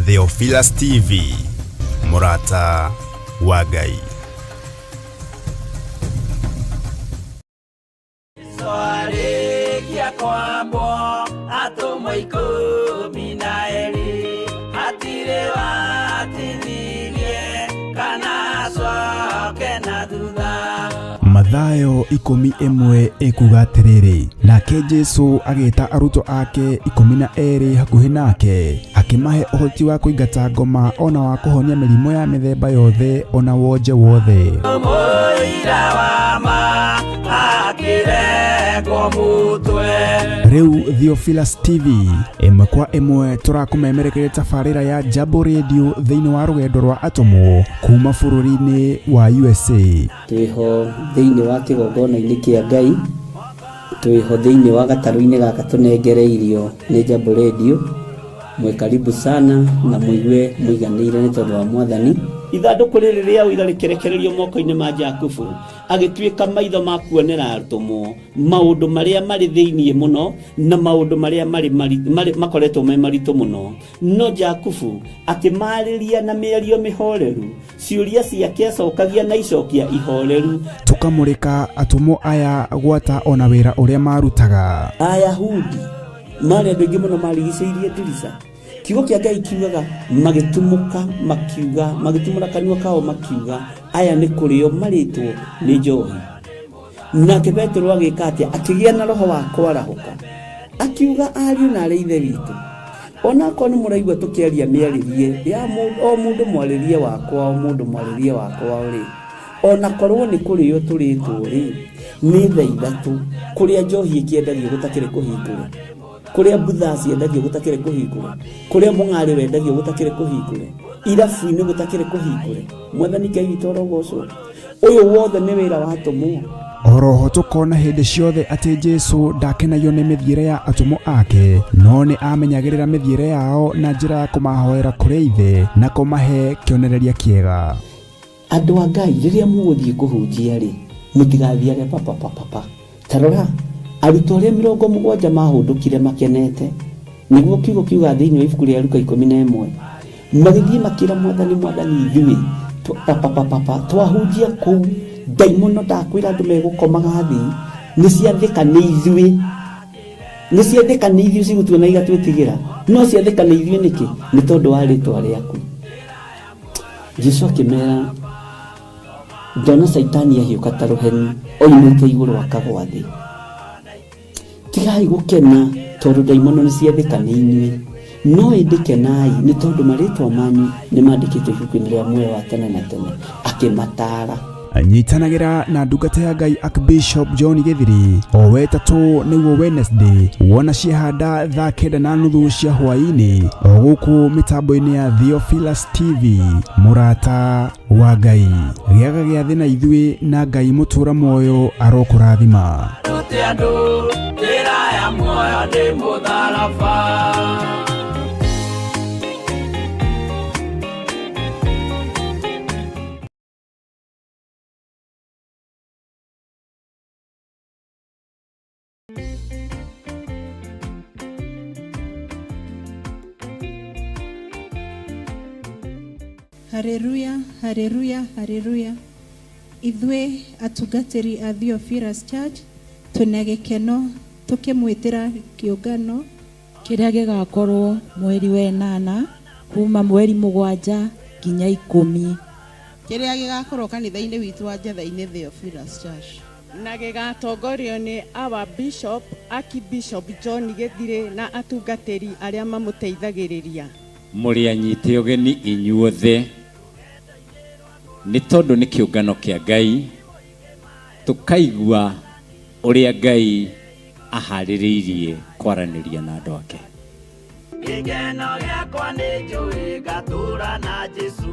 Theophilus TV, mũrata wa Ngai. Arĩkia kwambwo atũmwo 12 hatirĩ watithirie kana acoke na thutha. Mathayo 11 ĩkuga atĩrĩrĩ, nake Jesu agĩta arutwo ake 12 hakuhĩ nake, akĩmahe ũhoti wa kũingata ngoma ona wa kũhonia mĩrimũ ya mĩthemba yothe ona wonje wothe. Mũira wa ma akĩrengwo mũtwe. Rĩu Theophilus TV ĩmwe kwa ĩmwe tũrakũmemerekeria tabarĩra ya Jambo Radio thĩinĩ wa rũgendo rwa atũmwo kuma bũrũri-inĩ wa USA. Twĩho thĩinĩ wa kĩgongona-inĩ kĩa Ngai, twĩho thĩinĩ wa gatarũ-inĩ gaka tũnengereirio nĩ Jambo Radio. Mwĩ karibu sana na mũigue mũiganĩire nĩ tondũ wa Mwathani. Ithandũkũ rĩrĩ rĩa ũira rĩkĩrekererio moko-inĩ ma Jakubu, agĩtuĩka maitho ma kuonera atũmwo maũndũ marĩa marĩ thĩinĩ mũno na maũndũ marĩa marĩ makoretwo me maritũ mũno. No Jakubu akĩmaarĩria na mĩario mĩhoreru, ciũria ciake acokagia na icokia ihoreru. Tũkamũrĩka atũmwo aya gwata ona wĩra ũrĩa marutaga. Ayahudi marĩ andũ aingĩ mũno marigicĩirie ndirica. Kiugo kĩa Ngai kiugaga magĩtumũka makiuga, magĩtumũra kanua kao makiuga, aya nĩ kũrĩo marĩtwo nĩ njohi. Nake Petero agĩka atĩa? Akĩgĩa na roho wa kwarahũka, akiuga, ariũ na arĩ ithe witũ, onakorwo nĩ mũraigua tũkĩaria mĩarĩrie ya o mũndũ mwarĩrie wakwa, o mũndũ mwarĩrie wakwa rĩ, onakorwo nĩ kũrĩo tũrĩtwo rĩ, nĩ thaa ithatũ kũrĩa njohi ĩkĩendagio gũtakĩrĩ kũhingũre, kũrĩa mbutha ciendagio gũtakĩrĩ kũhingũre, kũrĩa mũng'arĩ wendagio gũtakĩrĩ kũhingũre, irabu-inĩ gũtakĩrĩ kũhingũre. Mwathani Ngai witũ arogocwo. Ũyũ wothe nĩ wĩra wa atũmwo. Oroho tũkona hĩndĩ ciothe atĩ Jesu ndakenagio nĩ mĩthiĩre ya atũmwo ake, no nĩ amenyagĩrĩra mĩthiĩre yao na njĩra ya kũmahoera kũrĩ Ithe na kũmahe kĩonereria kĩega. Andũ a Ngai, rĩrĩa mũgũthiĩ kũhunjia rĩ, mũtigathiage papapapapa. Ta rora, arutwo arĩa 70 mahũndũkire makenete, nĩguo kiugo kiugaga thĩinĩ wa ibuku rĩa Luka 11, magĩthiĩ makĩra Mwathani, Mwathani, ithuĩ papapapapa twahunjia kũu, ndaimono ndakwĩra andũ megũkomaga thĩ, nĩ ciathĩka nĩ ithuĩ, nĩ ciathĩka nĩ ithuĩ cigũtuona igatwĩtigĩra, no ciathĩka nĩ ithuĩ nĩkĩ? Nĩ tondũ wa rĩtwa rĩaku. Jesu akĩmera, ndona Caitani ahiũka ta rũheni oimĩte igũrũ akagwa thĩ. Tigai gũkena tondũ ndaimono nĩ ciathĩka nĩ inyuĩ, no ĩndĩ kenai nĩ tondũ marĩtwa manyu nĩ mandĩkĩtwo ibuku-inĩ rĩa muoyo wa tene na tene. Akĩmataara. Nyitanagĩra na ndungata ya Ngai Archbishop John Gĩthiri o wetatũ nĩguo Wednesday wona ciahanda thaa 9:30 cia hwaĩ-inĩ o gũkũ mĩtambo-inĩ ya Theophilus TV. Mũrata wa Ngai, gĩaga gĩathĩ na ithuĩ na Ngai mũtũra muoyo arokũrathima. Rute andũ njĩra ya muoyo nĩ mũtharaba. Haleluya, haleluya, haleluya. Ithuĩ atungatĩri a Theophilus Church twĩna gĩkeno tũkĩmwĩtĩra kĩũngano kĩrĩa gĩgakorwo mweri wa 8 kuma mweri 7 nginya 10. Kĩrĩa gĩgakorwo kanitha-inĩ witũ wa Njetha-inĩ Theophilus Church. Na gĩgatongorio nĩ our Bishop, Archbishop John Gĩthirĩ na atungatĩri arĩa mamũteithagĩrĩria. Mũrĩ anyite ũgeni inyuothe, nĩ tondũ nĩ kĩũngano kĩa Ngai, tũkaigua ũrĩa Ngai aharĩrĩirie kwaranĩria na andũ ake. Gĩkeno gĩakwa nĩ njũĩ ngatũra na Jesũ.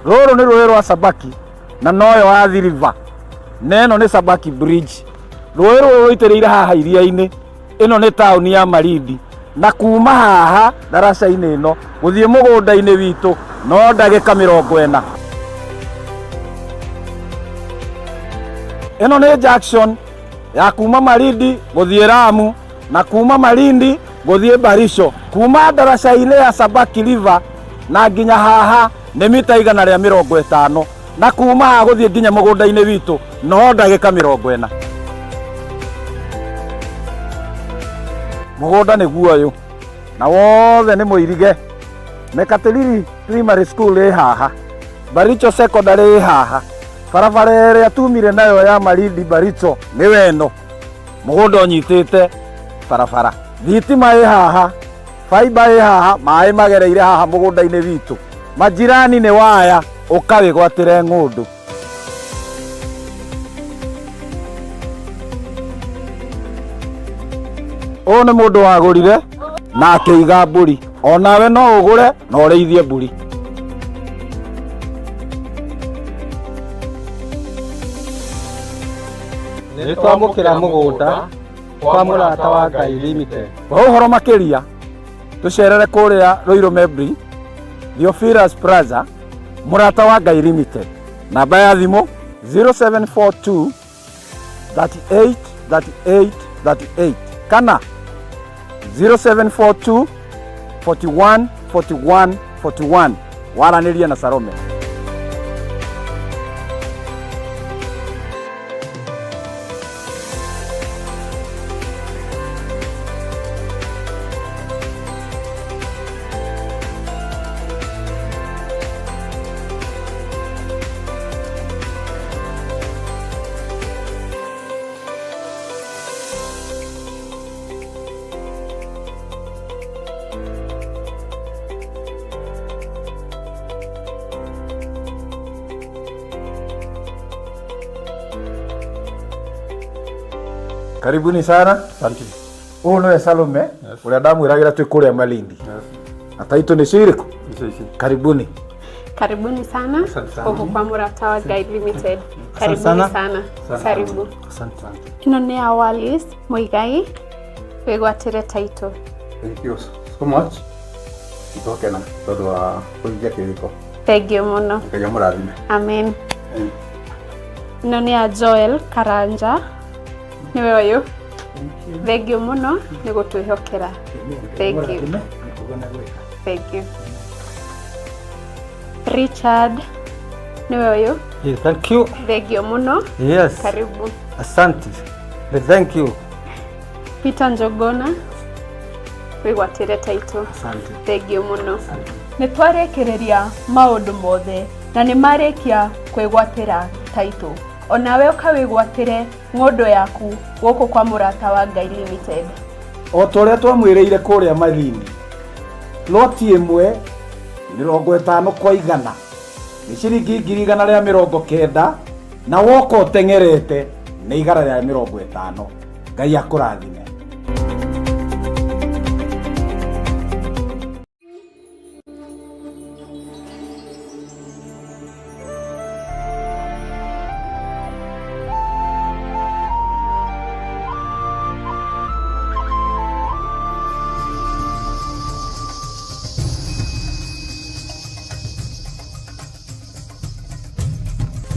Rũrũ nĩ rũĩ rwa Sabaki na noyo Athi River, na ĩno nĩ Sabaki Bridge. Rũĩ rũrũ rũitĩrĩire haha iria-inĩ. Ĩno nĩ taũni ya Malindi, na kuma haha ndaraca-inĩ ĩno gũthiĩ mũgũnda-inĩ witũ no ndagĩka 40. Ĩno nĩ junction ya kuma Malindi gũthiĩ Lamu na kuma Malindi gũthiĩ Baricho, kuma ndaraca-inĩ ya Sabaki River na nginya haha nĩ mita 150, na kuma haha gũthiĩ nginya mũgũnda-inĩ witũ no ndagĩka 40. Mũgũnda nĩguo ũyũ na wothe nĩ mũirige. Mekatilili Primary School ĩ haha, Baricho Secondary ĩ haha, barabara ĩrĩa tumire nayo ya Malindi Baricho nĩ weno, mũgũnda ũnyitĩte barabara, thitima ĩ haha, faiba ĩ haha, maĩ magereire haha mũgũnda-inĩ witũ, majirani nĩ waya, ũkawĩgwatĩre ng'ũndũ. Ũyũ nĩ mũndũ wagũrire na akĩiga mbũri, onawe no ũgũre na ũrĩithie mbũri. Nĩ twamũkĩra mũgũnda kwa Mũrata wa Ngai Limited. Kwa ũhoro makĩria tũcerere kũrĩa Ruiru Mebri, Theophilus Plaza, Mũrata wa Ngai Limited. Namba ya thimũ 0742 38 38 38 kana 0742 41 41 41. Waranĩrie na Salome. Karibuni sana. Asante. Ũyũ nĩwe Salome ũrĩa ndamwĩragĩra twĩ kũrĩa Malindi. Na taitũ nĩ cirĩkũ? Icio ici. Karibuni. Karibuni sana Asante sana. huku kwa Murata wa Guide Limited. Asante Karibuni sana. sana. Asante. Karibu. Asante sana. Ĩno nĩ ya Wallis Muigai wĩgwatĩre title. Thank you so much. Nĩtwakena tondũ wa kũhingia kĩrĩko. Thank you mũno. Ngai amũrathime. Amen. Ĩno nĩ ya Joel Karanja nĩwe ũyũ. Thank you mũno nĩ gũtwĩhokera. Thank you. Thank you. Richard nĩwe ũyũ. Yeah, thank you. Thank you mũno. Yes. Karibu. Asante. Thank you. Peter Njogona wĩgwatĩre title. Asante. Thank you mũno. Nĩ twarĩkĩrĩria maũndũ mothe na nĩ marĩkia kwĩgwatĩra title. Onawe ũkawĩgwatĩre ng'ũndũ yaku gũkũ kwa Mũrata wa Ngai Limited. O ta ũrĩa twamwĩrĩire kũrĩa Malindi, loti ĩmwe 50 kwa 100 nĩ ciringi 190,000, na woka ũteng'erete nĩ 150. Ngai akũrathime.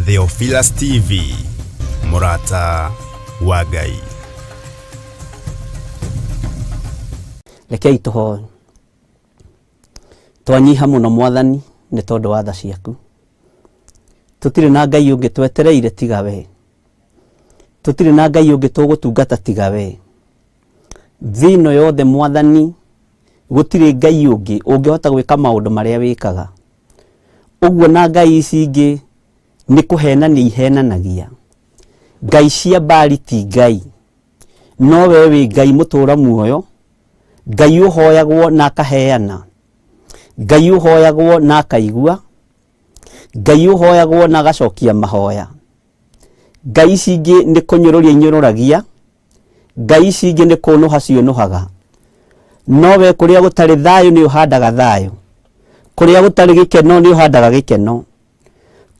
Theophilus TV, Mũrata wa Ngai. Rekei tũhoe. Twanyiha mũno Mwathani nĩ tondũ wa tha ciaku. Tũtirĩ na Ngai ũngĩ twetereire tiga we. Tũtirĩ na Ngai ũngĩ tũgũtungata tiga we. Thĩ ĩno yothe Mwathani gũtirĩ Ngai ũngĩ ũngĩhota gwĩka maũndũ marĩa wĩkaga. Ũguo na Ngai ici ingĩ nĩ kũhenania ihenanagia. Ngai cia Bali ti Ngai. No we wĩ Ngai mũtũra muoyo, Ngai ũhoyagwo na akaheana, Ngai ũhoyagwo na akaigua, Ngai ũhoyagwo na agacokia mahoya. Ngai ici ingĩ nĩ kũnyũrũria inyũrũragia, Ngai ici ingĩ nĩ kũnũha ciũnũhaga. No we kũrĩa gũtarĩ thayũ nĩ ũhandaga thayũ, kũrĩa gũtarĩ gĩkeno nĩ ũhandaga gĩkeno,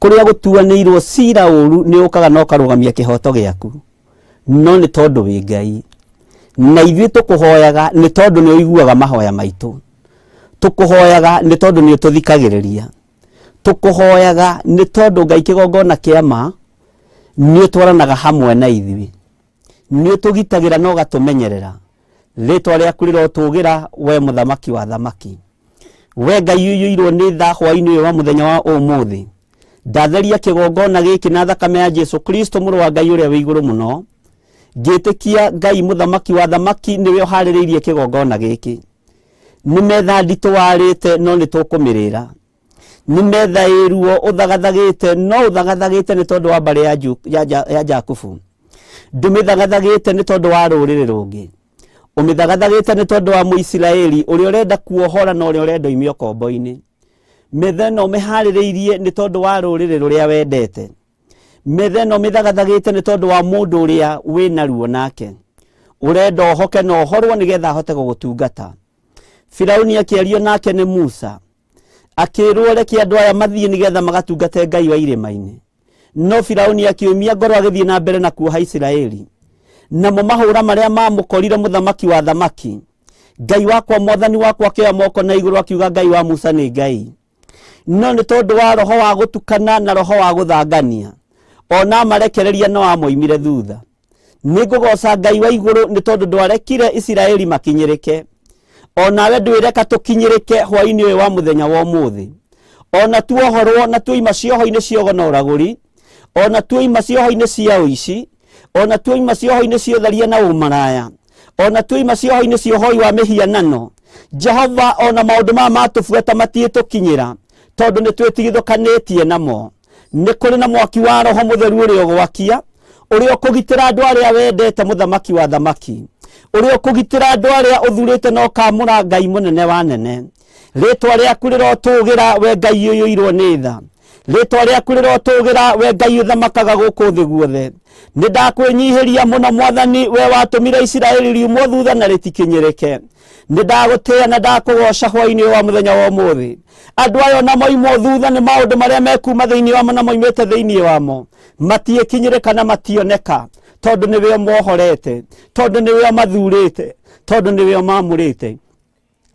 kũrĩa gũtuanĩirwo cira ũru nĩ ũkaga na ũkarũgamia kĩhoto gĩaku. No nĩ tondũ wĩ Ngai, na ithuĩ tũkũhoyaga nĩ tondũ nĩ ũiguaga mahoya maitũ. Tũkũhoyaga nĩ tondũ nĩ ũtũthikagĩrĩria. Tũkũhoyaga nĩ tondũ Ngai kĩgongona kĩa ma Nĩ ũtwaranaga hamwe na ithuĩ, nĩ ũtũgitagĩra na ũgatũmenyerera. Rĩtwa rĩaku rĩrotũgĩra, we Mũthamaki wa thamaki. We Ngai ũiyũirwo nĩ tha, hwaĩ-inĩ ũyũ wa mũthenya wa ũmũthĩ, ndatheria kĩgongona gĩkĩ na thakame ya Jesu Kristo, mũrũ wa Ngai ũrĩa wĩ igũrũ mũno. Ngĩtĩkia Ngai Mũthamaki wa thamaki nĩwe ũharĩrĩirie kĩgongona gĩkĩ. Nĩ metha nditũ warĩte, no nĩ tũkũmĩrĩra. Nĩ metha ĩruo ũthagathagĩte, no ũthagathagĩte nĩ tondũ wa mbarĩ ya, Ju, ya, ja, ya Jakubu. Ndũmĩthagathagĩte nĩ tondũ wa rũrĩrĩ rũngĩ, ũmĩthagathagĩte nĩ tondũ wa Mũisiraeli ũrĩa ũrenda kuohora na ũrĩa ũrenda oime ũkombo-inĩ. Metha ĩno ũmĩharĩrĩirie nĩ tondũ wa rũrĩrĩ rũrĩa wendete. Metha ĩno ũmĩthagathagĩte nĩ tondũ wa mũndũ ũrĩa wĩna ruo nake, ũrenda ohoke na ohorwo nĩgetha ahote gũgũtungata. Firauni akĩario nake nĩ Musa, akĩrwo, reke andũ aya mathiĩ nĩgetha magatungate Ngai wa irĩma-inĩ. No Firauni akĩũmia ngoro, agĩthiĩ na mbere na kuoha Isiraeli. Namo mahũra marĩa mamũkorire mũthamaki wa thamaki, Ngai wakwa, mwathani wakwa, akĩoya moko na igũrũ akiuga, Ngai wa Musa nĩ Ngai. No nĩ tondũ wa roho wa gũtukana na roho wa gũthangania, ona amarekereria no amoimire thutha. Nĩ ngũgooca Ngai wa igũrũ nĩ tondũ ndwarekire Isiraeli makinyĩrĩke. O nawe ndwĩreka tũkinyĩrĩke hwainĩ ũyũ wa mũthenya wa ũmũthĩ. Ona tuohorwo na tuoima cioho-inĩ cia ũgo na ũragũri, ona tuoima cioho-inĩ cia ũici, ona tuoima cioho-inĩ cia ũtharia na ũmaraya, ona tuoima cioho-inĩ cia ũhoi wa mĩhianano, Jehova, ona maũndũ maya matũbuata matiĩtũkinyĩra, tondũ nĩ twĩtigithũkanĩtie namo. Nĩ kũrĩ na mwaki wa Roho Mũtheru ũrĩa ũgwakia, ũrĩa ũkũgitĩra andũ arĩa wendete, Mũthamaki wa thamaki, ũrĩa ũkũgitĩra andũ arĩa ũthurĩte na ũkamũra, Ngai mũnene wa nene. Rĩtwa rĩaku rĩrotũgĩra, we Ngai ũiyũirwo nĩ tha. Rĩtwa rĩaku rĩrotũgĩra, we Ngai ũthamakaga gũkũ thĩ guothe. Nĩ ndakwĩnyihĩria mũno, Mwathani, we watũmire Isiraeli riumwo thutha na rĩtikinyĩrĩke. Nĩ ndagũtĩĩa na ndakũgoca hwainĩ ũyũ wa mũthenya wa ũmũthĩ. Andũ aya ona moimwo thutha nĩ maũndũ marĩa mekuma thĩinĩ wamo na moimĩte thĩinĩ wamo, matiĩkinyĩrĩka na mationeka, tondũ nĩwe ũmohorete, tondũ nĩwe ũmathurĩte, tondũ nĩwe ũmamũrĩte.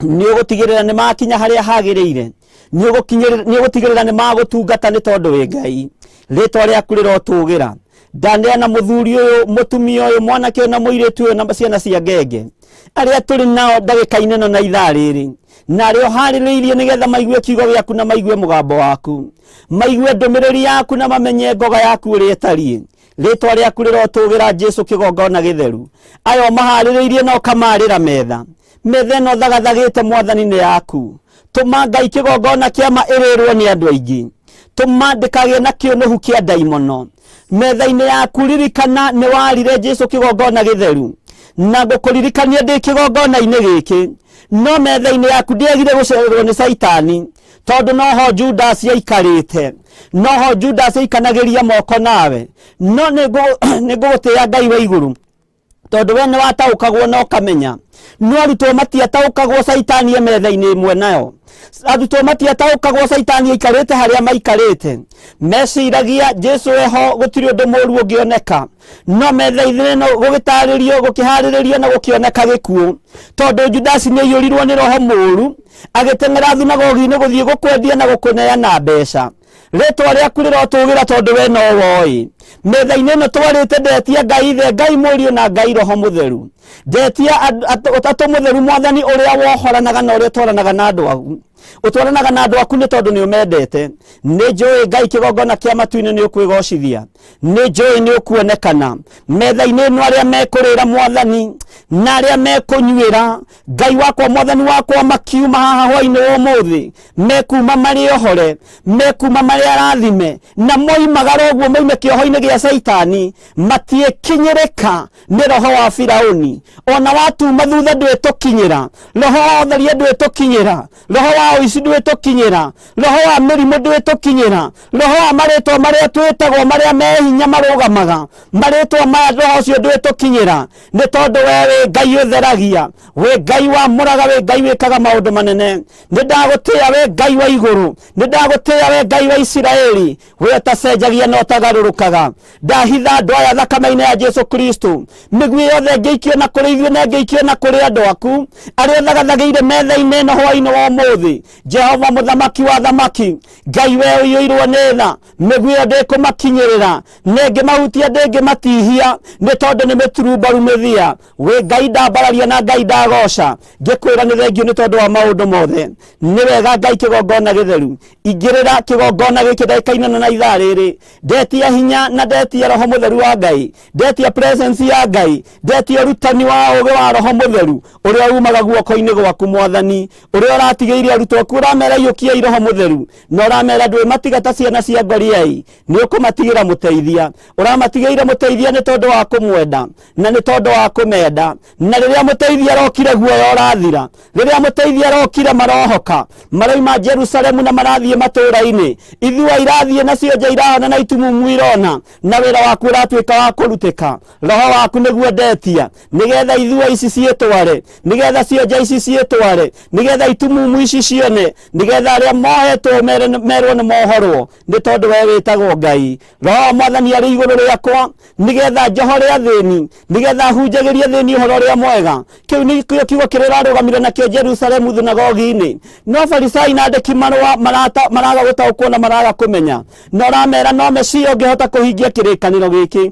Nĩ ũgũtigĩrĩra nĩ makinya harĩa hagĩrĩire, nĩ ũgũtigĩrĩra nĩ magũtungata, nĩ tondũ wĩ Ngai. Rĩtwa rĩaku rĩrotũgĩra. Ndaneana mũthuri ũyũ, mũtumia ũyũ, mwanake ũyũ na mũirĩtu ũyũ na ciana cia ngenge arĩa tũrĩ nao ndagĩka-inĩ ĩno na ithaa rĩrĩ, na arĩa ũharĩrĩirie nĩgetha maigue kiugo gĩaku na maigue mũgambo waku, maigue ndũmĩrĩri yaku na mamenye ngoga yaku ũrĩa ĩtariĩ. Rĩtwa rĩaku rĩrotũgĩra, Jesu kĩgongona gĩtheru. Aya ũmaharĩrĩirie na ũkamarĩra metha, metha ĩno thagathagĩte, Mwathani, nĩ yaku. Tũma Ngai kĩgongona kĩama ĩrĩrwo nĩ andũ aingĩ. Tũma ndĩkagĩe na kĩũnũhu kĩa ndaimono metha-inĩ yaku. Ririkana nĩ warire, Jesu kĩgongona gĩtheru, na ngũkũririkania ndĩ kĩgongona-inĩ gĩkĩ. No metha-inĩ yaku ndĩagire gũcererwo nĩ Caitani, tondũ noho Judas aikarĩte, noho Judas aikanagĩria moko nawe. No nĩ ngũgũtĩĩa, Ngai wa igũrũ, tondũ we nĩ wataũkagwo na ũkamenya, no arutwo matiataũkagwo Caitani e metha-inĩ ĩmwe nayo. Arutwo matiataũkagwo Caitani aikarĩte harĩa maikarĩte. Meciragia Jesu eho gũtirĩ ũndũ mũru ũngĩoneka, no metha-inĩ ĩno gũgĩtarĩrio, gũkĩharĩrĩrio na gũkĩoneka gĩkuũ, tondũ Judasi nĩ aiyũrirwo nĩ roho mũru, agĩteng'era thunagogi-inĩ gũthiĩ gũkwendia na gũkũneana mbeca. Rĩtwa rĩaku rĩrotũgĩra, tondũ we no woĩ. Metha-inĩ ĩno twarĩte, ndetia Ngai Ithe, Ngai Mũriũ na Ngai Roho Mũtheru. Ndetia Ũtatũ Mũtheru, Mwathani ũrĩa wohoranaga na ũrĩa ũtwaranaga na andũ aku, ũtwaranaga na andũ aku nĩ tondũ nĩ ũmendete. Nĩ njũĩ, Ngai kĩgongona kĩa matu-inĩ, nĩ ũkwĩgocithia. Nĩ njũĩ nĩ ũkuonekana metha-inĩ ĩno, arĩa mekũrĩra, Mwathani, na arĩa mekũnyuĩra, Ngai wakwa, Mwathani wakwa, makiuma haha hwainĩ wa ũmũthĩ mekuma marĩ ohore, mekuma marĩ arathime, na moimagara ũguo moime kĩoho-inĩ gĩa Caitani, matiĩkinyĩrĩka nĩ roho wa Firauni. Ona watuma thutha ndwĩtũkinyĩra. Roho wa ũtharia ndwĩtũkinyĩra, roho wa ũici ndwĩtũkinyĩra, roho wa mĩrimũ ndwĩtũkinyĩra, roho wa marĩtwa marĩa twĩtagwo marĩa me hinya marũgamaga marĩtwa maya, roho ũcio ndwĩtũkinyĩra, nĩ tondũ we wĩ Ngai ũtheragia, wĩ Ngai wamũraga, wĩ Ngai wĩkaga maũndũ manene. Nĩ ndagũtĩĩa, we Ngai wa igũrũ. Nĩ ndagũtĩĩa, we Ngai wa Isiraeli, we ũtacenjagia na ũtagarũrũkaga. Ndahitha andũ aya thakame-inĩ ya Jesu Kristo. Mĩguĩ yothe ĩngĩikio na kũrĩ ithuĩ na ĩngĩikio na kũrĩ andũ aku arĩa ũthagathagĩire metha-inĩ ĩno hwainĩ wa ũmũthĩ. Ngai, Jehova mũthamaki wa thamaki, Ngai we ũiyũirwo nĩ tha, mĩguĩ ĩyo ndĩkũmakinyĩrĩra, nĩngĩmahutia ndĩngĩmatihia, nĩ tondũ nĩ mĩturumbaru mĩthia. Wĩ Ngai ndambararia na Ngai ndagoca, ngĩkwĩra nĩ thengio nĩ tondũ wa maũndũ mothe. Nĩ wega Ngai kĩgongona gĩtheru, ingĩrĩra kĩgongona gĩkĩ ndagĩka-inĩ ĩno na ithaa rĩrĩ, ndetia hinya na ndetia roho mũtheru wa Ngai, ndetia presence ya Ngai, ndetia ũrutani wa ũũgĩ wa roho mũtheru ũrĩa umaga guoko-inĩ gwaku Mwathani, ũrĩa ũratigĩire arutwo aku, ũramera iyũkiai roho mũtheru, na ũramera ndwĩmatiga ta ciana cia ngoriai, nĩ ũkũmatigĩra mũteithia. Ũramatigĩire mũteithia nĩ tondũ wa kũmwenda na nĩ tondũ wa kũmenda. Na rĩrĩa mũteithia arokire guoya ũrathira, rĩrĩa mũteithia arokire marohoka, maroima Jerusalemu na marathiĩ matũũra-inĩ, ithua irathiĩ nacio nja irahona na itumumu irona, na wĩra waku ũratuĩka wa kũrutĩka. Roho waku nĩguo ndetia, nĩgetha ithua ici ciĩtware, nĩgetha cionja ici ciĩtware, nĩgetha itumumu ici cione, nĩgetha arĩa mohetwo merwo nĩ mohorwo, nĩ tondũ we wĩtagwo Ngai. Roho wa Mwathani arĩ igũrũ rĩakwa, nĩgetha njohore athĩni, nĩgetha hunjagĩrie athĩni ũhoro ũrĩa mwega. Kĩu nĩkĩo kiugo kĩrĩa ũrarũgamire nakĩo Jerusalemu thunagogi-inĩ. No Farisai na andĩki marũa maraga gũtaũkwo na maraga kũmenya, na ũramera no Mesia ũngĩhota kũhingia kĩrĩkanĩro gĩkĩ.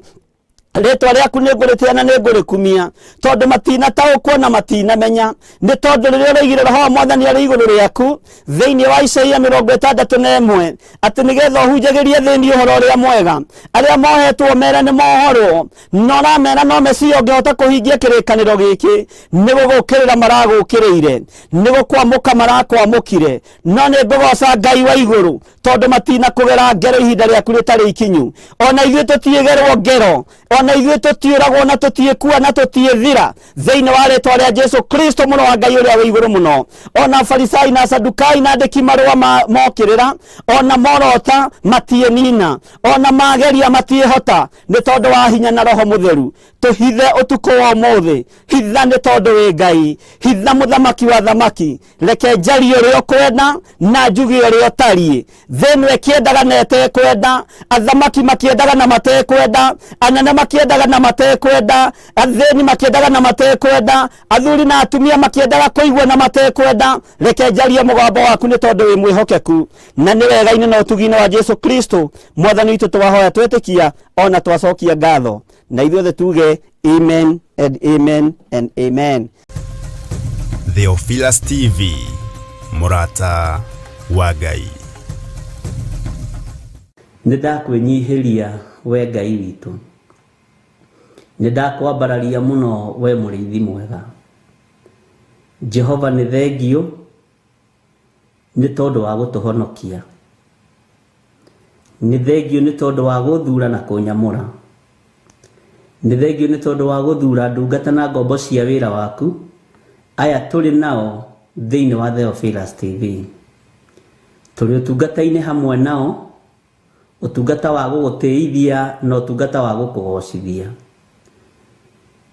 Rĩtwa rĩaku nĩ ngũrĩtĩa na nĩ ngũrĩkumia, tondũ matinataũkwo na matinamenya. Nĩ tondũ rĩrĩa ũroigire roho wa Mwathani arĩ igũrũ rĩaku thĩinĩ wa Isaia 61, atĩ nĩgetha ũhunjagĩrie thĩinĩ ũhoro ũrĩa mwega, arĩa mohetwo mere nĩ mohorwo, na ũramera no Mesia ũngĩhota kũhingia kĩrĩkanĩro gĩkĩ. Nĩ gũgũkĩrĩra maragũkĩrĩire, nĩ gũkwamũka marakwamũkire, no nĩ ngũgoca Ngai wa igũrũ, tondũ matinakũgera ngero ihinda rĩaku rĩtarĩ ikinyu. Ona ithuĩ tũtiĩgerwo ngero, ona ithuĩ tũtiũragwo na tũtiĩkua na tũtiĩthira, thĩinĩ wa rĩtwa rĩa Jesu Kristo mũrũ wa Ngai ũrĩa wĩ igũrũ mũno. Ona Farisai na Sadukai na andĩki marũa mokĩrĩra, ona morota matiĩnina, ona mageria matiĩhota, nĩ tondũ wa hinya na roho mũtheru. Tũhithe ũtukũ wa ũmũthĩ, hitha nĩ tondũ wĩ Ngai, hitha mũthamaki wa thamaki. Reke njarie ũrĩa ũkwenda na njuge ũrĩa ũtariĩ. Thĩ ĩno ĩkĩendaga na ĩtekwenda, athamaki makĩendaga na matekwenda, anene makĩendaga na matekwenda, athĩni makĩendaga na matekwenda, athuri na atumia makĩendaga kũigua na matekwenda. Reke njarie mũgambo waku nĩ tondũ wĩ mwĩhokeku, na nĩ wega-inĩ na ũtugi-inĩ wa Jesu Kristo Mwathani witũ twahoya twetĩkia ona twacokia ngatho, na ithuothe tuge amen and amen and amen. Theophilus TV, mũrata wa Ngai. Nĩ ndakwĩnyihĩria we Ngai witũ, nĩ ndakwambararia mũno we mũrĩithi mwega. Jehova nĩ thengio nĩ tondũ wa gũtũhonokia, nĩ thengio nĩ tondũ wa gũthura na kũnyamũra, nĩ thengio nĩ tondũ wa gũthura ndungata na ngombo cia wĩra waku aya tũrĩ nao thĩinĩ wa Theophilus TV. Tũrĩ ũtungata-inĩ hamwe nao, ũtungata wa gũgũtĩithia na ũtungata wa gũkũgocithia.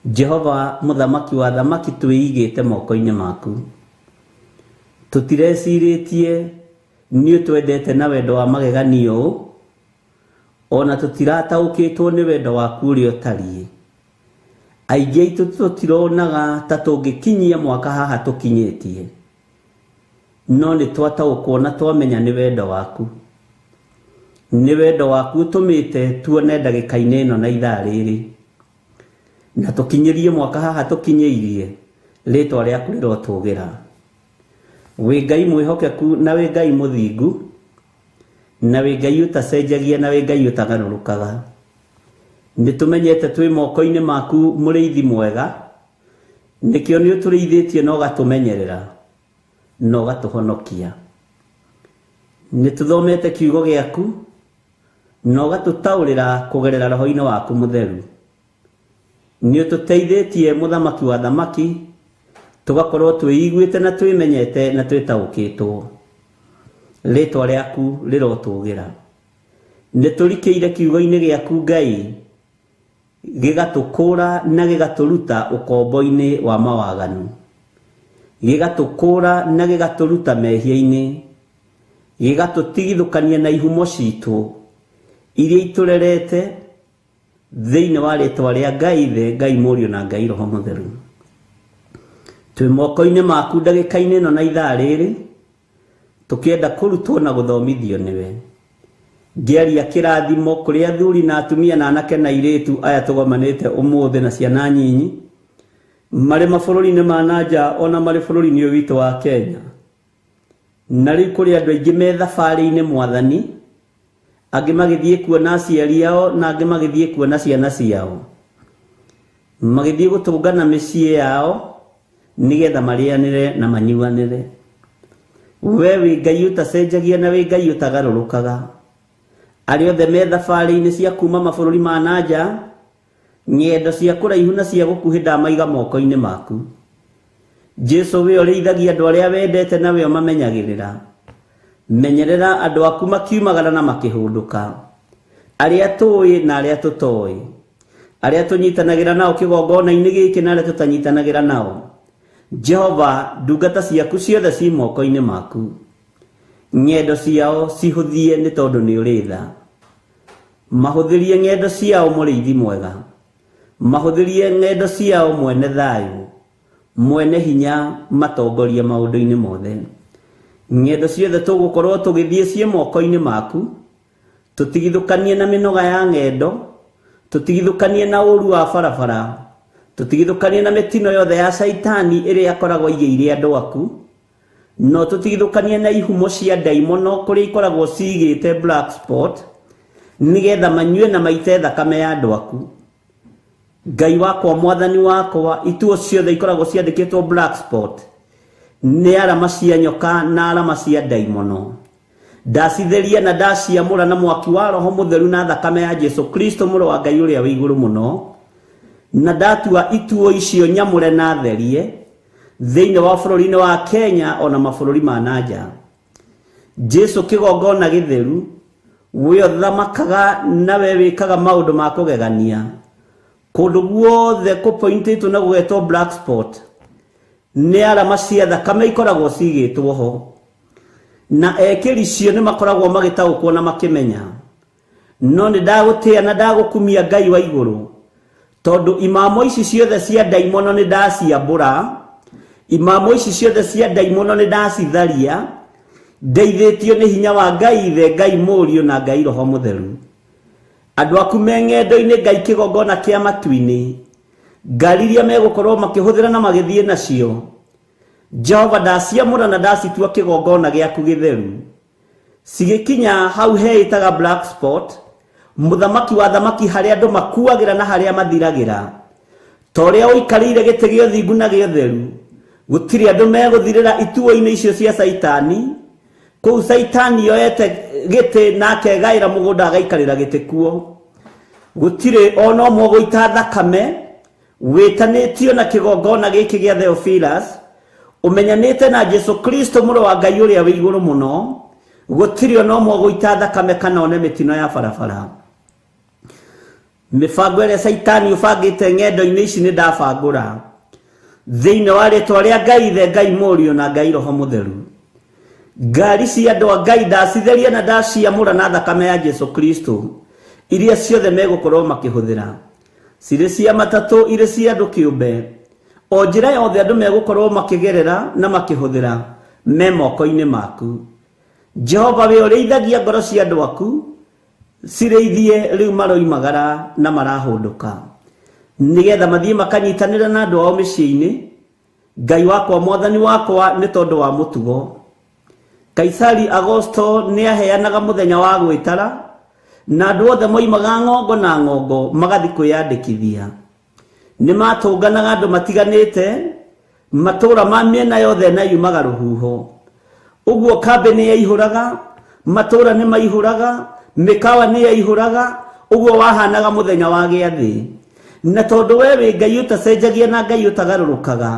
Jehova mũthamaki wa thamaki, twĩigĩte moko-inĩ maku. Tũtirecirĩtie nĩ ũtwendete na wendo wa mageganio ũũ, ona tũtirataũkĩtwo nĩ wendo waku ũrĩa ũtariĩ. Aingĩ aitũ tũtironaga ta tũngĩkinyia mwaka haha tũkinyĩtie, no nĩ twataũkwo na twamenya nĩ wendo waku. Nĩ wendo waku ũtũmĩte tuone ndagĩka-inĩ ĩno na ithaa rĩrĩ, na tũkinyĩrie mwaka haha tũkinyĩirie, rĩtwa rĩaku rĩrotũgĩra. Wĩ Ngai mwĩhokeku na wĩ Ngai mũthingu, na wĩ Ngai ũtacenjagia na wĩ Ngai ũtagarũrũkaga. Nĩ tũmenyete twĩ moko-inĩ maku mũrĩithi mwega, nĩkĩo nĩ ũtũrĩithĩtie na ũgatũmenyerera na ũgatũhonokia. Nĩ tũthomete kiugo gĩaku na ũgatũtaũrĩra kũgerera roho-inĩ waku mũtheru. Nĩ ũtũteithĩtie mũthamaki wa thamaki, tũgakorwo twĩiguĩte na twĩmenyete na twĩtaũkĩtwo. Rĩtwa rĩaku rĩrotũgĩra. Nĩ tũrikĩire kiugo-inĩ gĩaku Ngai, gĩgatũkũra na gĩgatũruta ũkombo-inĩ wa mawaganu, gĩgatũkũra na gĩgatũruta mehia-inĩ, gĩgatũtigithũkania na ihumo citũ iria itũrerete thĩinĩ wa rĩtwa rĩa Ngai Ithe, Ngai Mũriũ na Ngai Roho Mũtheru. Twĩ moko-inĩ maku ndagĩka-inĩ ĩno na ithaa rĩrĩ, Tũkĩenda kũrutwo na gũthomithio nĩwe. Ngĩaria kĩrathimo kũrĩ athuri na atumia na anake na airĩtu aya tũgomanĩte ũmũthĩ na ciana nyinyi marĩ mabũrũri-inĩ ma na nja ona marĩ bũrũri-inĩ ũyũ witũ wa Kenya. Na rĩu kũrĩ andũ aingĩ me thabarĩ-inĩ mwathani, angĩ magĩthiĩ kuona aciari ao na angĩ magĩthiĩ kuona ciana ciao, magĩthiĩ gũtũngana mĩciĩ yao nĩgetha marĩanĩre na manyuanĩre. We wĩ Ngai ũtacenjagia na wĩ Ngai ũtagarũrũkaga. Arĩa othe me thabarĩ-inĩ cia kuma mabũrũri ma na nja, ng'endo cia kũraihu na cia gũkuhĩ ndamaiga moko-inĩ maku. Jesu we ũrĩithagia andũ arĩa wendete na we ũmamenyagĩrĩra. Menyerera andũ aku makiumagara na makĩhũndũka, arĩa tũĩ na arĩa tũtoĩ, arĩa tũnyitanagĩra nao kĩgongona-inĩ gĩkĩ na arĩa tũtanyitanagĩra nao. Jehova, ndungata ciaku ciothe ci moko-inĩ maku. Ng'endo ciao cihũthie nĩ tondũ nĩ ũrĩ tha. Mahũthĩrie ng'endo ciao mũrĩithi mwega. Mahũthĩrie ng'endo ciao mwene thayũ, mwene hinya, matongorie maũndũ-inĩ mothe. Ng'endo ciothe tũgũkorwo tũgĩthiĩ ciĩ moko-inĩ maku, tũtigithũkanie na mĩnoga ya ng'endo, tũtigithũkanie na ũru wa barabara, tũtigithũkanie na mĩtino yothe ya caitani ĩrĩa akoragwo aigĩire andũ aku, no tũtigithũkanie na ihumo cia ndaimono kũrĩa ikoragwo cigĩte black spot, nĩgetha manyue na maite thakame ya andũ aku. Ngai wakwa, mwathani wakwa, ituo ciothe ikoragwo ciandĩkĩtwo black spot nĩ arama cia nyoka na arama cia ndaimono. Ndacitheria na ndaciamũra na mwaki wa Roho Mũtheru na thakame ya Jesu Kristo mũrũ wa Ngai ũrĩa wĩ igũrũ mũno, na ndatua ituo icio nyamũre na therie thĩinĩ wa bũrũri-inĩ wa Kenya ona mabũrũri ma na nja. Jesu kĩgongona gĩtheru, we ũthamakaga na we wĩkaga maũndũ ma kũgegania. Kũndũ guothe kũpointĩtwo na gũgetwo black spot nĩ arama cia thakame ikoragwo cigĩtwo ho, na ekĩri cio nĩ makoragwo magĩtaũkwo na makĩmenya. No nĩ ndagũtĩa na ndagũkumia Ngai wa igũrũ, tondũ imamo ici ciothe cia ndaimono nĩ ndaciambũra, imamo ici ciothe cia ndaimono nĩ ndacitharia, ndeithĩtio nĩ hinya wa Ngai Ithe, Ngai Mũriũ na Ngai Roho Mũtheru. Andũ aku me ng'endo-inĩ Ngai kĩgongona kĩa matu-inĩ, ngari iria megũkorwo makĩhũthĩra na magĩthiĩ nacio, Jehova ndaciamũra na ndacitua kĩgongona gĩaku gĩtheru. Cigĩkinya hau heĩtaga black spot, mũthamaki wa thamaki harĩa andũ makuagĩra na harĩa mathiragĩra. Ta ũrĩa ũikarĩire gĩtĩ gĩa ũthingu na gĩa ũtheru, gũtirĩ andũ megũthirĩra ituo-inĩ icio cia Caitani. Kũu Caitani yoete gĩtĩ na akegaĩra mũgũnda agaikarĩra gĩtĩ kuo. Gũtirĩ ona ũmwe ũgũita thakame wĩtanĩtio na kĩgongona gĩkĩ gĩa Theophilus, ũmenyanĩte na Jesu Kristo mũrũ wa Ngai ũrĩa wĩ igũrũ mũno. Gũtirĩ ona ũmwe ũgũita thakame kana one mĩtino ya barabara. Mĩbango ĩrĩa Caitani ũbangĩte ng'endo-inĩ ici nĩ ndabangũra thĩinĩ wa rĩtwa rĩa Ngai Ithe, Ngai Mũriũ na Ngai Roho Mũtheru. Ngari cia andũ a Ngai ndacitheria na ndaciamũra na thakame ya Jesu Kristo, iria ciothe megũkorwo makĩhũthĩra, cirĩ cia matatũ, irĩ cia andũ kĩũmbe, o njĩra yothe andũ megũkorwo makĩgerera na makĩhũthĩra me moko-inĩ maku. Jehova, we ũrĩithagia ngoro cia andũ aku, cirĩithie rĩu maroimagara na marahũndũka, nĩgetha mathiĩ makanyitanĩra na andũ ao mĩciĩ-inĩ. Ngai wakwa, mwathani wakwa, nĩ tondũ wa mũtugo Kaisari Agosto nĩ aheanaga mũthenya wa gwĩtara, na andũ othe moimaga ng'ongo na ng'ongo magathiĩ kwĩyandĩkithia. Nĩ matũnganaga andũ matiganĩte, matũũra ma mĩena yothe na yumaga rũhuho. Ũguo kambĩ nĩ yaihũraga, matũũra nĩ maihũraga, mĩkawa nĩ yaihũraga, ũguo wahanaga mũthenya wa gĩathĩ. Na tondũ we wĩ Ngai ũtacenjagia na Ngai ũtagarũrũkaga,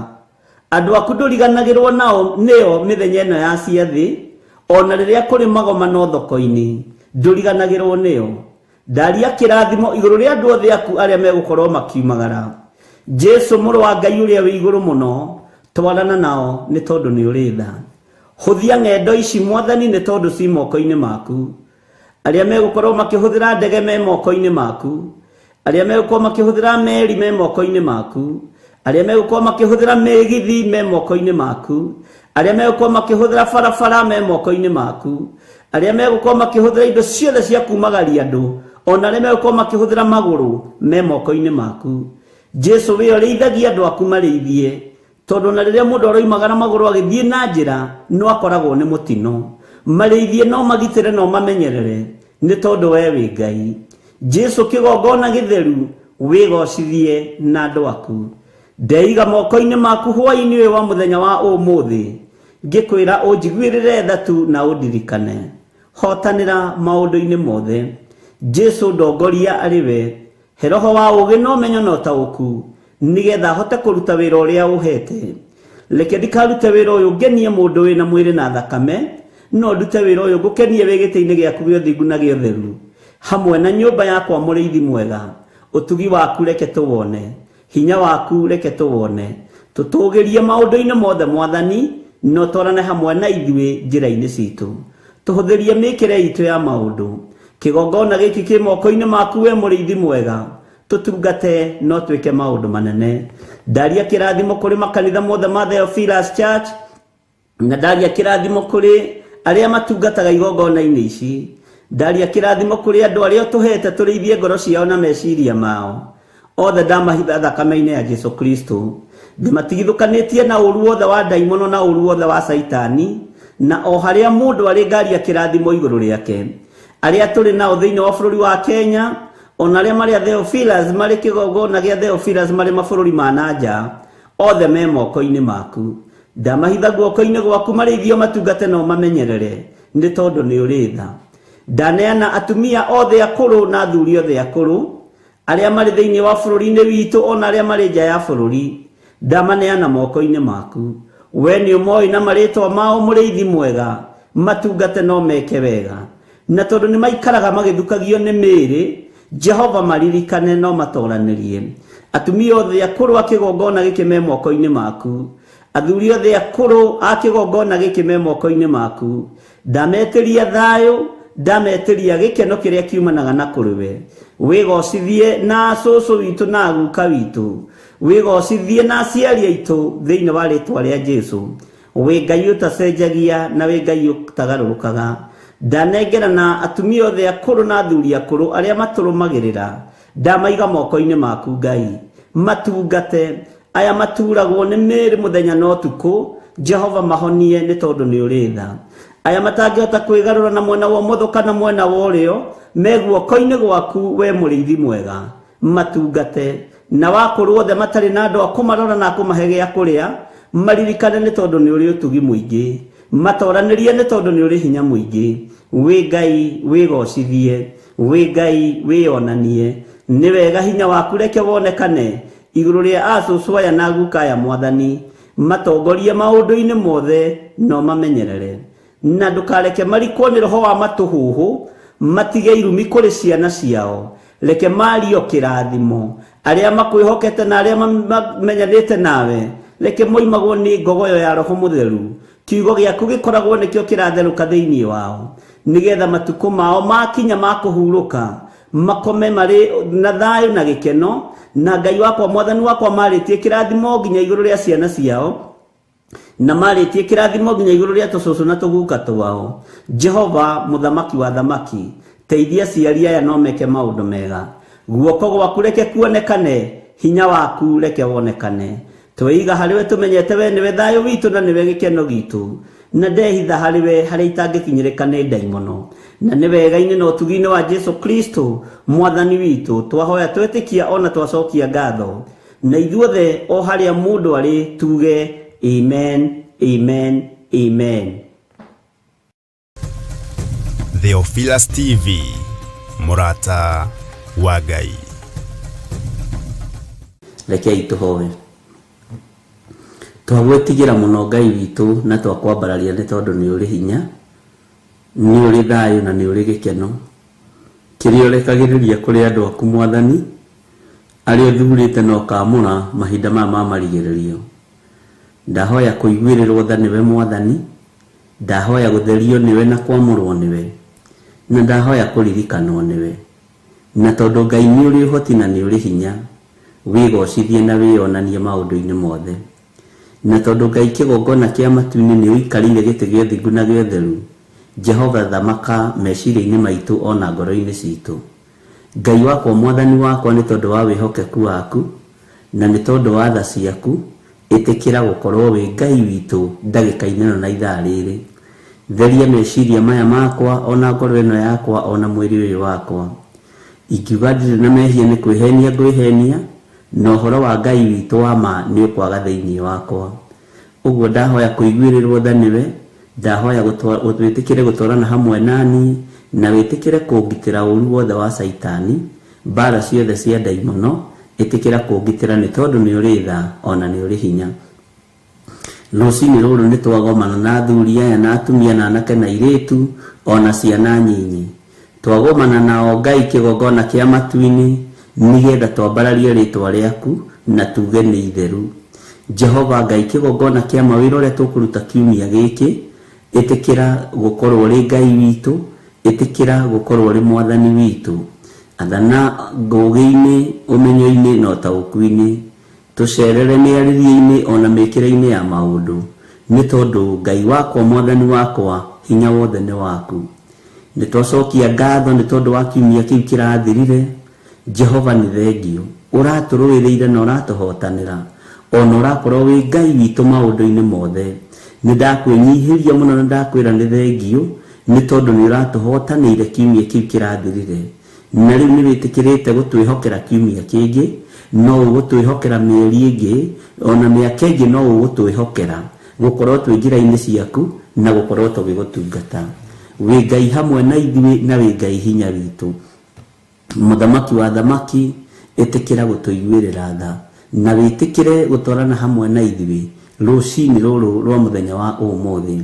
andũ aku ndũriganagĩrwo nao nĩo mĩthenya ĩno ya ciathĩ, ona rĩrĩa kũrĩ magomano thoko-inĩ, ndũriganagĩrwo nĩo. Ndaria kĩrathimo igũrũ rĩa andũ othe aku arĩa megũkorwo makiumagara. Jesu mũrũ wa Ngai ũrĩa wĩ igũrũ mũno, twarana nao nĩ tondũ nĩ ũrĩ tha. Hũthia ng'endo ici mwathani nĩ tondũ ci moko-inĩ maku. Arĩa megũkorwo makĩhũthĩra ndege me moko-inĩ maku, arĩa megũkorwo makĩhũthĩra meri me moko-inĩ maku, arĩa megũkorwo makĩhũthĩra mĩgithi me moko-inĩ maku, Arĩa megũkorwo makĩhũthĩra barabara me moko-inĩ maku. Arĩa megũkorwo makĩhũthĩra indo ciothe cia kumagaria andũ, ona arĩa megũkorwo makĩhũthĩra magũrũ me moko-inĩ maku. Jesu we ũrĩithagia andũ aku marĩithie, tondũ na rĩrĩa mũndũ aroimagara magũrũ agĩthiĩ na njĩra no akoragwo nĩ mũtino. Marĩithie no magitĩre no mamenyerere, nĩ tondũ we wĩ Ngai. Jesu kĩgongona gĩtheru wĩgocithie na andũ aku. Ndeiga moko-inĩ maku hwaĩ-inĩ ũyũ wa mũthenya wa ũmũthĩ, ngĩkwĩra ũnjiguĩrĩre tha tu na ũndirikane. Hotanĩra maũndũ-inĩ mothe. Jesu ndongoria arĩ we, he roho wa ũũgĩ na ũmenyo na ũtaũku, nĩgetha hote kũruta wĩra ũrĩa ũhete. Reke ndikarute wĩra ũyũ ngenie mũndũ wĩna mwĩrĩ na thakame, no ndute wĩra ũyũ ngũkenie wĩ gĩtĩ-inĩ gĩaku gĩa ũthingu na gĩa ũtheru, hamwe na nyũmba yakwa mũrĩithi mwega. Ũtugi waku reke tũwone, hinya waku reke tũwone, tũtũgĩrie maũndũ-inĩ mothe Mwathani, no twarane hamwe na ithuĩ njĩra-inĩ citũ. Tũhũthĩrie mĩkĩre itũ ya maũndũ. Kĩgongona gĩkĩ kĩ moko-inĩ maku we mũrĩithi mwega, tũtungate no twĩke maũndũ manene. Ndaria kĩrathimo kũrĩ makanitha mothe ma Theophilus Church, na ndaria kĩrathimo kũrĩ arĩa matungataga igongona-inĩ ici. Ndaria kĩrathimo kũrĩ andũ arĩa ũtũhete tũrĩithie ngoro ciao na meciria mao. Othe ndamahitha thakame-inĩ ya Jesu Kristo. Ndĩmatigithũkanĩtie na ũru wothe wa ndaimono na ũru wothe wa Saitani, na o harĩa mũndũ arĩ ngaria kĩrathimo igũrũ rĩake. Arĩa tũrĩ nao thĩinĩ wa bũrũri wa Kenya, ona arĩa marĩ a Theophilus marĩ kĩgongona gĩa Theophilus marĩ mabũrũri ma na nja, othe me moko-inĩ maku. Ndamahitha guoko-inĩ gwaku marĩithio matungate na ũmamenyerere, nĩ tondũ nĩ ũrĩ tha. Ndaneana atumia othe akũrũ na athuri othe akũrũ, arĩa marĩ thĩinĩ wa bũrũri-inĩ witũ ona arĩa marĩ nja ya bũrũri, ndamaneana moko-inĩ maku. We nĩ ũmoĩ na marĩtwa mao mũrĩithi mwega, matungate no meke wega. Na tondũ nĩ maikaraga magĩthukagio nĩ mĩĩrĩ, Jehova maririkane no matoranĩrie. Atumia othe akũrũ a kĩgongona gĩkĩ me moko-inĩ maku. Athuri othe akũrũ a kĩgongona gĩkĩ me moko-inĩ maku. Ndametĩria thayũ, ndametĩria gĩkeno kĩrĩa kiumanaga na kũrĩ we. Wĩgocithie na cũcũ witũ na guka witũ. Wĩgocithie na aciari aitũ thĩinĩ wa rĩtwa rĩa Jesu. Wĩ Ngai ũtacenjagia na wĩ Ngai ũtagarũrũkaga. Ndanengera na atumia othe akũrũ na athuri akũrũ arĩa matũrũmagĩrĩra, ndamaiga moko-inĩ maku Ngai. Matungate aya maturagwo nĩ mĩĩrĩ mũthenya na ũtukũ, Jehova mahonie nĩ tondũ nĩ ũrĩ tha. Aya matangĩhota kwĩgarũra na mwena wa ũmotho kana mwena wa ũrĩo, me guoko-inĩ gwaku we mũrĩithi mwega. Matungate na wakũrũ othe matarĩ na andũ a kũmarora na kũmahe gĩa kũrĩa, maririkane nĩ tondũ nĩ ũrĩ ũtugi mũingĩ. Matoranĩrie nĩ tondũ nĩ ũrĩ hinya mũingĩ. Wĩ Ngai wĩgocithie, wĩ Ngai wĩonanie. Nĩ wega hinya waku reke wonekane igũrũ rĩa acũcũ aya na guka aya Mwathani. Matongorie maũndũ-inĩ mothe no mamenyerere. Na ndũkareke marikwo nĩ roho wa matũhũhũ, matige irumi kũrĩ ciana ciao. Reke mario kĩrathimo. Arĩa makwĩhokete na arĩa mamenyanĩte nawe, reke moimagwo nĩ ngogoyo ya Roho Mũtheru. Kiugo gĩaku gĩkoragwo nĩkĩo kĩratherũka thĩinĩ wao, nĩgetha matukũ mao makinya ma kũhurũka makome marĩ na thayũ na gĩkeno. Na Ngai wakwa Mwathani wakwa marĩtie kĩrathimo nginya igũrũ rĩa ciana ciao, na marĩtie kĩrathimo nginya igũrũ rĩa tũcũcũ na tũguka twao. Jehova mũthamaki wa thamaki, teithia aciari aya no meke maũndũ mega. Guoko gwaku reke kuonekane, hinya waku reke wonekane. Tweiga harĩ we tũmenyete we nĩwe thayũ witũ na nĩwe gĩkeno gitũ, na ndehitha harĩ we harĩa itangĩkinyĩrĩka nĩ ndaimono. Na nĩ wega-inĩ na ũtugi-inĩ wa Jesu Kristo Mwathani witũ twahoya twetĩkia ona twacokia ngatho. Na ithuothe o harĩa mũndũ arĩ tuge amen, amen, amen. Theophilus TV, mũrata wa Ngai. Rekei tũhoe. Twagwĩtigĩra mũno Ngai witũ na twakwambararia nĩ tondũ nĩ ũrĩ hinya, nĩ ũrĩ thayũ na nĩ ũrĩ gĩkeno. Kĩrĩa ũrekagĩrĩria kũrĩ andũ aku Mwathani, arĩa ũthurĩte na ũkaamũra mahinda maya ma marigĩrĩrio. Ndahoya kũiguĩrĩrwo tha nĩwe Mwathani, ndahoya gũtherio nĩwe na kwamũrwo nĩwe, na ndahoya kũririkanwo nĩwe. Na tondũ Ngai nĩ ũrĩ ũhoti na nĩ ũrĩ hinya, wĩgocithie na wĩonanie maũndũ-inĩ mothe. Na tondũ Ngai kĩgongona kĩa matu-inĩ nĩ ũikarĩire gĩtĩ gĩa ũthingu na gĩa ũtheru, Jehova thamaka meciria-inĩ maitũ o na ngoro-inĩ citũ. Ngai wakwa Mwathani wakwa nĩ tondũ wa wĩhokeku waku, na nĩ tondũ wa tha ciaku, ĩtĩkĩra gũkorwo wĩ Ngai witũ ndagĩka-inĩ ĩno na ithaa rĩrĩ. Theria meciria maya makwa o na ngoro ĩno yakwa o na mwĩrĩ ũyũ wakwa. Ingiuga ndirĩ na mehia nĩ kwĩhenia ngwĩhenia, na ũhoro wa Ngai witũ wa ma nĩ ũkwaga thĩinĩ wakwa. Ũguo ndahoya kũiguĩrĩrwo tha nĩwe, ndahoya wĩtĩkĩre gũtwarana hamwe na niĩ, na wĩtĩkĩre kũngitĩra ũũru wothe wa Caitani, mbaara ciothe cia ndaimono, ĩtĩkĩra kũngitĩra nĩ tondũ nĩ ũrĩ tha o na nĩ ũrĩ hinya. Rũcinĩ rũrũ nĩ twagomana na athuri aya na atumia na anake na airĩtu o na ciana nyinyi. Twagomana nao Ngai kĩgongona kĩa matu-inĩ nĩgetha twambararie rĩtwa rĩaku na tuge nĩ itheru. Jehova Ngai kĩgongona kĩa ma wĩra ũrĩa tũkũruta kiumia gĩkĩ, ĩtĩkĩra gũkorwo ũrĩ Ngai witũ, ĩtĩkĩra gũkorwo ũrĩ Mwathani witũ. Athana ũũgĩ-inĩ, ũmenyo-inĩ na ũtaũku-inĩ. Tũcerere mĩarĩrie-inĩ o na mĩkĩre-inĩ ya maũndũ, nĩ tondũ Ngai wakwa Mwathani wakwa, hinya wothe nĩ waku. Nĩ twacokia ngatho nĩ tondũ wa kiumia kĩu kĩrathirire. Jehova nĩ thengiũ. Ũratũrũĩrĩire na ũratũhotanĩra. O na ũrakorwo wĩ Ngai witũ maũndũ-inĩ mothe. Nĩ ndakwĩnyihĩria mũno na ndakwĩra nĩ thengiũ nĩ tondũ nĩ ũratũhotanĩire kiumia kĩu kĩrathirire. Na rĩu nĩ wĩtĩkĩrĩte gũtwĩhokera kiumia kĩngĩ, no ũgũtwĩhokera mĩeri ĩngĩ, o na mĩaka ĩngĩ no ũgũtwĩhokera gũkorwo twĩ njĩra-inĩ ciaku na gũkorwo tũgĩgũtungata. Wĩ Ngai hamwe na ithuĩ na wĩ Ngai hinya witũ. Mũthamaki wa athamaki, ĩtĩkĩra gũtũiguĩrĩra tha, na wĩtĩkĩre gũtwarana hamwe na ithuĩ rũcinĩ rũrũ rwa mũthenya wa ũmũthĩ.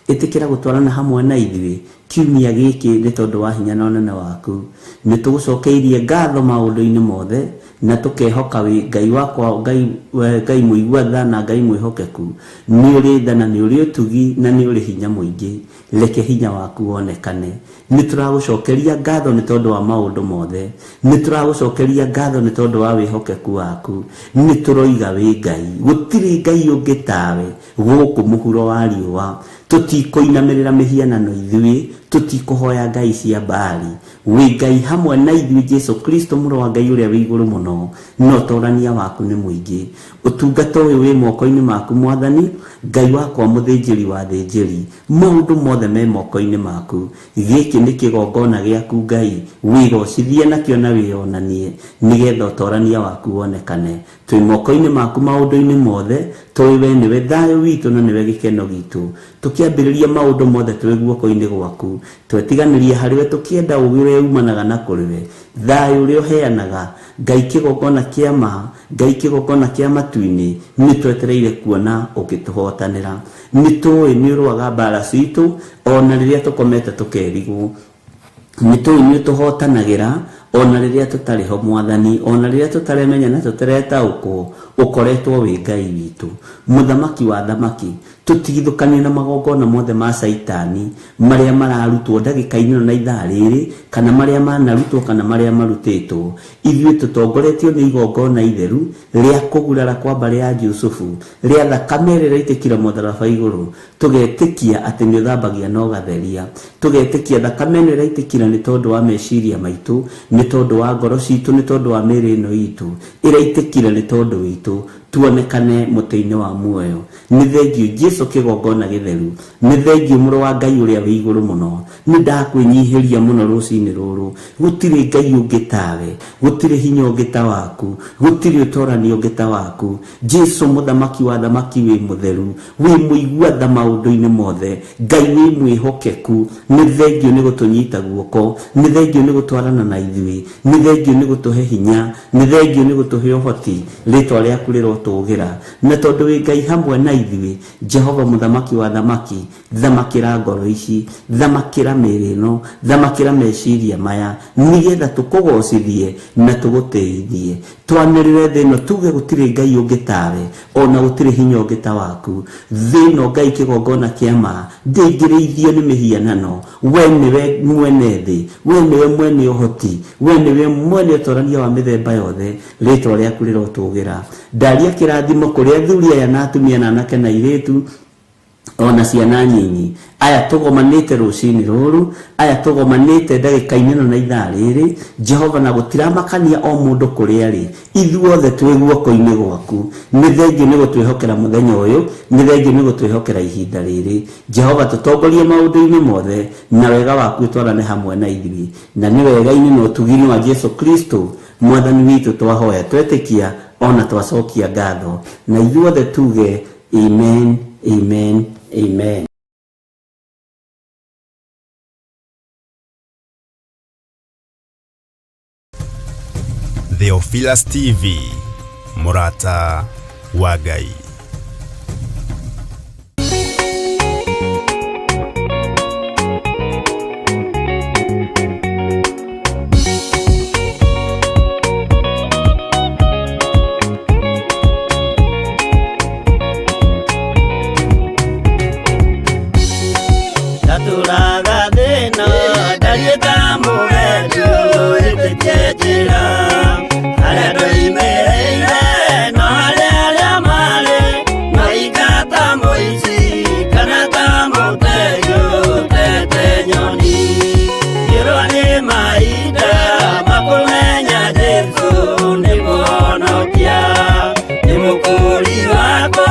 Ĩtĩkĩra gũtwarana hamwe na ithuĩ kiumia gĩkĩ nĩ tondũ wa hinya na ũnene waku. Nĩ tũgũcokeirie ngatho maũndũ-inĩ mothe na tũkehoka wĩ Ngai wakwa, Ngai, Ngai mũigua tha na Ngai mwĩhokeku. Nĩ ũrĩ tha na nĩ ũrĩ ũtugi na nĩ ũrĩ hinya mũingĩ. Reke hinya waku wonekane. Nĩ tũragũcokeria ngatho nĩ tondũ wa maũndũ mothe. Nĩ tũragũcokeria ngatho nĩ tondũ wa wĩhokeku waku. Nĩ tũroiga wĩ Ngai. Gũtirĩ Ngai ũngĩ tawe gũkũ mũhuro wa riũa. Tũtikũinamĩrĩra mĩhianano ithuĩ, tũtikũhoya ngai cia Baali. Wĩ Ngai hamwe na ithuĩ Jesu Kristo mũrũ wa Ngai ũrĩa wĩ igũrũ mũno, na ũtorania waku nĩ mũingĩ. Ũtungata ũyũ wĩ moko-inĩ maku Mwathani, Ngai wakwa mũthĩnjĩri wa athĩnjĩri. Maũndũ mothe me moko-inĩ maku. Gĩkĩ nĩ kĩgongona gĩaku Ngai, wĩgocithie nakĩo na wĩyonanie, nĩgetha ũtorania waku wonekane. Twĩ moko-inĩ maku maũndũ-inĩ mothe, tũĩ we nĩwe thayũ witũ na nĩwe gĩkeno gitũ. Tũkĩambĩrĩria maũndũ mothe twĩ guoko-inĩ gwaku. Twetiganĩria harĩ we tũkĩenda ũũgĩ ũrĩa umanaga na kũrĩ we, thayũ ũrĩa ũheanaga, Ngai kĩgongona kĩa ma, Ngai kĩgongona kĩa matu-inĩ, nĩ twetereire kuona ũgĩtũhotanĩra. Nĩ tũĩ nĩ ũrũaga mbaara citũ, o na rĩrĩa tũkomete tũkerigwo. Nĩ tũĩ nĩ ũtũhotanagĩra, o na rĩrĩa tũtarĩ ho Mwathani, o na rĩrĩa tũtaremenya na tũtaretaũkwo, ũkoretwo wĩ Ngai witũ. Mũthamaki wa athamaki, tũtigithũkanie na magongona mothe ma Caitani marĩa mararutwo ndagĩka-inĩ ĩno na ithaa rĩrĩ, kana marĩa manarutwo kana marĩa marutĩtwo. Ithuĩ tũtongoretio nĩ igongona itheru rĩa kũgurara kwa mbarĩ ya Jusufu, rĩa thakame ĩrĩa ĩraitĩkire mũtharaba igũrũ, tũgetĩkia atĩ nĩ ũthambagia na ũgatheria. Tũgetĩkia thakame ĩno ĩraitĩkire nĩ tondũ wa meciria maitũ, nĩ tondũ wa ngoro citũ, nĩ tondũ wa mĩĩrĩ ĩno itũ, ĩraitĩkire nĩ tondũ witũ, tuonekane mũtĩ-inĩ wa muoyo. Nĩ thengiũ Jesu kĩgongona gĩtheru, nĩ thengiũ mũrũ wa Ngai ũrĩa wĩ igũrũ mũno. Nĩ ndakwĩnyihĩria mũno rũcinĩ rũrũ. Gũtirĩ Ngai ũngĩ tawe, gũtirĩ hinya ũngĩ ta waku, gũtirĩ ũtorani ũngĩ ta waku. Jesu mũthamaki wa athamaki wĩ mũtheru, wĩ mũigua tha maũndũ-inĩ mothe, Ngai wĩ mwĩhokeku. Nĩ thengiũ nĩ gũtũnyita guoko, nĩ thengiũ nĩ gũtwarana na ithuĩ, nĩ thengiũ nĩ gũtũhe hinya, nĩ thengiũ nĩ gũtũhe ũhoti. Rĩtwa rĩaku rĩrotũgĩra. Na tondũ wĩ Ngai hamwe na ithuĩ, Jehova mũthamaki wa athamaki, thamakĩra ngoro ici, thamakĩra mĩĩrĩ ĩno, thamakĩra meciria maya, nĩgetha tũkũgocithie na tũgũtĩithie. Twanĩrĩre thĩ ĩno tuge gũtirĩ Ngai ũngĩ tawe, o na gũtirĩ hinya ũngĩ ta waku. Thĩ ĩno Ngai kĩgongona kĩa ma, ndĩngĩrĩithio nĩ mĩhianano. We nĩwe mwene thĩ, we nĩwe mwene ũhoti, we nĩwe mwene ũtorania wa mĩthemba yothe. Rĩtwa rĩaku rĩrotũgĩra. Ndaria Kĩrathimo kũrĩ athuri aya na atumia na anake na airĩtu ona ciana nyinyi aya tũgomanĩte rũcinĩ rũrũ, aya tũgomanĩte ndagĩka-inĩ ĩno na ithaa rĩrĩ, Jehova, na gũtiramakania o mũndũ kũrĩa arĩ, ithuothe twĩ guoko-inĩ gwaku. Nĩ thengiũ nĩ gũtwĩhokera mũthenya ũyũ, nĩ thengiũ nĩ gũtwĩhokera ihinda rĩrĩ. Jehova, tũtongorie maũndũ-inĩ mothe, na wega waku ũtwarane hamwe na ithuĩ, na nĩ wega-inĩ na ũtugi-inĩ wa Jesu Kristo Mwathani witũ twahoya, twetĩkia ona twacokia ngatho, na ithuothe tuge amen, amen, amen. Theophilus TV, mũrata wa Ngai. Ndatũraga thĩna ndariĩ ta mũgendi ũhĩtĩtie njĩra harĩa ndoimĩrĩire no harĩa arĩa marĩ maika ta mũici kana ta mũtegi ũtete nyoni ngĩrwo nĩ mahinda makũmenya Jesũ nĩ mũhonokia nĩ mũkũri wakwa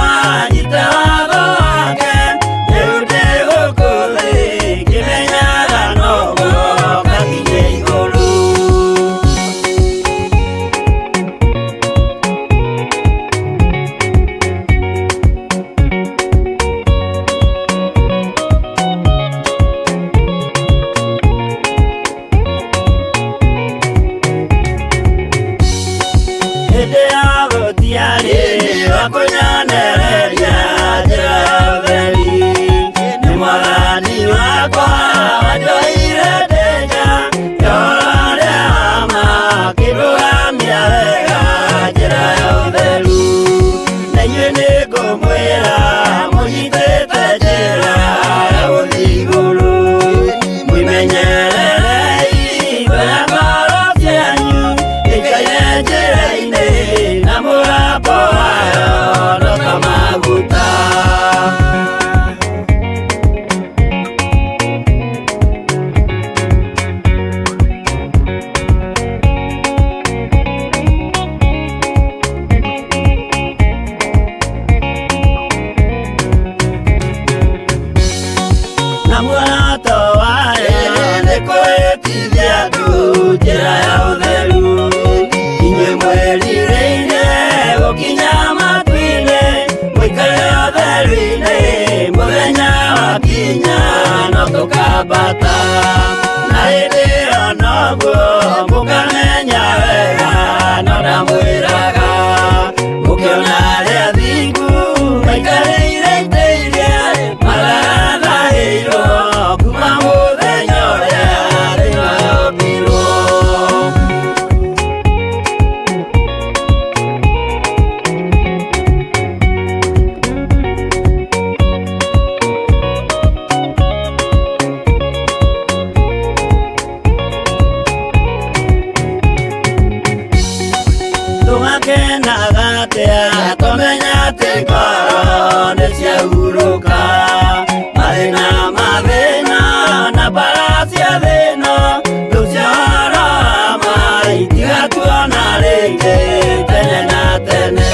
nyita watho wake rĩu ndĩ gũkũ thĩ ngĩmenyaga noguo ngakinye igũrũ. Hĩndĩ ya gũtiarĩ wa kũnyonereria njĩra ya ũtheri nĩ mwathani wakwa wanjoire ndĩnja yorarĩa ma kĩrũgamia wega njĩra ya ũtheru na inyuĩ nĩngũmwĩra mũnyitĩte njĩra ya gũthiĩ igũrũ mwĩmenyererei ngoro ngoro cianyu ikaire njĩra-inĩ na mũgambo wayo no ta maguta. Na muoroto wayo nĩ kwĩtithia andũ njĩra ya ũtheru inyuĩ mwĩrirĩire gũkinya matu-inĩ mũikare ũtheru-inĩ mũthenya wakinya no tũkambata na hĩndĩ ĩyo noguo mũkamenya wega no ndamwĩraga mũkĩona arĩa athingu maikarĩire itĩ iria marathahĩirwo kuma mũthenya ũrĩa thĩ yombirwo. Tũgakenaga atĩa tũmenya atĩ ngoro nĩ ciahurũka mathĩna mathĩna na mbara cia thĩna rĩu ciahoro ma itigatuona rĩngĩ tene na tene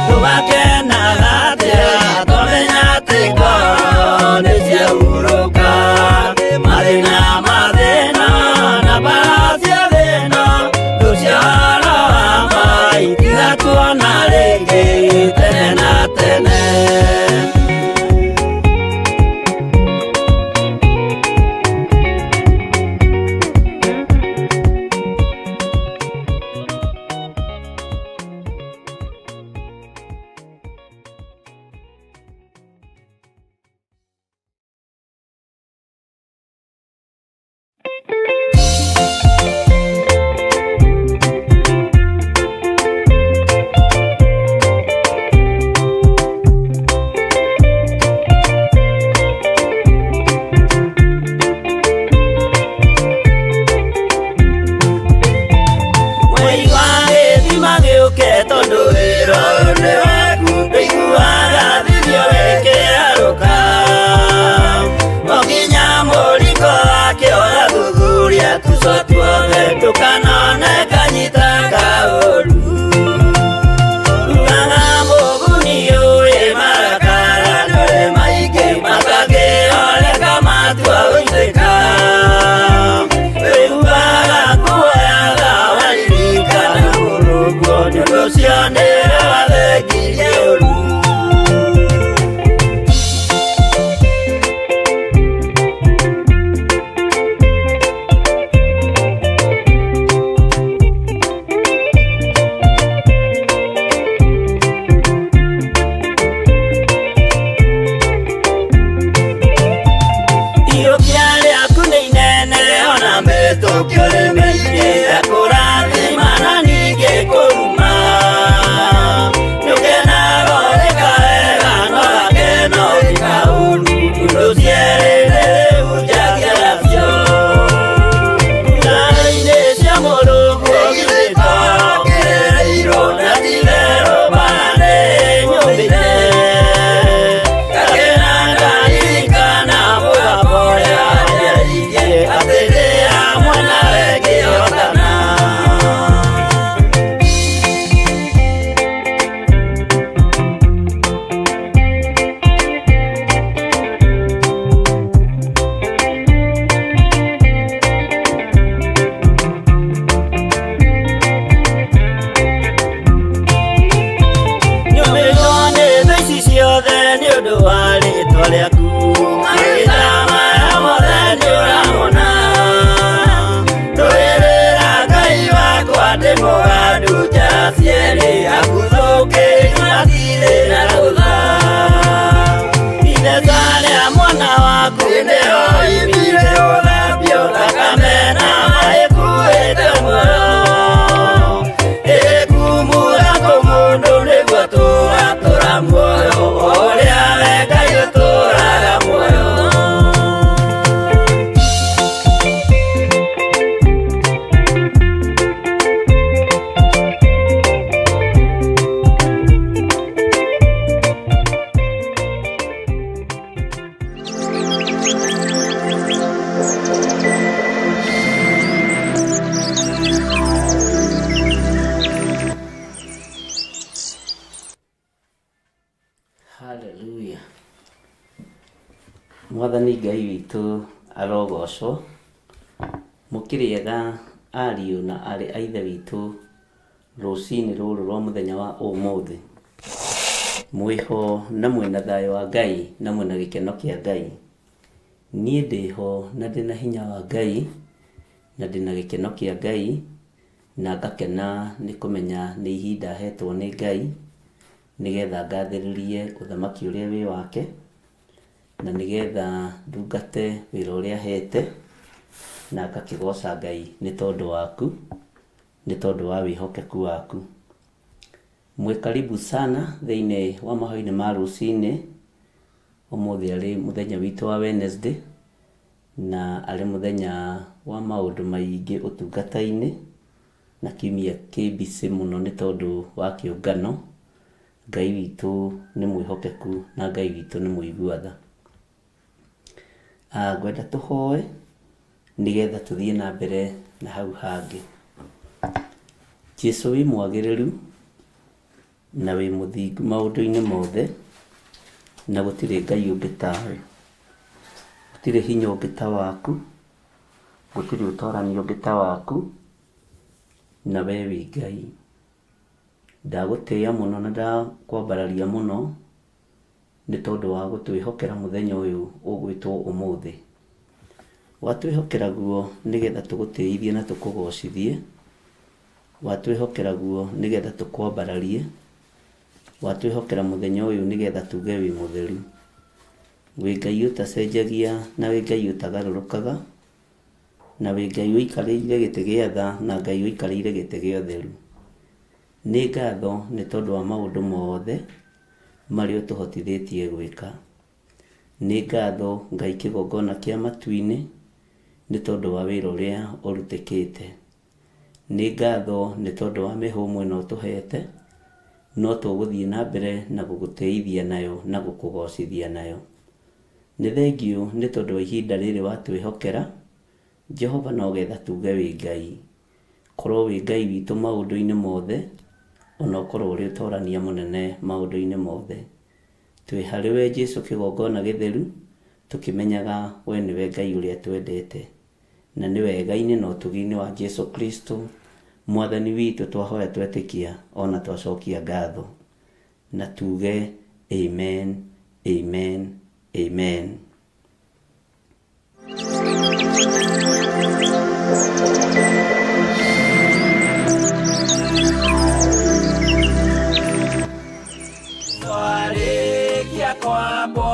tũgakenaga atĩa tũmenya atĩ ngoro nĩ ciahurũka mathĩna mathĩna na mbara cia thĩna rĩu ciahoro ma itigatuona rĩngĩ tene na tene. Mwathani Ngai witũ arogocwo. Mũkĩrĩega ariũ na arĩ a Ithe witũ rũcinĩ rũrũ rwa mũthenya wa ũmũthĩ. Mwĩho na mwĩna thayũ wa Ngai na mwĩna gĩkeno kĩa Ngai. Niĩ ndĩho na ndĩna hinya wa Ngai na ndĩna gĩkeno kĩa Ngai na ngakena nĩ kũmenya nĩ ihinda hetwo nĩ Ngai nĩgetha ngathĩrĩrie ũthamaki ũrĩa wĩ wake na nĩgetha ndungate wĩra ũrĩa ahete na ngakĩgoca Ngai nĩ tondũ waku, nĩ tondũ wa wĩhokeku waku. Mwĩ karibu sana thĩinĩ wa mahoya-inĩ ma rũcinĩ, ũmũthĩ arĩ mũthenya witũ wa Wednesday na arĩ mũthenya wa maũndũ maingĩ ũtungata-inĩ na kiumia kĩ busy mũno nĩ tondũ wa kĩũngano. Ngai witũ nĩ mwĩhokeku na Ngai witũ nĩ mũigua tha. Ngwenda tũhoe nĩgetha tũthiĩ na mbere na hau hangĩ. Jesu wĩ mwagĩrĩru na wĩ mũthingu maũndũ-inĩ mothe, na gũtirĩ Ngai ũngĩ tawe. Gũtirĩ hinya ũngĩ ta waku, gũtirĩ ũtorani ũngĩ ta waku, na we wĩ Ngai. Ndagũtĩĩa mũno na ndakwambararia mũno nĩ tondũ wa gũtwĩhokera mũthenya ũyũ ũgwĩtwo ũmũthĩ. Watwĩhokera guo nĩgetha tũgũtĩithie na tũkũgocithie, watwĩhokera guo nĩgetha tũkwambararie, watwĩhokera mũthenya ũyũ nĩgetha tuge wĩ mũtheru. Wĩ Ngai ũtacenjagia na wĩ Ngai ũtagarũrũkaga, na wĩ Ngai ũikarĩire gĩtĩ gĩa tha na Ngai ũikarĩire gĩtĩ gĩa ũtheru. Nĩ ngatho nĩ tondũ wa maũndũ mothe marĩa ũtũhotithĩtie gwĩka. Nĩ ngatho Ngai kĩgongona kĩa matu-inĩ nĩ tondũ wa wĩra ũrĩa ũrutĩkĩte. Nĩ ngatho nĩ tondũ wa mĩhũmũ ĩno ũtũhete, no tũgũthiĩ na mbere na gũgũtĩithia nayo na gũkũgocithia nayo. Nĩ thengiũ nĩ tondũ wa ihinda rĩrĩ watwĩhokera, Jehova no getha tuge wĩ Ngai. Korwo wĩ Ngai witũ maũndũ-inĩ mothe, ona ũkorwo ũrĩ ũtorania mũnene maũndũ-inĩ mothe. Twĩ harĩ we Jesu kĩgongona gĩtheru, tũkĩmenyaga we nĩwe Ngai ũrĩa twendete. Na nĩ wega-inĩ na ũtugi-inĩ wa Jesu Kristo, Mwathani witũ twahoya twetĩkia ona twacokia ngatho. Na tuge amen, amen, amen. Twarĩkia kwambwo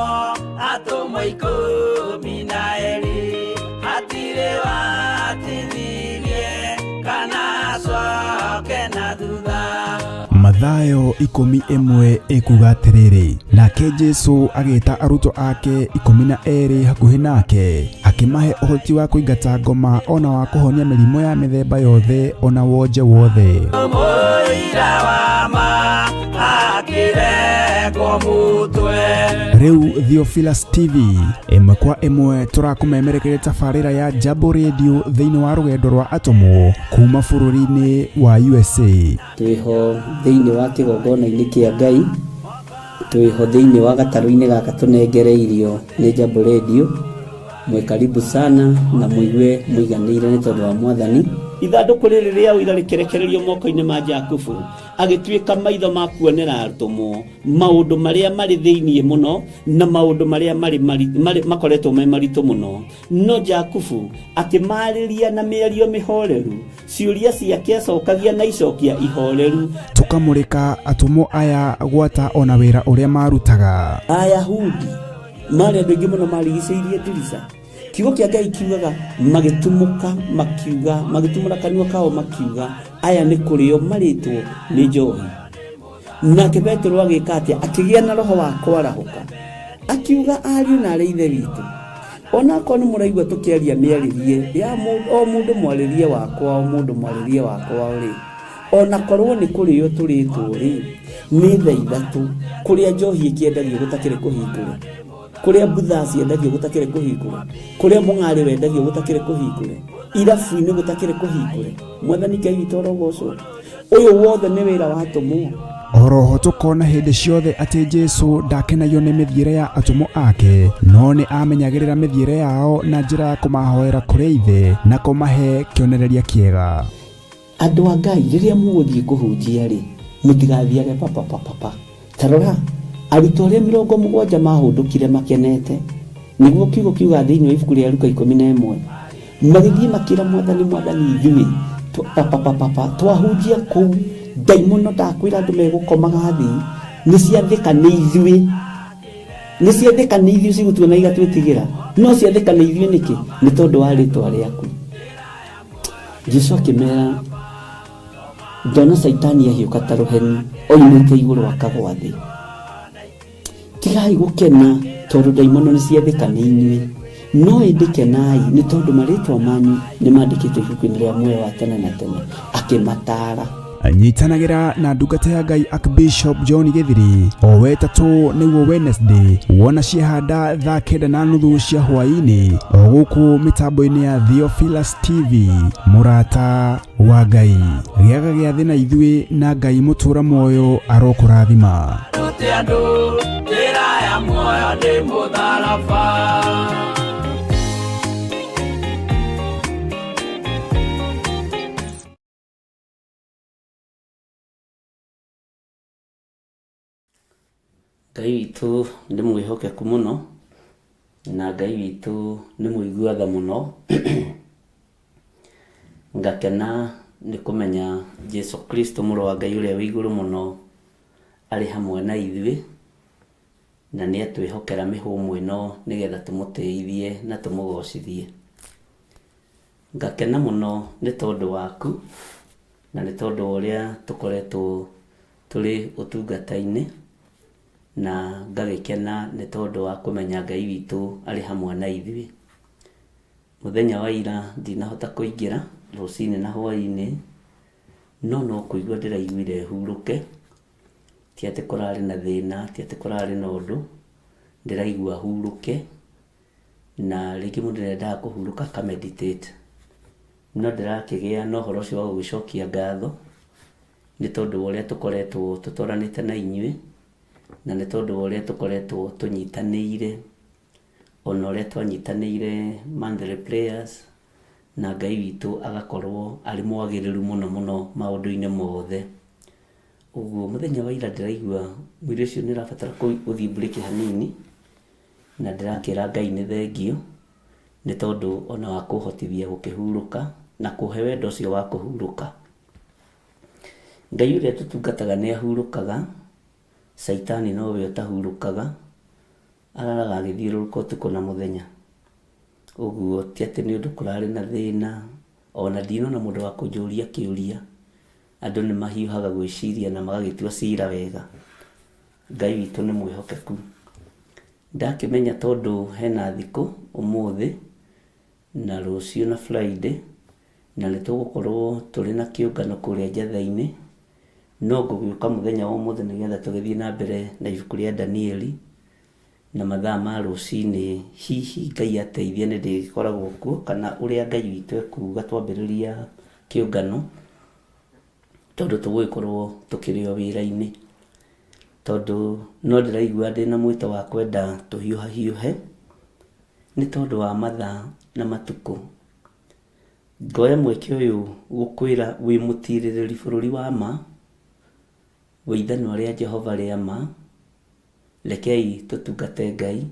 atũmwo 12, hatirĩ watithirie kana acoke na thutha. Mathayo 11 ĩkuga atĩrĩrĩ, nake Jesu agĩta arutwo ake 12 hakuhĩ nake, akĩmahe ũhoti wa kũingata ngoma ona wa kũhonia mĩrimũ ya mĩthemba yothe ona wonje wothe. Mũira wa ma akĩrengwo mũtwe. Rĩu Theophilus TV ĩmwe kwa ĩmwe tũrakũmemerekeria tabarĩra ya Jambo Radio thĩinĩ wa rũgendo rwa atũmwo kuma bũrũri-inĩ wa USA. Twĩho thĩinĩ wa kĩgongona-inĩ kĩa Ngai, twĩho thĩinĩ wa gatarũ-inĩ gaka tũnengereirio nĩ Jambo Radio. Mwĩ karibu sana na mũigue mũiganĩire nĩ tondũ wa Mwathani. Ithandũkũ rĩrĩ rĩa ũira rĩkĩrekererio moko-inĩ ma Jakubu, agĩtuĩka maitho ma kuonera atũmwo maũndũ marĩa marĩ thĩinĩ mũno na maũndũ marĩa marĩ makoretwo me maritũ mũno. No Jakubu akĩmaarĩria na mĩario mĩhoreru, ciũria ciake acokagia na icokia ihoreru. Tũkamũrĩka atũmwo aya gwata ona wĩra ũrĩa marutaga. Ayahudi marĩ andũ aingĩ mũno marigicĩirie ndirica. Kiugo kĩa Ngai kiugaga magĩtumũka makiuga, magĩtumũra kanua kao makiuga, aya nĩ kũrĩo marĩtwo nĩ njohi. Nake Petero agĩka atĩa? Akĩgĩa na roho wa kwarahũka, akiuga ariũ na arĩ ithe witũ, onakorwo nĩ mũraigua tũkĩaria mĩarĩrie ya o mũndũ mwarĩrie wakwa, o mũndũ mwarĩrie wakwa rĩ, onakorwo nĩ kũrĩo tũrĩtwo rĩ, nĩ thaa 3 kũrĩa njohi ĩkĩendagio gũtakĩrĩ kũhingũre, kũrĩa mbutha ciendagio gũtakĩrĩ kũhingũre, kũrĩa mũng'arĩ wendagio gũtakĩrĩ kũhingũre, irabu-inĩ gũtakĩrĩ kũhingũre. Mwathani Ngai witũ arogocwo. Ũyũ wothe nĩ wĩra wa atũmwo. Oroho tũkona hĩndĩ ciothe atĩ Jesu ndakenagio nĩ mĩthiĩre ya atũmwo ake, no nĩ amenyagĩrĩra mĩthiĩre yao na njĩra ya kũmahoera kũrĩ Ithe na kũmahe kĩonereria kĩega. Andũ a Ngai, rĩrĩa mũgũthiĩ kũhunjia-rĩ, mũtigathiage papapapapa. Ta rora, arutwo arĩa 70 maahũndũkire makenete, nĩguo kiugo kiugaga thĩinĩ wa ibuku rĩa Luka 11, magĩthiĩ makĩra Mwathani, Mwathani, ithuĩ papapapapa twahunjia kũu, ndaimono ndakwĩra andũ megũkomaga thĩ, nĩ ciathĩka nĩ ithuĩ. Nĩ ciathĩka nĩ ithuĩ cigũtuona igatwĩtigĩra. No ciathĩka nĩ ithuĩ nĩkĩ? Nĩ tondũ wa rĩtwa rĩaku. Jesu akĩmera, ndona Caitani ahiũka ta rũheni oimĩte igũrũ akagwa thĩ. Tigai gũkena tondũ ndaimono nĩ ciathĩka nĩ inyuĩ, no ĩndĩ kenai nĩ tondũ marĩtwa manyu nĩ mandĩkĩtwo ibuku-inĩ rĩa muoyo wa tene na tene. Akĩmataara. Nyitanagĩra na ndungata ya Ngai Archbishop John Gĩthiri o wetatũ nĩguo Wednesday wona ciehanda thaa 9:30 cia hwaĩ-inĩ o gũkũ mĩtambo-inĩ ya Theophilus TV. Mũrata wa Ngai, gĩaga gĩathĩ na ithuĩ na Ngai mũtũra muoyo arokũrathima. Rute andũ njĩra ya muoyo nĩ mũtharaba. Ngai witũ nĩ mwĩhokeku mũno, na Ngai witũ nĩ mũigua tha mũno. Ngakena nĩ kũmenya Jesu Kristo mũrũ wa Ngai ũrĩa wĩ igũrũ mũno arĩ hamwe na ithuĩ, na nĩ atwĩhokera mĩhũmũ ĩno nĩgetha tũmũtĩithie na tũmũgocithie. Ngakena mũno nĩ tondũ waku, na nĩ tondũ wa ũrĩa tũkoretwo tũrĩ ũtungata-inĩ, na ngagĩkena nĩ tondũ wa kũmenya Ngai witũ arĩ hamwe na ithuĩ. Mũthenya wa ira ndinahota kũingĩra, rũcinĩ na hwaĩ-inĩ, no no kũigua ndĩraiguire hurũke, ti atĩ kũrarĩ na thĩna, ti atĩ kũrarĩ na ũndũ, ndĩraigua hurũke, na rĩngĩ mũndũ nĩ endaga kũhurũka aka meditate. No ndĩrakĩgĩa na ũhoro ũcio wa gũgĩcokia ngatho, nĩ tondũ wa ũrĩa tũkoretwo tũtwaranĩte na inyuĩ, na nĩ tondũ wa ũrĩa tũkoretwo tũnyitanĩire, ona ũrĩa twanyitanĩire monthly prayers, na Ngai witũ agakorwo arĩ mwagĩrĩru mũno mũno maũndũ-inĩ mothe. Ũguo mũthenya wa ira ndĩraigua mwĩrĩ ũcio nĩ ũrabatara gũthiĩ break hanini, na ndĩrakĩra Ngai nĩ thengiũ, nĩ tondũ ona wa kũhotithia gũkĩhurũka, na kũhe wendo ũcio wa kũhurũka. Ngai ũrĩa tũtungataga nĩ ahurũkaga, Caitani nowe ũtahurũkaga, araraga agĩthiũrũrũka ũtukũ na mũthenya. Ũguo ti atĩ nĩ ũndũ kũrarĩ na thĩna, ona ndinona mũndũ wa kũnjũria kĩũria, andũ nĩ mahiũhaga gwĩciria na magagĩtua cira wega. Ngai witũ nĩ mwĩhokeku. Ndakĩmenya tondũ hena thikũ ũmũthĩ na rũciũ na Friday, na nĩ tũgũkorwo tũrĩ na kĩũngano kũrĩa Njatha-inĩ, no ngũgĩũka mũthenya wa ũmũthĩ nĩgetha tũgĩthiĩ na mbere na ibuku rĩa Danieli, na mathaa ma rũcinĩ, hihi Ngai ateithia nĩ ndĩgĩkoragwo kuo, kana ũrĩa Ngai witũ ekuga twambĩrĩria kĩũngano, tondũ tũgũgĩkorwo tũkĩrĩ o wĩra-inĩ. Tondũ no ndĩraigua ndĩna mwĩto wa kwenda tũhiũhahiũhe, nĩ tondũ wa mathaa na matukũ. Ngoya mweke ũyũ gũkwĩra wĩ mũtirĩrĩri bũrũri wa ma, wĩ ithanwa rĩa Jehova rĩa ma, rekei tũtungate Ngai,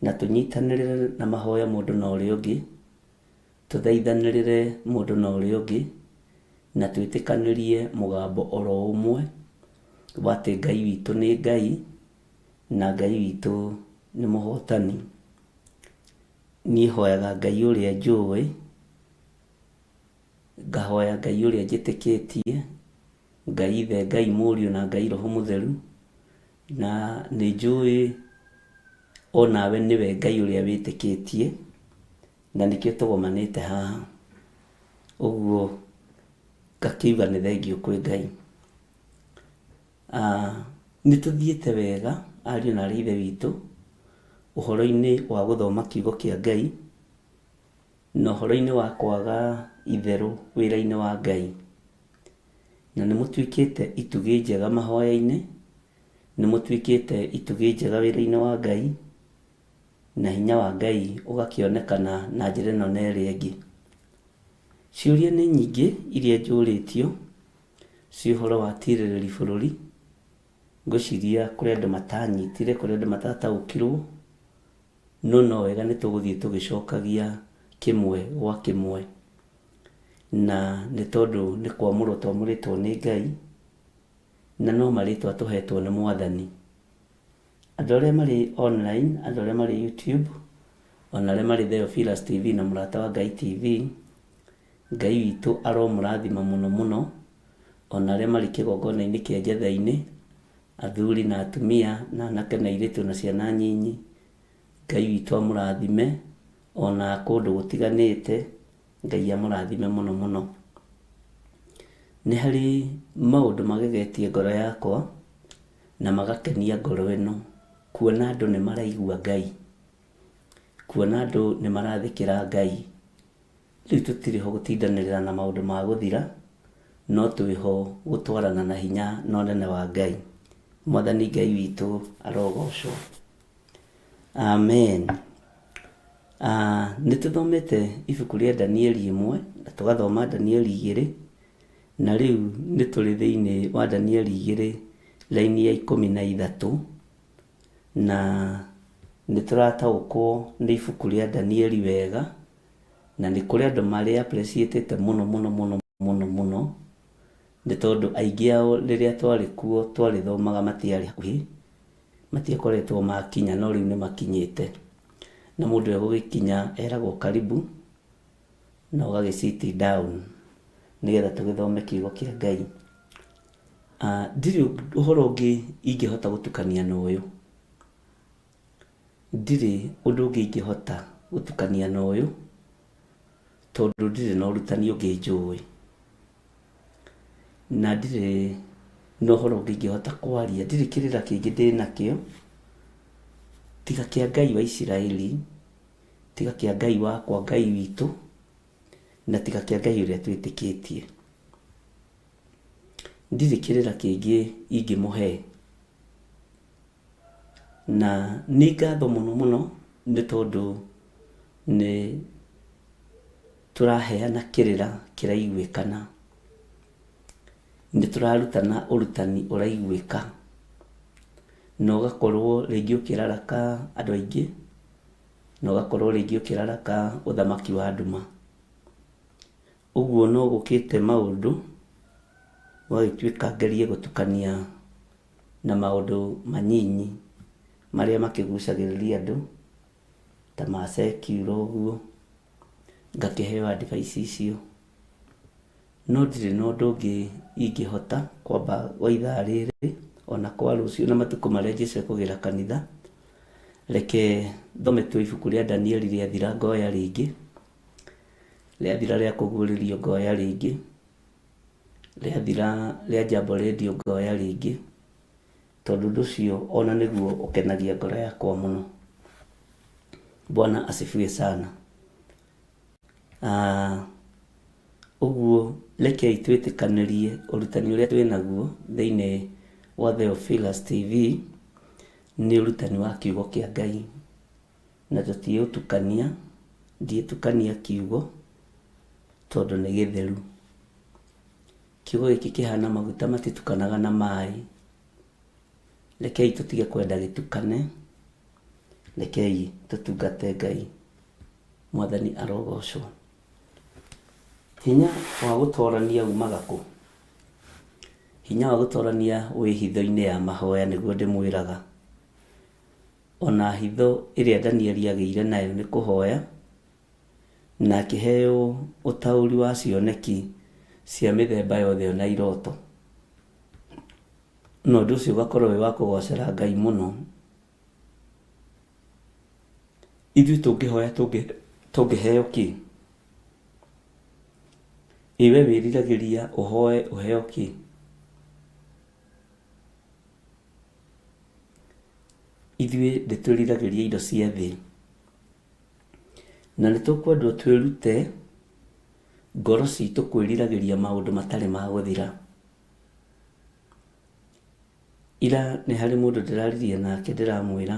na tũnyitanĩrĩre na mahoya mũndũ na ũrĩa ũngĩ, tũthaithanĩrĩre mũndũ na ũrĩa ũngĩ, na twĩtĩkanĩrie mũgambo oro ũmwe wa atĩ Ngai witũ nĩ Ngai, na Ngai witũ nĩ mũhotani. Niĩ hoyaga Ngai ũrĩa njũĩ, ngahoya Ngai ũrĩa njĩtĩkĩtie, Ngai Ithe, Ngai Mũriũ na Ngai Roho Mũtheru, na nĩ njũĩ onawe nĩwe Ngai ũrĩa wĩtĩkĩtie, na nĩkĩo tũgomanĩte haha. Ũguo ngakiuga nĩ thengiũ kwĩ Ngai. Nĩ tũthiĩte wega ariũ na aarĩ a Ithe witũ ũhoro-inĩ wa gũthoma kiugo kĩa Ngai na ũhoro-inĩ wa kwaga itherũ wĩra-inĩ wa Ngai. Na nĩ mũtuĩkĩte itugĩ njega mahoya-inĩ, nĩ mũtuĩkĩte itugĩ njega wĩra-inĩ wa Ngai, na hinya wa Ngai ũgakĩonekana na njĩra ĩno na ĩrĩa ĩngĩ. Ciũria nĩ nyingĩ iria njũrĩtio cia ũhoro wa tirĩrĩri bũrũri. Ngwĩciria kũrĩ andũ matanyitire, kũrĩ andũ matataũkirwo, no no wega nĩ tũgũthiĩ tũgĩcokagia kĩmwe gwa kĩmwe. Na nĩ tondũ nĩ kwamũrwo twamũrĩtwo nĩ Ngai, na no marĩtwa tũhetwo nĩ Mwathani. Andũ arĩa marĩ online, andũ arĩa marĩ YouTube, ona arĩa marĩ Theophilus TV na Mũrata wa Ngai TV, Ngai witũ aromũrathima mũno mũno, ona arĩa marĩ kĩgongona-inĩ kĩa Njetha-inĩ, athuri na atumia, na anake na airĩtu na ciana nyinyi, Ngai witũ amũrathime, ona kũndũ gũtiganĩte, Ngai amũrathime mũno mũno. Nĩ harĩ maũndũ magegetie ngoro yakwa, na magakenia ngoro ĩno, kuona andũ nĩ maraigua Ngai, kuona andũ nĩ marathĩkĩra Ngai. Rĩu tũtirĩ ho gũtindanĩrĩra na maũndũ ma gũthira, no twĩho gũtwarana na hinya na ũnene wa Ngai. Mwathani Ngai witũ arogocwo. Amen. Ah, nĩ tũthomete ibuku rĩa Danieli ĩmwe na tũgathoma Danieli igĩrĩ na rĩu nĩ tũrĩ thĩinĩ wa Danieli igĩrĩ raini ya 13 na nĩ tũrataũkwo nĩ ibuku rĩa Danieli wega na nĩ kũrĩ andũ marĩ appreciate mũno mũno mũno mũno mũno nĩ tondũ aingĩ ao rĩrĩa twarĩ kuo twarĩthomaga matiarĩ hakuhĩ matiakoretwo makinya no rĩu nĩ makinyĩte na mũndũ egũgĩkinya eragwo karibu na ũgagĩ sit down nĩgetha tũgĩthome kiugo kĩa Ngai. Ah, ndirĩ ũhoro ũngĩ ingĩhota gũtukania na ũyũ. Ndirĩ ũndũ ũngĩ ingĩhota gũtukania na ũyũ tondũ ndirĩ na ũrutani ũngĩ njũĩ. Na ndirĩ na ũhoro ũngĩ ingĩhota kwaria, ndirĩ kĩrĩra kĩngĩ ndĩ nakĩo tiga kĩa Ngai wa Isiraeli, tiga kĩa Ngai wakwa, Ngai witũ, na tiga kĩa Ngai ũrĩa twĩtĩkĩtie. Ndirĩ kĩrĩra kĩngĩ ingĩmũhe. Na nĩ ngatho mũno mũno nĩ tondũ nĩ tũraheana kĩrĩra kĩraiguĩkana. Nĩ tũrarutana ũrutani ũraiguĩka. Na ũgakorwo rĩngĩ ũkĩraraka andũ aingĩ, na ũgakorwo rĩngĩ ũkĩraraka ũthamaki wa nduma. Ũguo no gũkĩte maũndũ, gũgagĩtuĩka ngerie gũtukania na maũndũ manyinyi marĩa makĩgucagĩrĩria andũ ta ma secular ũguo, ngakĩheo advice icio. No ndirĩ na ũndũ ũngĩ ingĩhota kwamba gwa ithaa rĩrĩ ona kwa rũciũ na matukũ marĩa Jesũ ekũgĩra kanitha. Reke thome tu ibuku rĩa Danieli rĩathira ngoya rĩngĩ, rĩathira rĩa kũguũrĩrio ngoya rĩngĩ. Rĩathira rĩa Jambo Radio ngoya rĩngĩ, tondũ ũndũ ũcio ona nĩguo ũkenagia ngoro yakwa mũno. Bwana asifiwe sana. Ah, ũguo rekei twĩtĩkanĩrie ũrutani ũrĩa twĩ naguo thĩinĩ wa Theophilus TV nĩ ũrutani wa kiugo kĩa Ngai na tũtiũtukania, ndiĩtukania kiugo tondũ nĩ gĩtheru. Kiugo gĩkĩ kĩhana maguta matitukanaga na maĩ. Rekei tũtige kwenda gĩtukane, rekei tũtungate Ngai. Mwathani arogocwo. Hinya wa gũtorania umaga kũ? Hinya wa gũtorania wĩ hitho-inĩ ya mahoya nĩguo ndĩmwĩraga. Ona hitho ĩrĩa Danieli agĩire nayo nĩ kũhoya, na akĩheo ũtaũri wa cioneki cia mĩthemba yothe ona iroto. Na ũndũ ũcio ũgakorwo wĩ wa kũgocera Ngai mũno. Ithuĩ tũngĩhoya tũngĩheo kĩ? Ĩ we wĩriragĩria ũhoe ũheo kĩ? Ithuĩ nĩtwĩriragĩria indo cia thĩ. Na nĩ tũkwendwo twĩrute ngoro citũ kwĩriragĩria maũndũ matarĩ ma gũthira. Ira nĩ harĩ mũndũ ndĩraririe nake ndĩramwĩra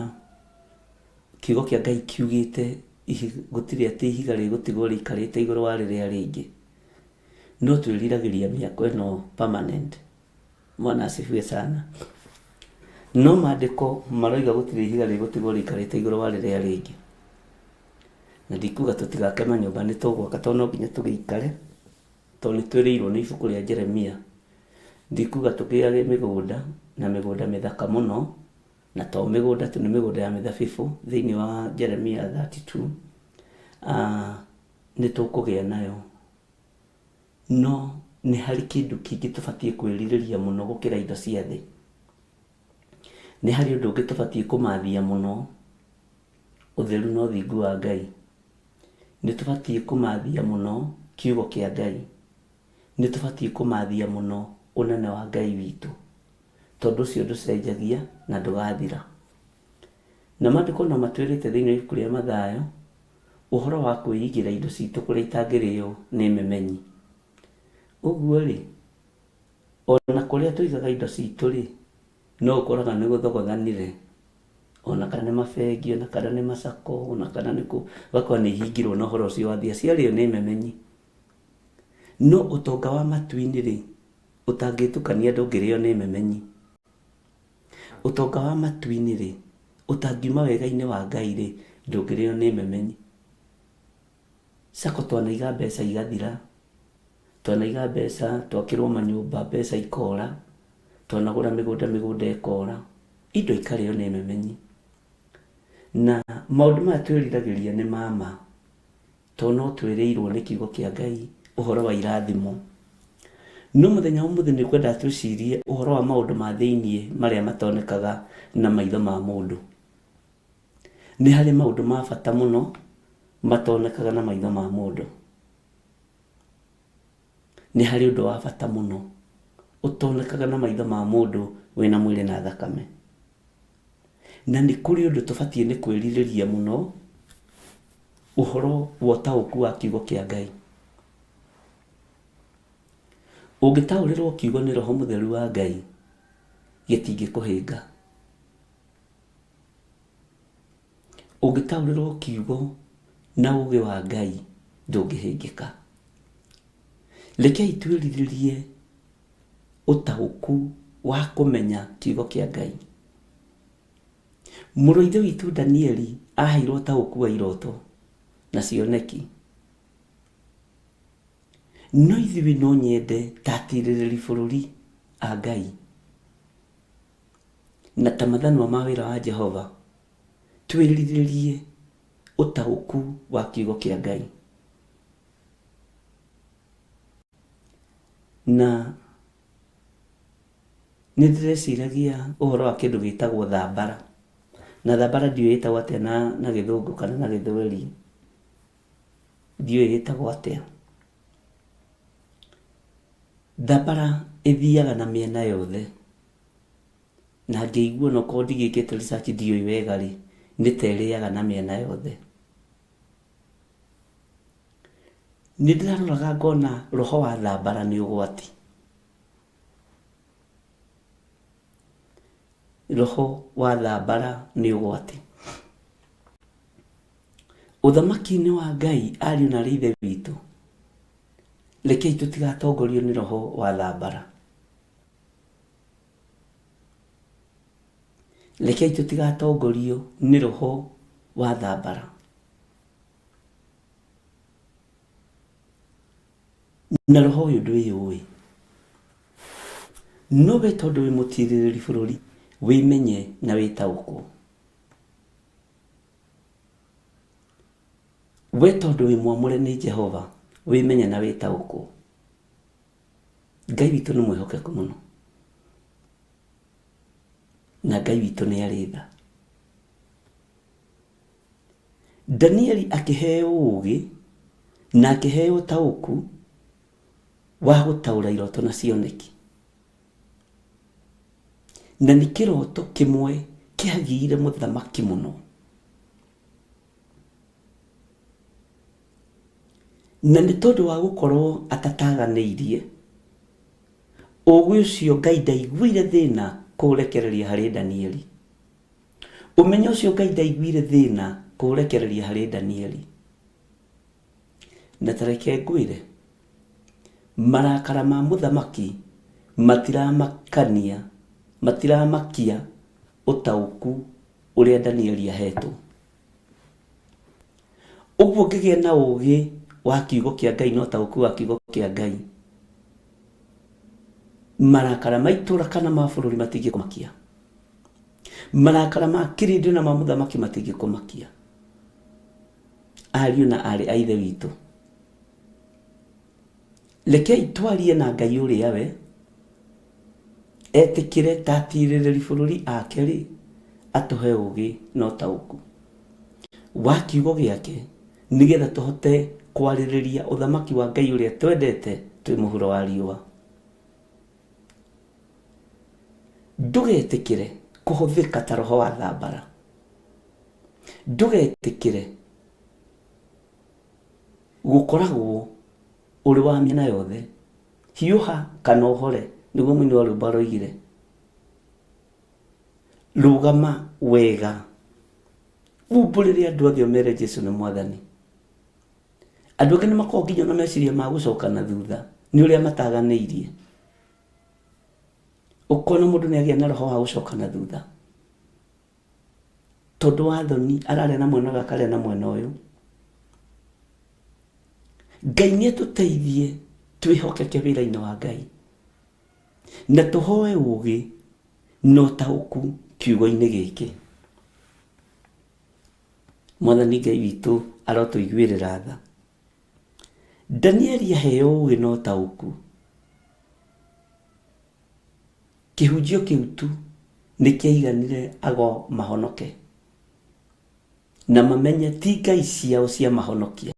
kiugo kĩa Ngai kiugĩte gũtirĩ atĩ ihiga rĩgũtigwo rĩikarĩte igũrũ wa rĩrĩa rĩngĩ. No twĩriragĩria mĩako ĩno permanent. Bwana asifiwe sana. No maandĩko maroiga gũtirĩ ihiga rĩgũtigwo rĩikarĩte igũrũ wa rĩrĩa rĩngĩ. Na ndikuga tũtigake manyũmba nĩ tũgwaka tondũ no nginya tũgĩikare tondũ nĩ twĩrĩirwo nĩ ibuku rĩa Jeremia. Ndikuga tũgĩage mĩgũnda na mĩgũnda mĩthaka mũno na to mĩgũnda tu nĩ mĩgũnda ya mĩthabibũ thĩinĩ wa Jeremia 32 nĩ tũkũgĩa nayo. No nĩ harĩ kĩndũ kĩngĩ tũbatiĩ kwĩrirĩria mũno gũkĩra indo cia thĩ. Nĩ harĩ ũndũ ũngĩ tũbatiĩ kũmathia mũno, ũtheru na ũthingu wa Ngai. Nĩ tũbatiĩ kũmathia mũno kiugo kĩa Ngai. Nĩ tũbatiĩ kũmathia mũno ũnene wa Ngai witũ, tondũ ũcio ndũcenjagia na ndũgathira. Na maandĩko no matwĩrĩte thĩinĩ wa ibuku rĩa Mathayo, ũhoro wa kwĩigĩra indo citũ kũrĩa itangĩrĩo nĩ memenyi. Ũguo-rĩ, ona kũrĩa tũigaga indo citũ-rĩ, no ũkoraga nĩ gũthogothanire, ona kana nĩ mabengi, ona kana nĩ macako, ona kana nĩ kũ, ũgakora nĩ ihingirwo na ũhoro ũcio wathira, ciarĩo nĩ memenyi. No ũtonga wa matu-inĩ-rĩ, ũtangĩtukania ndũngĩrĩo nĩ memenyi. Ũtonga wa matu-inĩ-rĩ, ũtangiuma wega-inĩ wa Ngai-rĩ, ndũngĩrĩo nĩ memenyi. Sacco twanaiga mbeca igathira, twanaiga mbeca twakĩrwo manyũmba mbeca ikora, twanagũra mĩgũnda mĩgũnda ĩkora, indo ikarĩo nĩ memenyi. Na maũndũ maya twĩriragĩria nĩ ma ma. Tondũ no twĩrĩirwo nĩ kiugo kĩa Ngai ũhoro wa irathimo. No mũthenya wa ũmũthĩ nĩ ngwenda twĩcirie ũhoro wa maũndũ ma thĩiniĩ marĩa matonekaga na maitho ma mũndũ. Nĩ harĩ maũndũ ma bata mũno matonekaga na maitho ma mũndũ. Nĩ harĩ ũndũ wa bata mũno ũtonekaga na maitho ma mũndũ wĩna mwĩrĩ na thakame. Na nĩ kũrĩ ũndũ tũbatiĩ nĩ kwĩrirĩria mũno, ũhoro wa ũtaũku wa kiugo kĩa Ngai. Ũngĩtaũrĩrwo kiugo nĩ Roho Mũtheru wa Ngai, gĩtingĩkũhĩnga. Ũngĩtaũrĩrwo kiugo na ũgĩ wa Ngai, ndũngĩhĩngĩka. Rekei twĩrirĩrie ũtaũku wa kũmenya kiugo kĩa Ngai. Mũrũ wa Ithe witũ Danieli aheirwo ũtaũku wa iroto na cioneki. No ithuĩ no nyende ta atirĩrĩri bũrũri a Ngai na ta mathanwa ma wĩra wa Jehova twĩrirĩrie ũtaũku wa kiugo kĩa Ngai. Na nĩ ndĩreciragia ũhoro wa kĩndũ gĩtagwo thambara. Na thambara ndiũĩ ĩtagwo atĩa na, na gĩthũngũ kana na gĩthweri. Ndiũĩ ĩtagwo atĩa. Thambara ĩthiaga na mĩena yothe. Na ngĩigua onokorwo ndigĩkĩte research ndiũĩ wega rĩ, nĩ ta ĩrĩaga na mĩena yothe. Nĩ ndĩraroraga ngona roho wa thambara nĩ ũgwati. Roho wa thambara nĩ ũgwati. Ũthamaki-inĩ wa Ngai, ariũ na aarĩ a Ithe witũ, rekei tũtigatongorio nĩ roho wa thambara. Rekei tũtigatongorio nĩ roho wa thambara. Na roho ũyũ ndwĩyũĩ. No we tondũ wĩ mũtirĩrĩri bũrũri, wĩmenye na wĩtaũkwo. We tondũ wĩ mwamũre nĩ Jehova, wĩmenye na wĩtaũkwo. Ngai witũ nĩ mwĩhokeku mũno. Na Ngai witũ nĩ arĩ tha. Danieli akĩheo ũũgĩ na akĩheo ũtaũku wa gũtaũra iroto na cioneki. Na nĩ kĩroto kĩmwe kĩagiire mũthamaki mũno. Na nĩ tondũ wa gũkorwo atataganĩirie, ũũgĩ ũcio Ngai ndaiguire thĩna kũũrekereria harĩ Danieli. Ũmenyo ũcio Ngai ndaiguire thĩna kũũrekereria harĩ Danieli. Na ta reke ngwĩre, marakara ma mũthamaki matiramakania, matiramakia ũtaũku ũrĩa Danieli ahetwo. Ũguo ũngĩgĩa na ũgĩ wa kiugo kĩa Ngai na ũtaũku wa kiugo kĩa Ngai, marakara ma itũra kana ma bũrũri matingĩkũmakia. Marakara ma kĩrĩndĩ na ma mũthamaki matingĩkũmakia. Ariũ na aarĩ a Ithe witũ, rekei twarie na Ngai ũrĩa we etĩkĩre ta atirĩrĩri bũrũri ake-rĩ, atũhe ũũgĩ na ũtaũku wa kiugo gĩake nĩgetha tũhote kwarĩrĩria ũthamaki wa Ngai ũrĩa twendete twĩ mũhuro wa riũa. Ndũgetĩkĩre kũhũthĩka ta roho wa thambara. Ndũgetĩkĩre gũkoragwo ũrĩ wa mĩena yothe. Hiũha kana ũhore, nĩguo mũini wa rwĩmbo aroigire. Rũgama wega, umbũrĩre andũ othe ũmere Jesu nĩ Mwathani. Andũ angĩ nĩ makoragwo nginya na meciria ma gũcoka na thutha nĩ ũrĩa mataganĩirie. Ũkona mũndũ nĩ agĩa na roho wa gũcoka na thutha. Tondũ wa thoni ararĩa na mwena ũyũ akarĩa na mwena ũyũ. Ngai nĩ atũteithie twĩhokeke wĩra-inĩ wa Ngai na tũhoe ũgĩ na ũtaũku kiugo-inĩ gĩkĩ. Mwathani Ngai witũ arotũiguĩrĩra tha. Danieli aheo ũgĩ na ũtaũku. Kĩhunjio kĩu tu nĩ kĩaiganire ago mahonoke na mamenye ti ngai ciao ciamahonokia.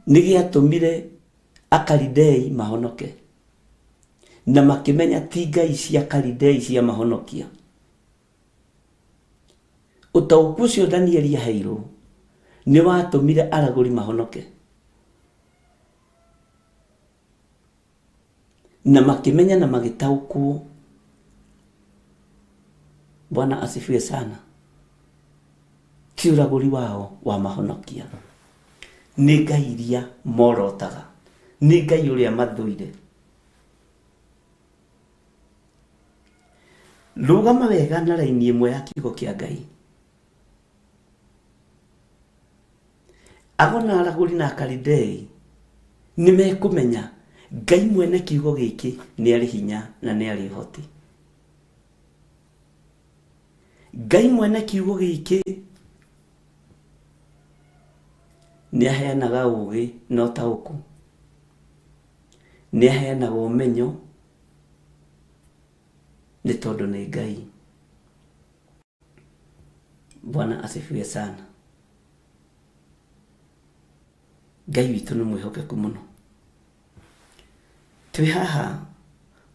Nĩ gĩatũmire Akalidei mahonoke na makĩmenya ti ngai cia Kalidei ciamahonokia. Ũtaũku ũcio Danieli aheirwo nĩ watũmire aragũri mahonoke. Na makĩmenya na magĩtaũkwo. Bwana asifiwe sana. Ti ũragũri wao wamahonokia, nĩ ngai iria morotaga, nĩ ngai ũrĩa mathũire. Rũgama wega na raini ĩmwe ya kiugo kĩa Ngai. Ago na aragũri na Akalidei nĩ mekũmenya Ngai mwene kiugo gĩkĩ nĩ arĩ hinya na nĩ arĩ ũhoti. Ngai mwene kiugo gĩkĩ nĩ aheanaga ũũgĩ na ũtaũku, nĩ aheanaga ũmenyo nĩ tondũ nĩ Ngai. Bwana asifiwe sana. Ngai witũ nĩ mwĩhokeku mũno. Twĩ haha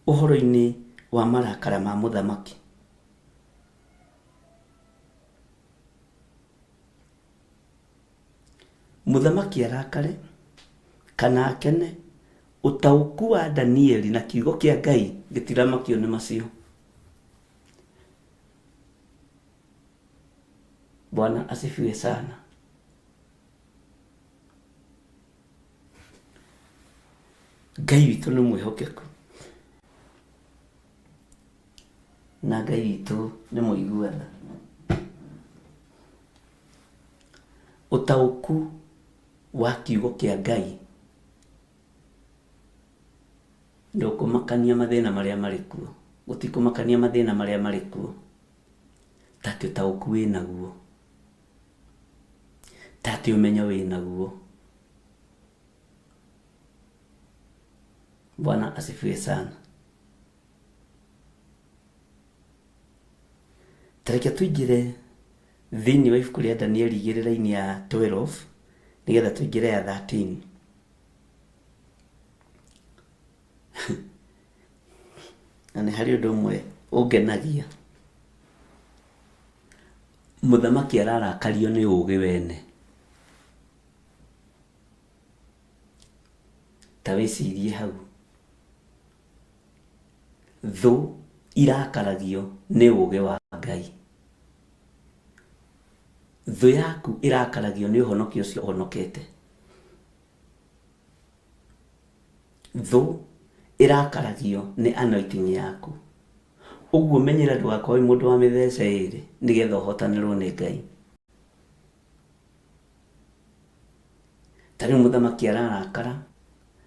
ũhoro-inĩ wa marakara ma mũthamaki. Mũthamaki arakare kana akene, ũtaũku wa Danieli na kiugo kĩa Ngai gĩtiramakio nĩ macio. Bwana asifiwe sana. Ngai witũ nĩ mwĩhokeku na Ngai witũ nĩ mũigua tha. Ũtaũku wa kiugo kĩa Ngai Ndũkũmakania mathĩna marĩa marĩ kuo. Gũtikũmakania mathĩna marĩa marĩ kuo. Ta atĩ ũtaũku wĩ naguo. Ta atĩ ũmenyo wĩ naguo. Bwana asifiwe sana. Ta reke tũingĩre thĩinĩ wa ibuku rĩa Danieli igĩrĩ raini ya 12 nĩgetha tũingĩre ya 13. Na nĩ harĩ ũndũ ũmwe ũngenagia. Mũthamaki ararakario nĩ ũũgĩ wene. Ta wĩcirie hau. Thũ irakaragio nĩ ũũgĩ wa Ngai. Thũ yaku ĩrakaragio nĩ ũhonokio ũcio ũhonokete. Thũ ĩrakaragio nĩ anointing yaku. Ũguo menyera ndũgakorwo wĩ mũndũ wa mĩthece ĩrĩ nĩgetha ũhotanĩrwo nĩ Ngai. Ta rĩu mũthamaki ararakara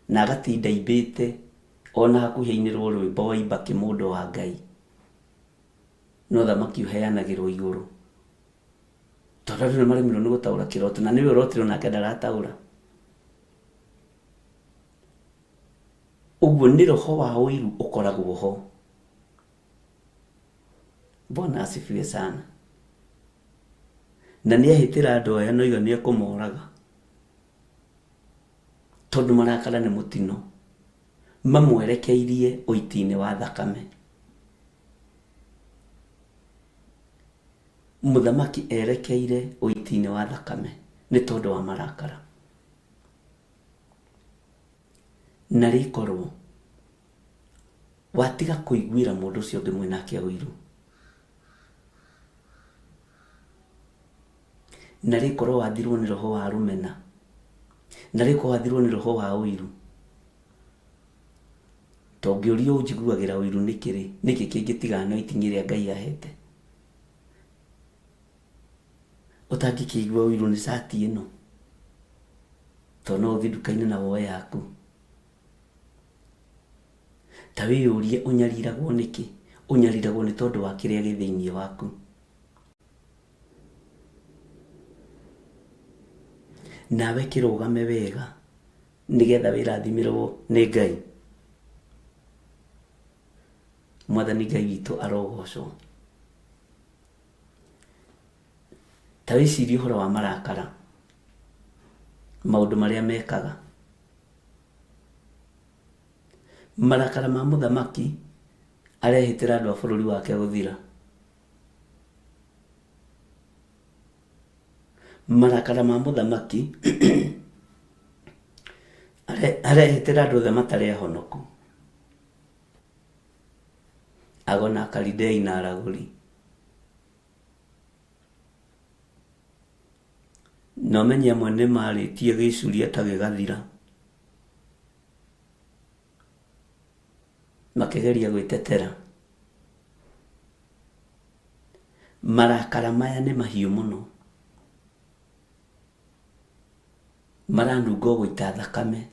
na agatinda aimbĩte ona hakuhĩ ainĩrwo rwĩmbo waimba kĩmũndũ wa Ngai. No ũthamaki ũheanagĩrwo igũrũ. Tondũ andũ nĩ maremirwo nĩ gũtaũra kĩroto na nĩwe ũrotire onake ndarataũra. Ũguo nĩ roho wa ũiru ũkoragwo ho. Bwana asifiwe sana. Na nĩ ehĩtĩra andũ aya na oiga nĩ ekũmoraga. Tondũ marakara nĩ mũtino. Mamwerekeirie ũiti-inĩ wa thakame. Mũthamaki erekeire ũiti-inĩ wa thakame nĩ tondũ wa marakara. Na rĩkorwo watiga kũiguĩra mũndũ ũcio ũngĩ mwĩ nake ũiru, na rĩkorwo wathirwo nĩ roho wa rũmena, na rĩkorwo wathirwo nĩ roho wa ũiru, to ũngĩũrio ũnjiguagĩra ũiru nĩkĩ rĩ, nĩkĩ kĩngĩtiga anointing ĩrĩa Ngai ahete? Ũtangĩkĩigua ũiru nĩ cati ĩno? Tondũ no ũthiĩ nduka-inĩ na woe yaku. Ta wĩyũrie ũnyariragwo nĩkĩ? Ũnyariragwo nĩ tondũ wa kĩrĩa gĩ thĩinĩ waku. Nawe kĩrũgame wega nĩgetha wĩrathimĩrwo nĩ Ngai. Mwathani Ngai witũ arogocwo. Ta wĩcirie ũhoro wa marakara, maũndũ marĩa mekaga. Marakara ma mũthamaki arehĩtĩra andũ a bũrũri wake gũthira. Marakara ma mũthamaki arehĩtĩra andũ othe matarĩ ahonoku. Ago na Akalidei na aragũri. Na ũmenye amwe nĩ marĩtie gĩcuria ta gĩgathira. Makĩgeria gwĩtetera. Marakara maya nĩ mahiũ mũno. Maranunga o gũita thakame.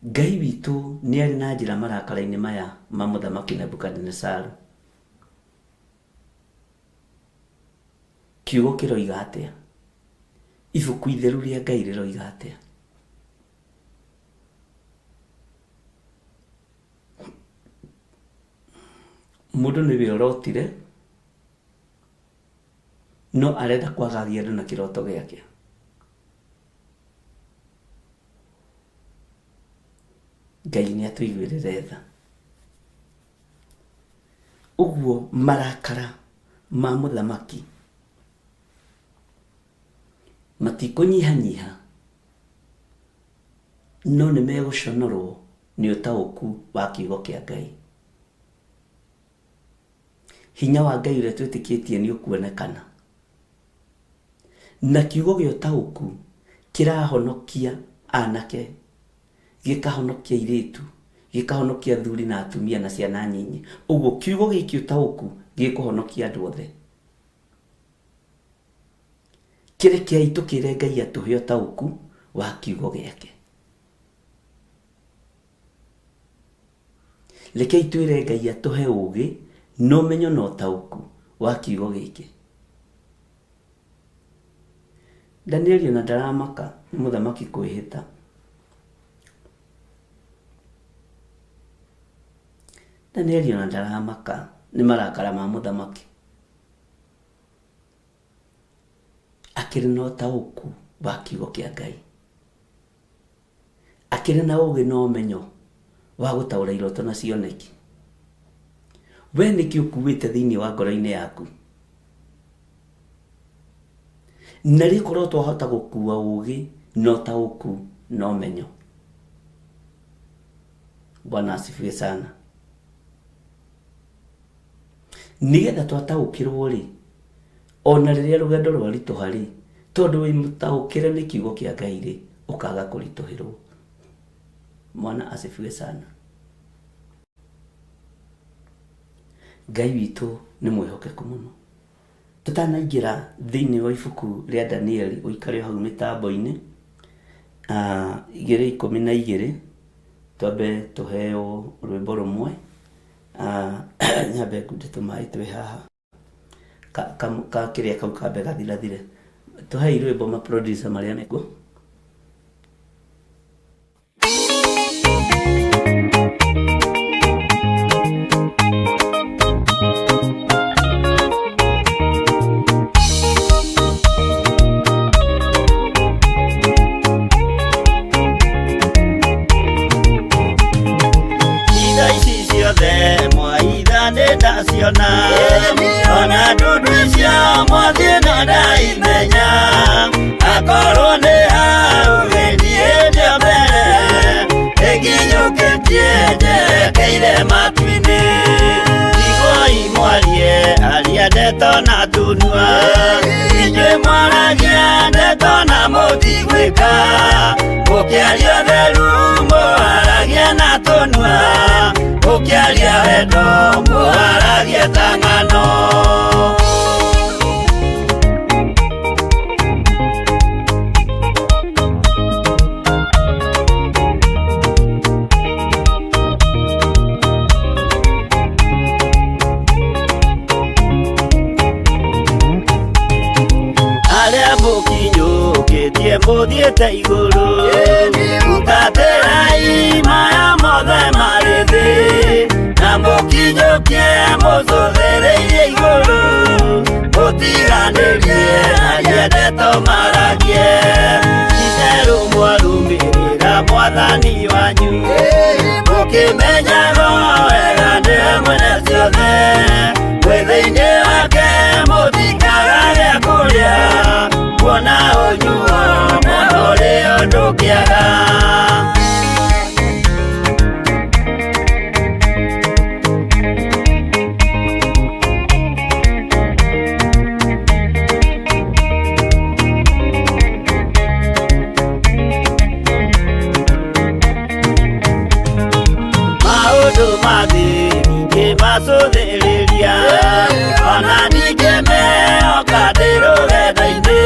Ngai witũ nĩ arĩ na njĩra marakara-inĩ maya ma mũthamaki Nebukadinesaru. Kiugo kĩroiga atĩa? Ibuku itheru rĩa Ngai rĩroiga atĩa? Mũndũ nĩwe ũrotire, no arenda kwagagia andũ na kĩroto gĩake. Ngai nĩ atũiguĩrĩre tha. Ũguo marakara ma mũthamaki matikũnyihanyiha, no nĩ megũconorwo nĩ ũtaũku wa kiugo kĩa Ngai. Hinya wa Ngai ũrĩa twĩtĩkĩtie nĩ ũkuonekana. Na kiugo gĩa ũtaũku kĩrahonokia anake, gĩkahonokia airĩtu, gĩkahonokia athuri na atumia na ciana nyinyi. Ũguo kiugo gĩkĩ ũtaũku gĩkũhonokia andũ othe. Kĩrekei tũkĩre Ngai atũhe ũtaũku wa kiugo gĩake. Rekei twĩre Ngai atũhe ũũgĩ na ũmenyo na ũtaũku wa kiugo gĩkĩ. Danieli ona ndaramaka nĩ mũthamaki kwĩhĩta. Danieli ona ndaramaka nĩ marakara ma mũthamaki. Akĩrĩ na ũtaũku wa kiugo kĩa Ngai. Akĩrĩ na ũũgĩ na ũmenyo wa gũtaũra iroto na cioneki. We nĩkĩ ũkuĩte thĩinĩ wa ngoro-inĩ yaku? Na rĩkorwo twahota gũkua ũũgĩ na ũtaũku na ũmenyo. Bwana asifiwe sana. Nĩgetha twataũkĩrwo rĩ, ona rĩrĩa rũgendo rwaritũha rĩ, tondũ wĩ mũtaũkĩre nĩ kiugo kĩa Ngai rĩ, ũkaga kũritũhĩrwo. Mwana asifiwe sana. Ngai witũ nĩ mwĩhokeku mũno. Tũtanaingĩra thĩinĩ wa ibuku rĩa Danieli, ũikare hau mĩtambo-inĩ, 2:12, twambe tũheo rwĩmbo rũmwe, nyambe ngunde tũmaĩ twĩ haha, ka kĩrĩa kau kambe gathirathire. Tũhei rwĩmbo ma producer marĩa mekuo. Itha ici ciothe mwaitha nĩ ndaciona, ona ndundu icio mwathiĩ no ndaimenya, akorwo nĩ hau gĩthiĩte mbere, ĩkinyũkĩtie njerekeire matu-inĩ. Iguai mwarie aria ndeto na tunua, inyuĩ mwaragia ndeto na mũtigwĩka, mũkĩaria ũtheru mũharagia na tũnua, mũkĩaria wendo mũharagia ta ng'ano. Arĩa mũkinyũkĩtie mũthiĩte igũrũ, hutatĩrai maya mothe marĩ thĩ, na mũkinyũkie mũcũthĩrĩirie igũrũ, mũtiganĩrie aria ndeto maragie, itherũ mwarũmĩrĩra mwathani wanyu, mũkĩmenyaga wega nĩwe mwene ciothe, mwĩ thĩinĩ wake mũtikaga gĩa kũrĩa, kuona ũnyuo mũno ũrĩ ũndũ kĩaga. Maũndũ ma thĩ ndingĩmacũthĩrĩria, ona ndingĩmehoka ndĩ rũgendo-inĩ,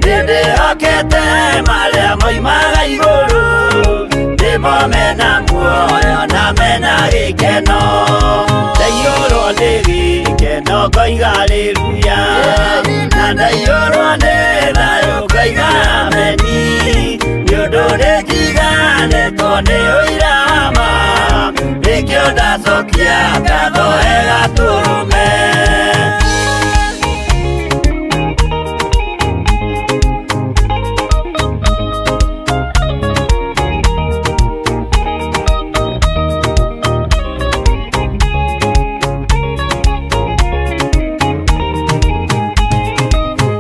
nĩndĩhokete marĩa moimaga igũrũ, nĩmo mena muoyo na mena gĩkeno, ndaiyũrwo nĩ gĩkeno ngoiga haleluya, na ndaiyũrwo nĩ thayũ ngoiga ameni, nĩ ũndũ nĩnjiganĩtwo nĩ ũira wa ma, nĩkĩo ndacokia ngatho wega tũrũme.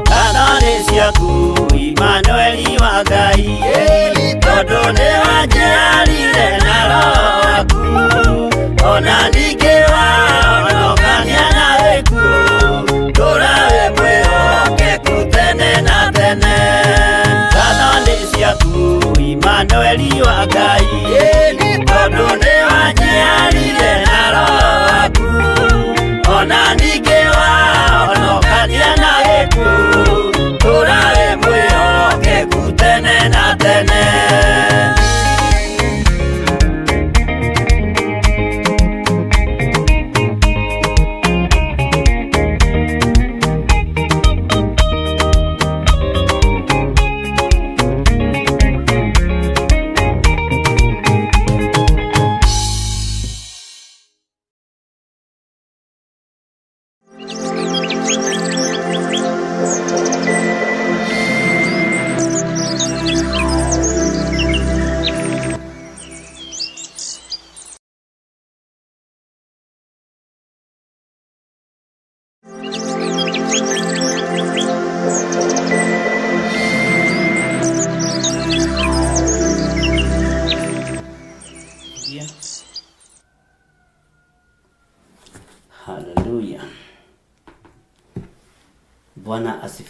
Ngatho nĩ ciaku Imanueli wa Ngai, tondũ nĩwanjiarire na roho waku, ona ningĩ wahonokania na gĩkuũ, ndũra wĩ mwĩhokeku tene na tene. Ngatho nĩ ciaku Imanueli wa Ngai, tondũ nĩwanjiarire na roho waku, ona ningĩ wahonokania na gĩkuũ, ndũra wĩ mwĩhokeku tene na tene.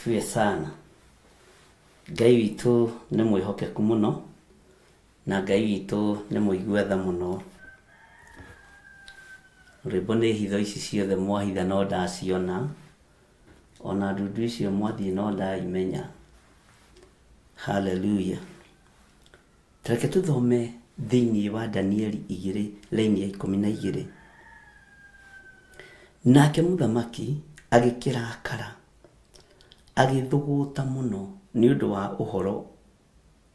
asifiwe sana. Ngai witũ nĩ mwĩhokeku mũno na Ngai witũ nĩ mũigua tha mũno. Rwĩmbo nĩ hitho ici ciothe mwahitha no ndaciona, ona ndundu icio mwathiĩ no ndaimenya. Haleluya. Reke tũthome thĩinĩ wa Danieli igĩrĩ raini ya 12. Nake mũthamaki agĩkĩrakara, agĩthũgũta mũno nĩ ũndũ wa ũhoro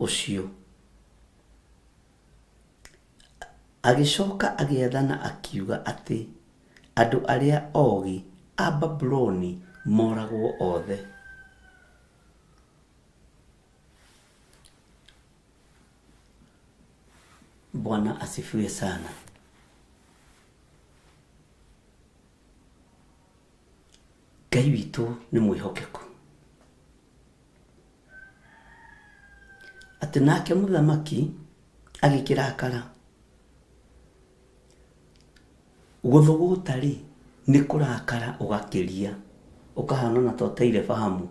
ũcio. Agĩcoka agĩathana akiuga atĩ andũ arĩa ogĩ a Babuloni moragwo othe. Bwana asifiwe sana. Ngai witũ nĩ mwĩhokeku. Atĩ nake mũthamaki agĩkĩrakara. Gũthũgũta rĩ, nĩ kũrakara ũgakĩria, ũkahana ona ta ũteire fahamu.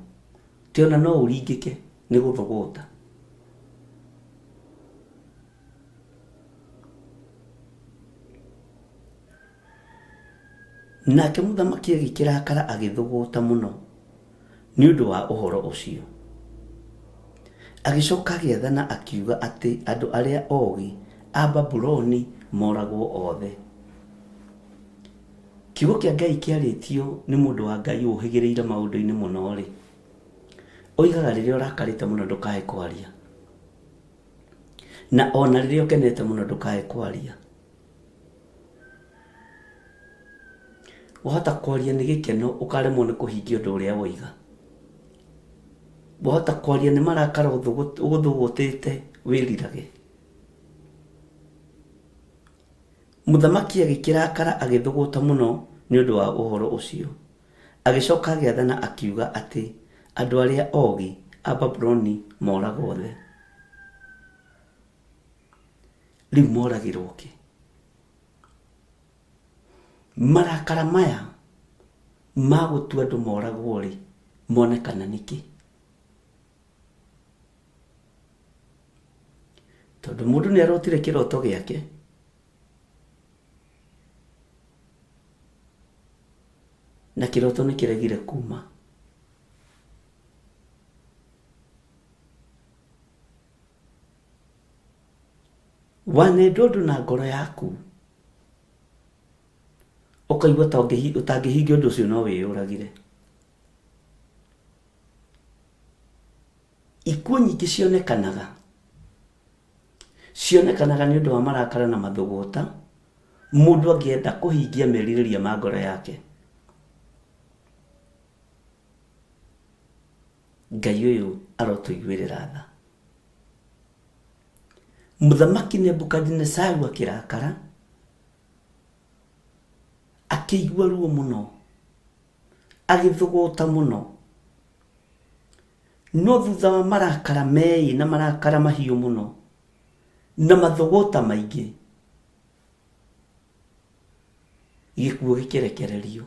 Ti ona no ũringĩke nĩ gũthũgũta. Nake mũthamaki agĩkĩrakara agĩthũgũta mũno nĩ ũndũ wa ũhoro ũcio. Agĩcoka agĩathana akiuga atĩ andũ arĩa ogĩ a Babuloni moragwo othe. Kiugo kĩa Ngai kĩarĩtio nĩ mũndũ wa Ngai ũhĩgĩrĩire maũndũ-inĩ mũno-rĩ, oigaga rĩrĩa ũrakarĩte mũno ndũkae kwaria. Na ona rĩrĩa ũkenete mũno ndũkae kwaria. Wahota kwaria nĩ gĩkeno ũkaremwo nĩ kũhingia ũndũ ũrĩa woiga. Wahota kwaria nĩ marakara ũgũthũgũtĩte wĩrirage. Mũthamaki agĩkĩrakara agĩthũgũta mũno nĩ ũndũ wa ũhoro ũcio. Agĩcoka agĩathana akiuga atĩ andũ arĩa ogĩ a Babuloni moragwo othe. Rĩu moragĩrwo kĩ? Marakara maya ma gũtua andũ moragwo-rĩ, monekana nĩkĩ? Tondũ mũndũ nĩ arotire kĩroto gĩake, na kĩroto nĩ kĩregire kuma. Wanendwo ũndũ na ngoro yaku, ũkaigua ta ũtangĩhingia ũndũ ũcio no wĩyũragire. Ikuũ nyingĩ cionekanaga, cionekanaga nĩ ũndũ wa marakara na mathũgũta, mũndũ angĩenda kũhingia merirĩria ma ngoro yake. Ngai ũyũ arotũiguĩrĩra tha. Mũthamaki Nebukadinezaru akĩrakara, akĩigua ruo mũno, agĩthũgũta mũno. No thutha wa marakara meĩ na marakara mahiũ mũno na mathũgũta maingĩ, gĩkuũ gĩkĩrekererio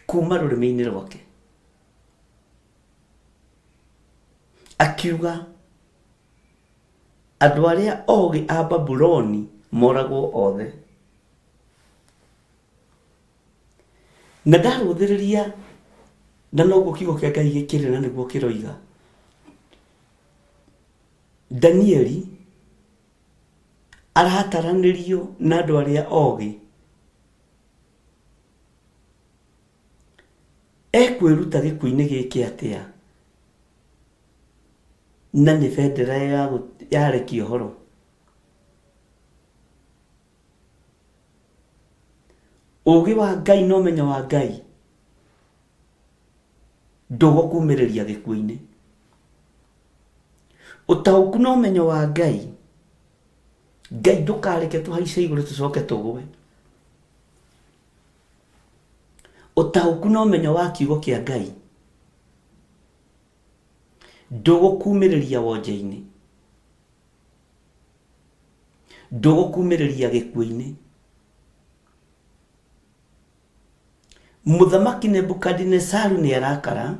kuma rũrĩmĩ-inĩ rwake. Akiuga andũ arĩa ogĩ a Babuloni moragwo othe. Na ndarũthĩrĩria na noguo kiugo kĩa Ngai gĩkĩrĩ na nĩguo kĩroiga. Danieli arataranĩrio na andũ arĩa ogĩ. Ekwĩruta gĩkuũ-inĩ gĩkĩ atĩa na nĩ bendera yarekia ũhoro? Ũgĩ wa Ngai na ũmenyo wa Ngai ndũgũkumĩrĩria gĩkuũ-inĩ. Ũtaũku na ũmenyo wa Ngai, Ngai ndũkareke tũhaice igũrũ tũcoke tũgwe. Ũtaũku na ũmenyo wa kiugo kĩa Ngai ndũgũkumĩrĩria wonje-inĩ, ndũgũkumĩrĩria gĩkuũ-inĩ. Mũthamaki Nebukadinezaru nĩ arakara,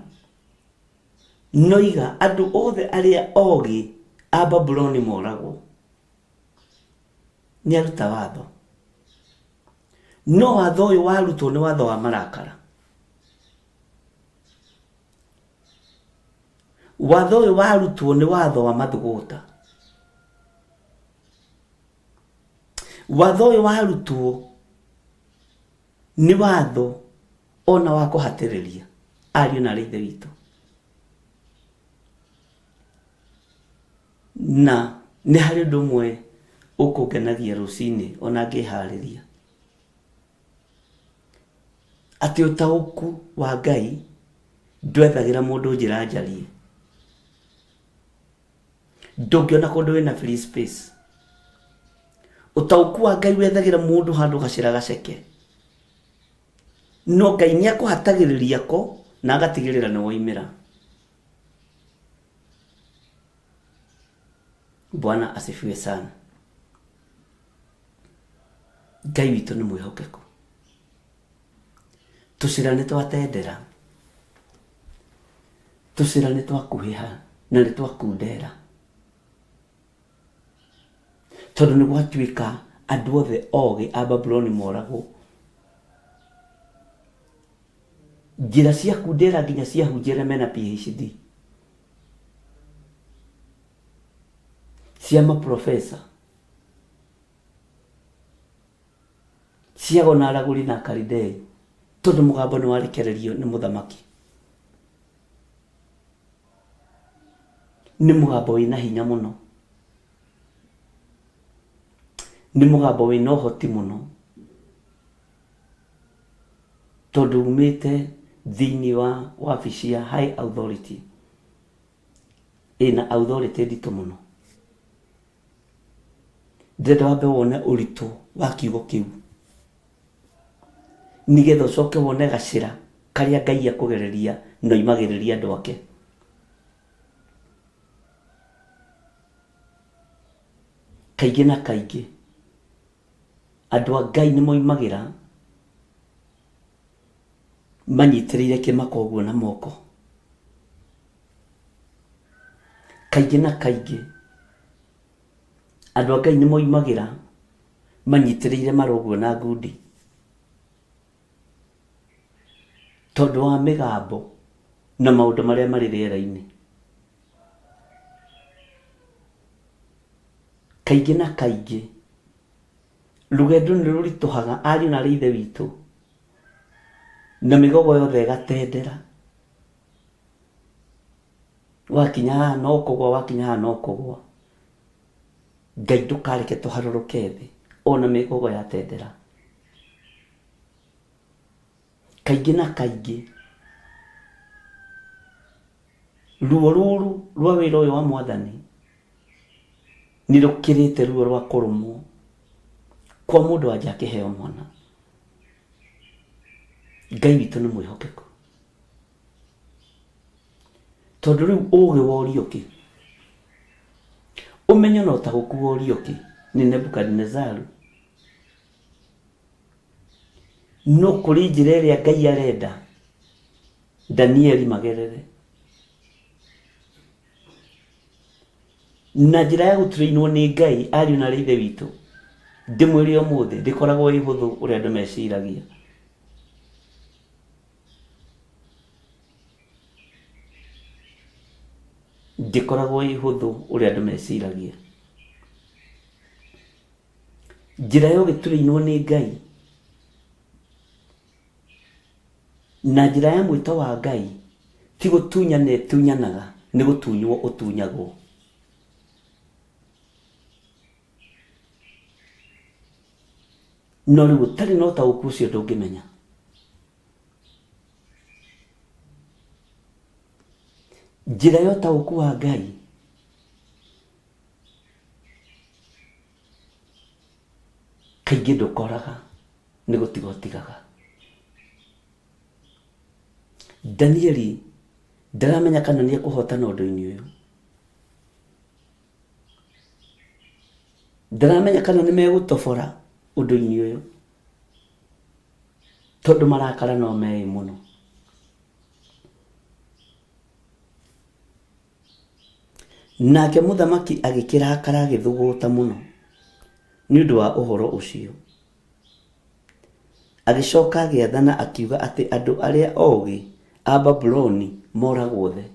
Noiga andũ othe arĩa ogĩ a Babuloni moragwo. Nĩ aruta watho. No watho ũyũ warutwo nĩ watho wa marakara. Watho ũyũ warutwo nĩ watho wa mathugũta. Watho ũyũ warutwo nĩ watho ona wa kũhatĩrĩria ariũ na arĩ ithe witũ. Na nĩ harĩ ũndũ ũmwe ũkũngenagia rũcinĩ ona ngĩharĩria. Atĩ ũtaũku wa Ngai ndwethagĩra mũndũ njĩra njarie. Ndũngĩona kũndũ wĩna free space. Ũtaũku wa Ngai wethagĩra mũndũ handũ gacĩra gaceke. No Ngai nĩ akũhatagĩrĩria ko na agatigĩrĩra nĩ woimĩra. Bwana asifiwe sana. Ngai witũ nĩ mwĩhokeku. Tũcĩra nĩ twatendera, tũcĩra nĩ twakuhĩha na nĩ twakundera. Tondũ nĩ gwatuĩka andũ othe ogĩ a Babuloni moragwo. Njĩra cia kundera nginya cia hunjia arĩa mena PhD. Cia maprofesa. Ciago na aragũri na Akalidei, tondũ mũgambo nĩ warekererio nĩ mũthamaki. Nĩ mũgambo wĩna hinya mũno. Nĩ mũgambo wĩna ũhoti mũno. Tondũ umĩte thĩinĩ wa wabici ya high authority. Ĩna authority nditũ mũno. Ndĩrenda wambe wone ũritũ wa kiugo kĩu nĩgetha ũcoke wone gacĩra karĩa Ngai akũgereria na oimagĩrĩria andũ ake. Kaingĩ na kaingĩ andũ a Ngai nĩ moimagĩra manyitĩrĩire kĩmako ũguo na moko. Kaingĩ na kaingĩ andũ a Ngai nĩ moimagĩra manyitĩrĩire mara ũguo na ngundi tondũ wa mĩgambo na maũndũ marĩa marĩ rĩera-inĩ. Kaingĩ na kaingĩ rũgendo nĩ rũritũhaga ariũ na arĩ ithe witũ na mĩgogo yothe ĩgatendera. Wakinya haha no kũgwa, wakinya haha no kũgwa. Ngai ndũkareke tũharũrũke thĩ ona mĩgogo yatendera. Kaingĩ na kaingĩ ruo rũrũ rwa wĩra ũyũ wa mwathani nĩ rũkĩrĩte ruo rwa kũrũmwo kwa mũndũ wanja akĩheo mwana. Ngai witũ nĩ mwĩhokeku. Tondũ rĩu ũgĩ worio kĩ? Ũmenyo na ũtaũku worio kĩ nĩ Nebukadinezaru? No kũrĩ njĩra ĩrĩa Ngai arenda Danieli magerere. Na njĩra ya gũtrainwo nĩ Ngai ariũ na arĩ ithe witũ, ndĩmwĩre ũmũthĩ ndĩkoragwo ĩ hũthũ ũrĩa andũ meciragia. Ndĩkoragwo ĩ hũthũ ũrĩa andũ meciragia. Njĩra ya ũgĩtũrĩinwo nĩ Ngai na njĩra ya mwĩto wa Ngai ti gũtunyana ĩtunyanaga, nĩ gũtunywo ũtunyagwo. No rĩu ũtarĩ na ũtaũku ũcio ndũngĩmenya. Njĩra ya ũtaũku wa Ngai kaingĩ ndũkoraga nĩ gũtiga ũtigaga. Danieli ndaramenya kana nĩ ekũhotana ũndũ-inĩ ũyũ. Ndaramenya kana nĩ megũtobora ũndũ-inĩ ũyũ tondũ marakara no meĩ mũno. Nake mũthamaki agĩkĩrakara agĩthũgũta mũno nĩ ũndũ wa ũhoro ũcio. Agĩcoka agĩathana akiuga atĩ andũ arĩa ogĩ a Babuloni moragwo othe.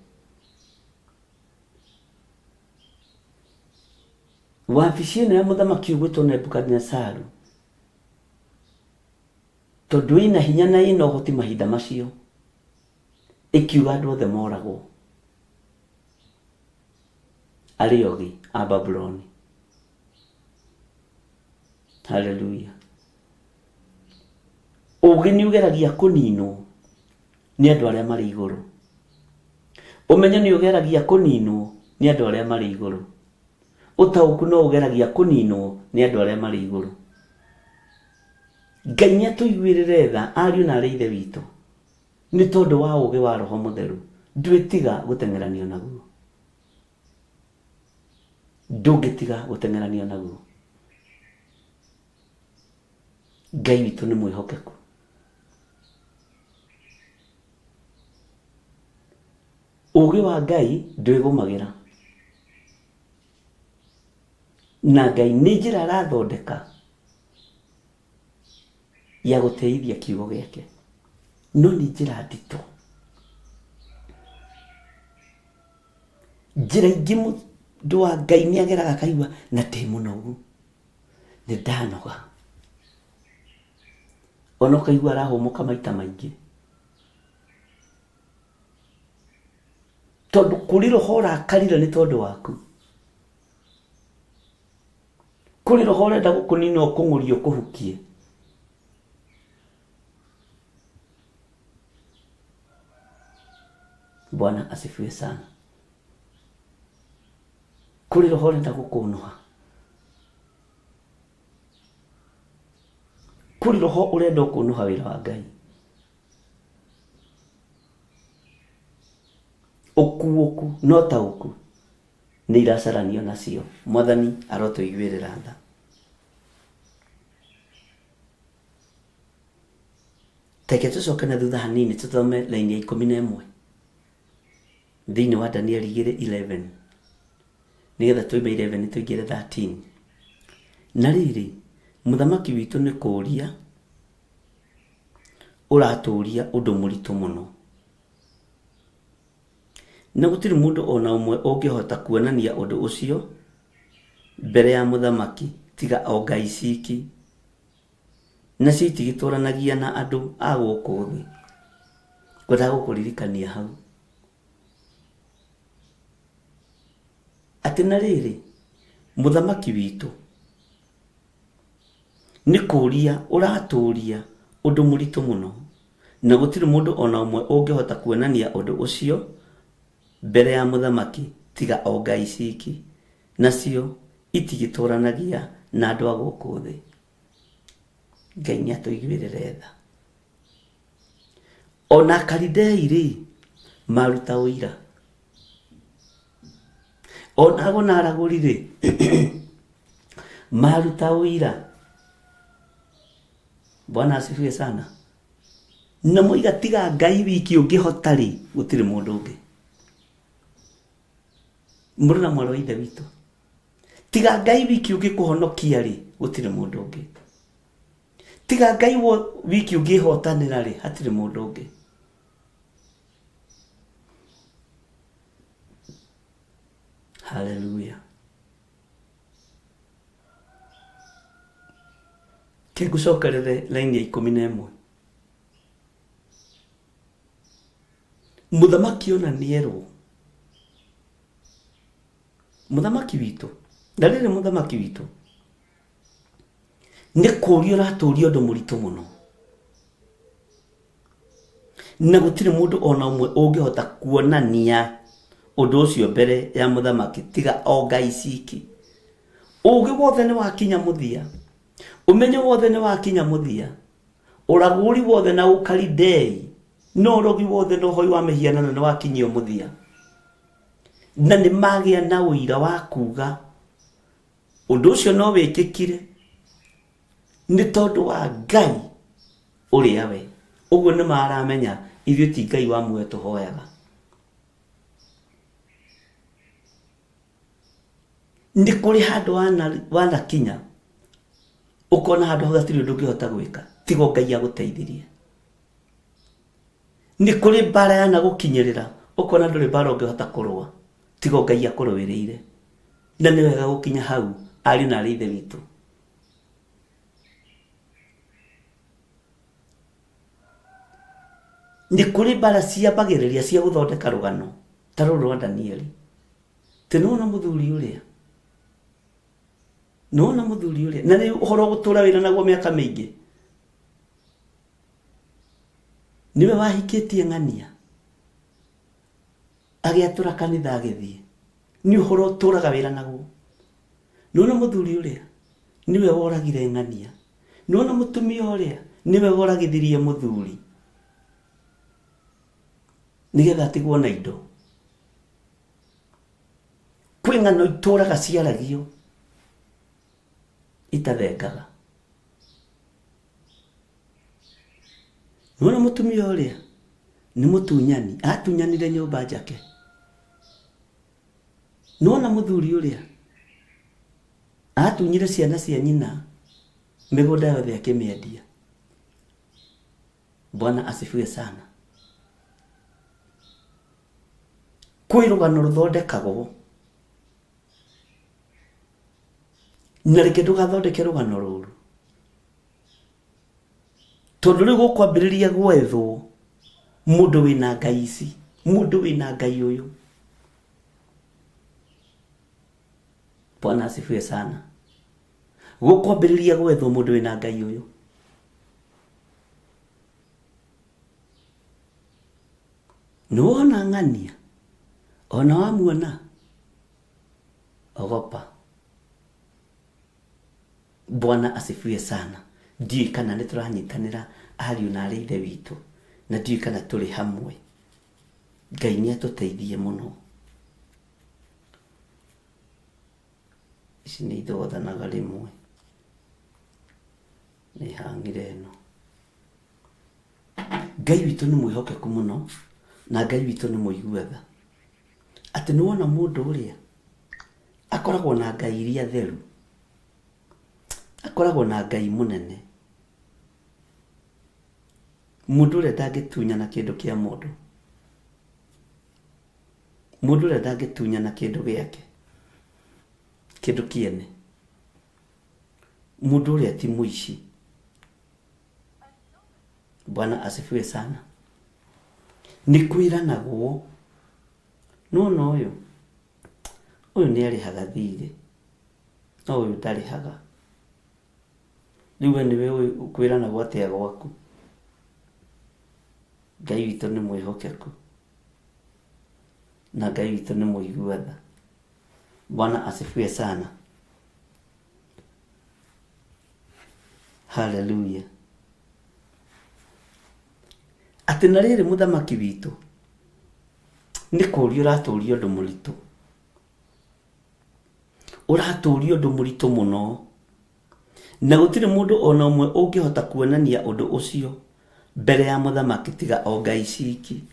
Wabici ĩno ya mũthamaki ũgwĩtwo Nebukadinezaru, tondũ ĩna hinya na ĩna ũhoti mahinda macio, ĩkiuga andũ othe moragwo arĩa ogĩ a Babuloni. Haleluya. Ũgĩ nĩ ũgeragia kũninwo nĩ andũ arĩa marĩ igũrũ. Ũmenyo nĩ ũgeragia kũninwo nĩ andũ arĩa marĩ igũrũ. Ũtaũku no ũgeragia kũninwo nĩ andũ arĩa marĩ igũrũ. Ngai nĩ atũiguĩrĩre tha ariũ na arĩ ithe witũ nĩ tondũ wa ũgĩ wa Roho Mũtheru ndwĩtiga gũteng'eranio naguo. Ndũngĩtiga gũteng'eranio naguo. Ngai witũ nĩ mwĩhokeku. Ũgĩ wa Ngai ndwĩgũmagĩra. Na Ngai nĩ njĩra arathondeka ya gũteithia kiugo gĩake. No nĩ njĩra nditũ. Njĩra ingĩ mũndũ wa Ngai nĩ ageraga akaigua na ndĩ mũnogu, nĩ ndanoga. Ona ũkaigua arahũmũka maita maingĩ. Tondũ kũrĩ roho ũrakarire nĩ tondũ waku. Kũrĩ roho ũrenda gũkũnina ũkũng'ũrie ũkũhukie. Bwana asifiwe sana. Kũrĩ roho ũrenda gũkũnũha. Kũrĩ roho ũrenda ũkũnũha wĩra wa Ngai. Ũkuũku no taũku nĩ iracaranio nacio. Mwathani arotũiguĩrĩra tha. Reke tũcoke na thutha hanini tũthome laini ya 11 thĩinĩ wa Danieli 2:11 nĩgetha tuime 11 tũingĩre 13. Na rĩrĩ, mũthamaki witũ nĩ kũũria ũratũũria ũndũ mũritũ mũno, na gũtirĩ mũndũ o na ũmwe ũngĩhota kuonania ũndũ ũcio mbere ya mũthamaki tiga o ngai ciki. Nacio itigĩtũranagia na andũ a gũkũ thĩ. Ngwendaga gũkũririkania hau. Atĩ na rĩrĩ, mũthamaki witũ nĩ kũũria ũratũũria ũndũ mũritũ mũno, na gũtirĩ mũndũ o na ũmwe ũngĩhota kuonania ũndũ ũcio mbere ya mũthamaki tiga o ngai ciki, nacio itigĩtũranagia na andũ a gũkũ thĩ. Ngai nĩ atũiguĩrĩre tha. Ona Akalidei-rĩ, maruta ũira. Ona ago na aragũri-rĩ, maruta ũira. Bwana asifiwe sana. Na moiga tiga Ngai wiki ũngĩhota-rĩ, gũtirĩ mũndũ ũngĩ. Mũrũ na mwarĩ wa Ithe witũ, tiga Ngai wiki ũngĩkũhonokia-rĩ, gũtirĩ mũndũ ũngĩ. Tiga Ngai wiki ũngĩhotanĩra-rĩ, hatirĩ mũndũ ũngĩ. Haleluya. Ke ngũcokerere laini ya 11. Mũthamaki ona nĩerwo. Mũthamaki witũ, na rĩrĩ mũthamaki witũ, nĩ kũũria ũratũũria ũndũ mũritũ mũno. Na gũtirĩ mũndũ ona ũmwe ũngĩhota kuonania ũndũ ũcio mbere ya mũthamaki tiga o Ngai ciki. Ũũgĩ wothe nĩ wakinya mũthia. Ũmenyo wothe nĩ wakinya mũthia. Ũragũri wothe na ũkalidei na ũrogi wothe na ũhoi wa mĩhianano nĩ wakinyio mũthia. Na nĩ magĩa na ũira wa kuga ũndũ ũcio no wĩkĩkire nĩ tondũ wa Ngai ũrĩa we. Ũguo nĩ maramenya ithuĩ ti Ngai wa muoyo tũhoyaga. Nĩ kũrĩ handũ wanakinya ũkona handũ hau hatirĩ ũndũ ũngĩhota gwĩka tiga o Ngai agũteithirie. Nĩ kũrĩ mbara yanagũkinyĩrĩra ũkona ndũrĩ mbara ũngĩhota kũrũa tiga o Ngai akũrũĩrĩire. Na nĩ wega gũkinya hau ariũ na aarĩ a Ithe witũ. Nĩ kũrĩ mbara ciambagĩrĩria cia gũthondeka rũgano ta rũrũ rwa Danieli. Atĩ nĩwona mũthuri ũrĩa, nĩwona mũthuri ũrĩa, na nĩ ũhoro ũgũtũra wĩna naguo mĩaka mĩingĩ. Nĩwe wahikĩtie ng'ania, agĩatũra kanitha agĩthiĩ. Nĩ ũhoro ũtũraga wĩra naguo. Nĩwona mũthuri ũrĩa, nĩwe woragire ng'ania. Nĩwona mũtumia ũrĩa, nĩwe woragithirie mũthuri. Nĩgetha atigwo na indo. Kwĩ ng'ano itũraga ciaragio itathengaga. Nĩwona mũtumia ũrĩa nĩ mũtunyani, atunyanire nyũmba njake. Nĩwona mũthuri ũrĩa atunyire ciana cia nyina mĩgũnda yothe akĩmĩendia. Bwana asifiwe sana. Kwĩ rũgano rũthondekagwo na reke ndũgathondeke rũgano rũru tondũ rĩu gũkwambĩrĩria gwethwo mũndũ wĩna ngai ici mũndũ wĩna ngai ũyũ bwana asifiwe sana gũkwambĩrĩria gwethwo mũndũ wĩna ngai ũyũ Nĩwona ng'ania? Ona wamuona? Ogopa. Bwana asifiwe sana. Ndiũĩ kana nĩ tũranyitanĩra ariũ na arĩ ithe witũ, na ndiũĩ kana tũrĩ hamwe. Ngai nĩ atũteithie mũno. Ici nĩ ithothanaga rĩmwe. Nĩ hang'ire ĩno. Ngai witũ nĩ mwĩhokeku mũno na Ngai witũ nĩ mũigua tha. Atĩ nĩ wona mũndũ ũrĩa akoragwo na Ngai iria theru, akoragwo na Ngai mũnene. Mũndũ ũrĩa ndangĩtunyana kĩndũ kĩa mũndũ. Mũndũ ũrĩa ndangĩtunyana kĩndũ gĩake, kĩndũ kĩene. Mũndũ ũrĩa ti mũici. Bwana asifiwe sana. Nĩ kwĩranagwo nĩwona ũyũ, ũyũ nĩ arĩhaga thirĩ, no ũyũ ndarĩhaga. Rĩu we nĩwe ũĩ kwĩranagwo atĩa gwaku. Ngai witũ nĩ mwĩhokeku na Ngai witũ nĩ mũigua tha. Bwana asifiwe sana. Haleluya. Atĩ na rĩrĩ mũthamaki witũ nĩ kũũria ũratũũria ũndũ mũritũ. Ũratũũria ũndũ mũritũ mũno. Na gũtirĩ mũndũ o na ũmwe ũngĩhota kuonania ũndũ ũcio mbere ya mũthamaki tiga o Ngai ciki.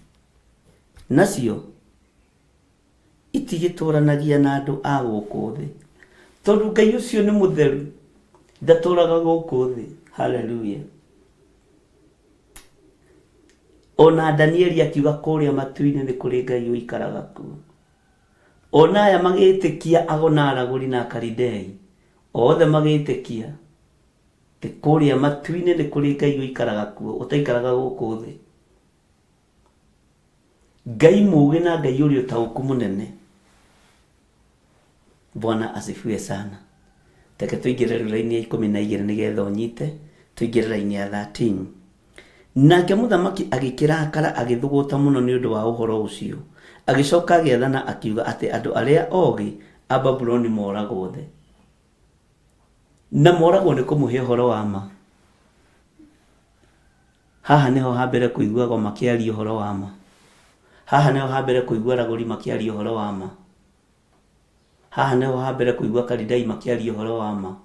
Nacio itigĩtũranagia na andũ a gũkũ thĩ tondũ Ngai ũcio nĩ mũtheru ndatũraga gũkũ thĩ haleluya ona Danieli akiuga kũrĩa matu-inĩ nĩ kũrĩ Ngai ũikaraga kuo ona aya magĩtĩkia ago na aragũri na Akalidei othe magĩtĩkia atĩ kũrĩa matu-inĩ nĩ kũrĩ Ngai ũikaraga kuo ũtaikaraga gũkũ thĩ Ngai mũũgĩ na Ngai ũrĩ ũtaũku mũnene. Bwana asifiwe sana. Reke tũingĩre rĩu raini ya 12 nĩgetha ũnyite, tũingĩre raini ya 13. Nake mũthamaki agĩkĩrakara agĩthũgũta mũno nĩ ũndũ wa ũhoro ũcio. Agĩcoka agĩathana akiuga atĩ andũ arĩa ogĩ a Babuloni moragwo othe. Na moragwo nĩ kũmũhe ũhoro wa ma. Haha nĩho ha mbere kũigua ago makĩaria ũhoro wa ma. Haha nĩho ha mbere kũigua aragũri makĩaria ũhoro wa ma. Haha nĩho ha mbere kũigua Akalidei makĩaria ũhoro wa ma.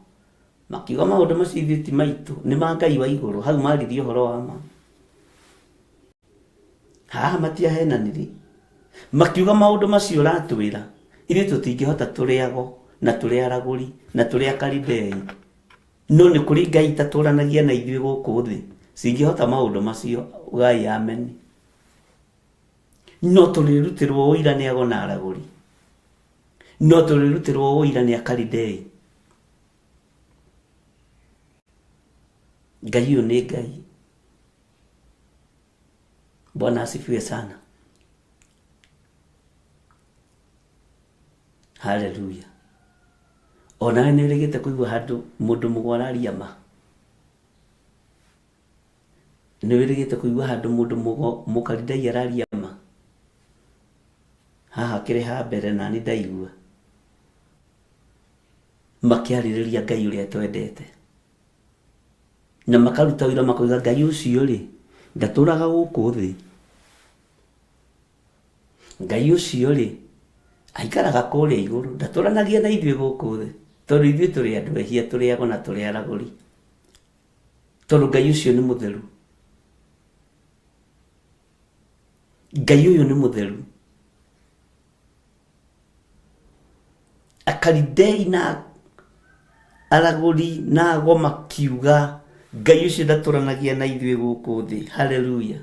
Makiuga maũndũ macio ithuĩ ti maitũ, nĩ ma Ngai wa igũrũ. Hau maririe ũhoro wa ma. Haha matiahenanirie. Makiuga maũndũ macio ũratwĩra, ithuĩ tũtingĩhota tũrĩ ago, na tũrĩ aragũri na tũrĩ Akalidei, no nĩ kũrĩ ngai itatũranagia na ithuĩ gũkũ thĩ cingĩhota maũndũ macio, ugai ameni. No tũrĩrutĩrwo ũira nĩ ago na aragũri, no tũrĩrutĩrwo ũira nĩ Akalidei. Ngai ũyũ nĩ Ngai. Bwana asifiwe sana. Haleluya. Onawe nĩ ũrĩgĩte kũigua handũ mũndũ mũgwa araria ma? Nĩ wĩrĩgĩte kũigua handũ mũndũ mũgo mũkaridai araria ma? Haha kĩrĩ ha mbere nani ndaigua. Makĩarĩrĩria Ngai ũrĩa twendete. Na makaruta ũira makoiga Ngai ũcio rĩ, ndatũraga gũkũ thĩ. Ngai ũcio rĩ, aikaraga kũrĩa igũrũ, ndatũranagia na ithuĩ gũkũ thĩ, tondũ ithuĩ tũrĩ andũ ehia, tũrĩ ago na tũrĩ aragũri. Tondũ Ngai ũcio nĩ mũtheru. Ngai ũyũ nĩ mũtheru. Akalidei na aragũri na ago makiuga, Ngai ũcio ndatũranagia na ithuĩ gũkũ thĩ. Haleluya.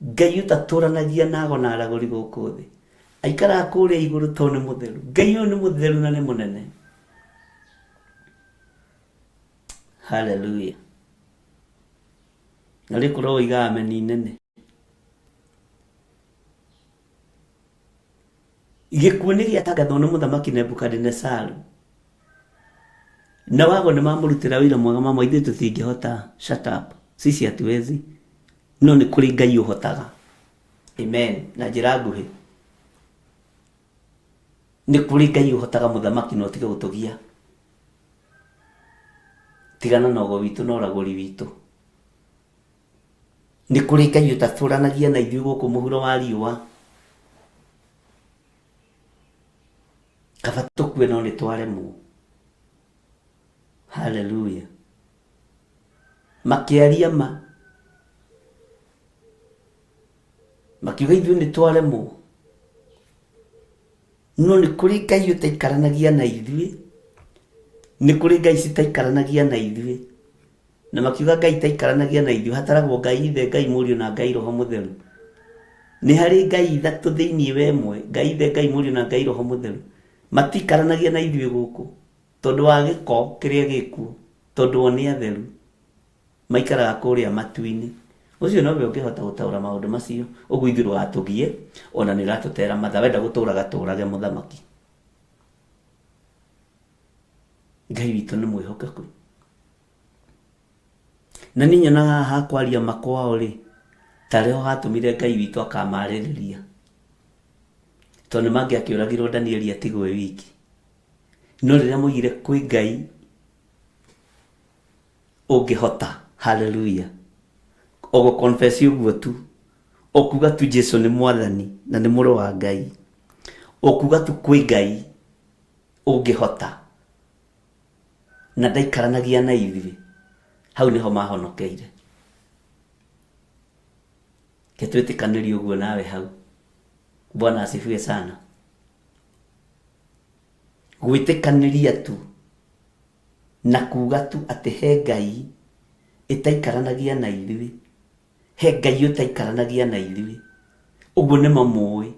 Ngai ũtatũranagia na ago na aragũri gũkũ thĩ. Aikaraga kũrĩa igũrũ tondũ nĩ mũtheru. Ngai ũyũ nĩ mũtheru na nĩ mũnene. Haleluya. Na rĩkorwo woiga ameni nene. Gĩkuũ nĩ gĩatangathwo nĩ mũthamaki Nebukadinesaru. Na wago nĩ mamũrutĩra ũira mwega mamwe ithuĩ tũtingĩhota. Shut up. Sisi hatuwezi. No nĩ kũrĩ Ngai ũhotaga. Amen. Na njĩra nguhĩ. Nĩ kũrĩ Ngai ũhotaga mũthamaki na ũtige gũtũgia. Tigana na ũgo witũ na ũragũri witũ. Nĩ kũrĩ Ngai ũtatũranagia na ithuĩ gũkũ mũhuro wa riũa. Kaba tũkue no nĩ twaremwo. Haleluya. Makĩaria ma. Makiuga ithuĩ nĩ twaremwo. No nĩ kũrĩ Ngai ũtaikaranagia na ithuĩ. Nĩ kũrĩ Ngai citaikaranagia na ithuĩ. Na makiuga Ngai itaikaranagia na ithuĩ, hataragwo Ngai Ithe, Ngai Mũriũ na Ngai Roho Mũtheru. Nĩ harĩ Ngai ithatũ thĩinĩ wa ĩmwe, Ngai Ithe, Ngai Mũriũ na Ngai Roho Mũtheru. Matikaranagia na ithuĩ gũkũ, tondũ wa gĩko kĩrĩa gĩkuo, tondũ o nĩ atheru. Maikaraga kũrĩa matu-inĩ. Ũcio nowe ũngĩhota gũtaũra maũndũ macio. Ũguo ithuĩ ndũgatũgie, ona nĩ ũratũtera mathaa. Wenda gũtũraga tũrage mũthamaki. Ngai witũ nĩ mwĩhokeku. Na niĩ nyonaga haha kwaria ma kwao rĩ, tarĩ ho hatũmire Ngai witũ akamarĩrĩria. Tondũ nĩ mangĩakĩũragirwo Danieli atigwo e wiki. No rĩrĩa moigire kwĩ Ngai ũngĩhota, haleluya, o gũ confess ũguo tu, o kuga tu Jesu nĩ mwathani na nĩ mũrũ wa Ngai, o kuga tu kwĩ Ngai ũngĩhota na ndaikaranagia na ithuĩ, hau nĩho mahonokeire. Ke twĩtĩkanĩrie ũguo nawe hau. Bwana asifiwe sana. Gwĩtĩkanĩria tu na kuga tu atĩ he Ngai ĩtaikaranagia na ithuĩ, he Ngai ũtaikaranagia na ithuĩ, ũguo nĩ mamũĩ.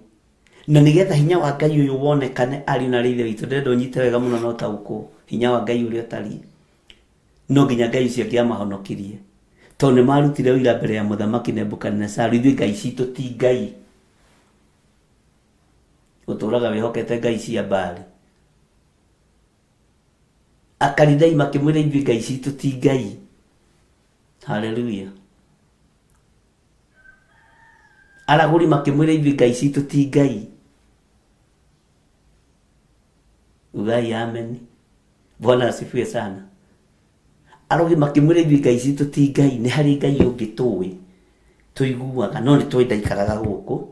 Na nĩgetha hinya wa Ngai ũyũ wonekane, ariũ na aarĩ a Ithe witũ, ndĩrenda ũnyite wega mũno na ũtaũkwo hinya wa Ngai ũrĩa ũtariĩ. No nginya Ngai ũcio angĩamahonokirie, tondũ nĩ marutire ũira mbere ya mũthamaki Nebukadinesaru, ithuĩ ngai citũ ti ngai. Ũtũraga wĩhokete ngai cia Baali. Akalidei makĩmwĩra ithuĩ ngai citũ ti ngai. Haleluya. Aragũri makĩmwĩra ithuĩ ngai citũ ti ngai. Ugai ameni. Bwana asifiwe sana. Arogi makĩmwĩra ithuĩ ngai citũ ti ngai, nĩ harĩ ngai ũngĩ tũĩ tũiguaga no nĩ tũĩ ndaikaraga gũkũ.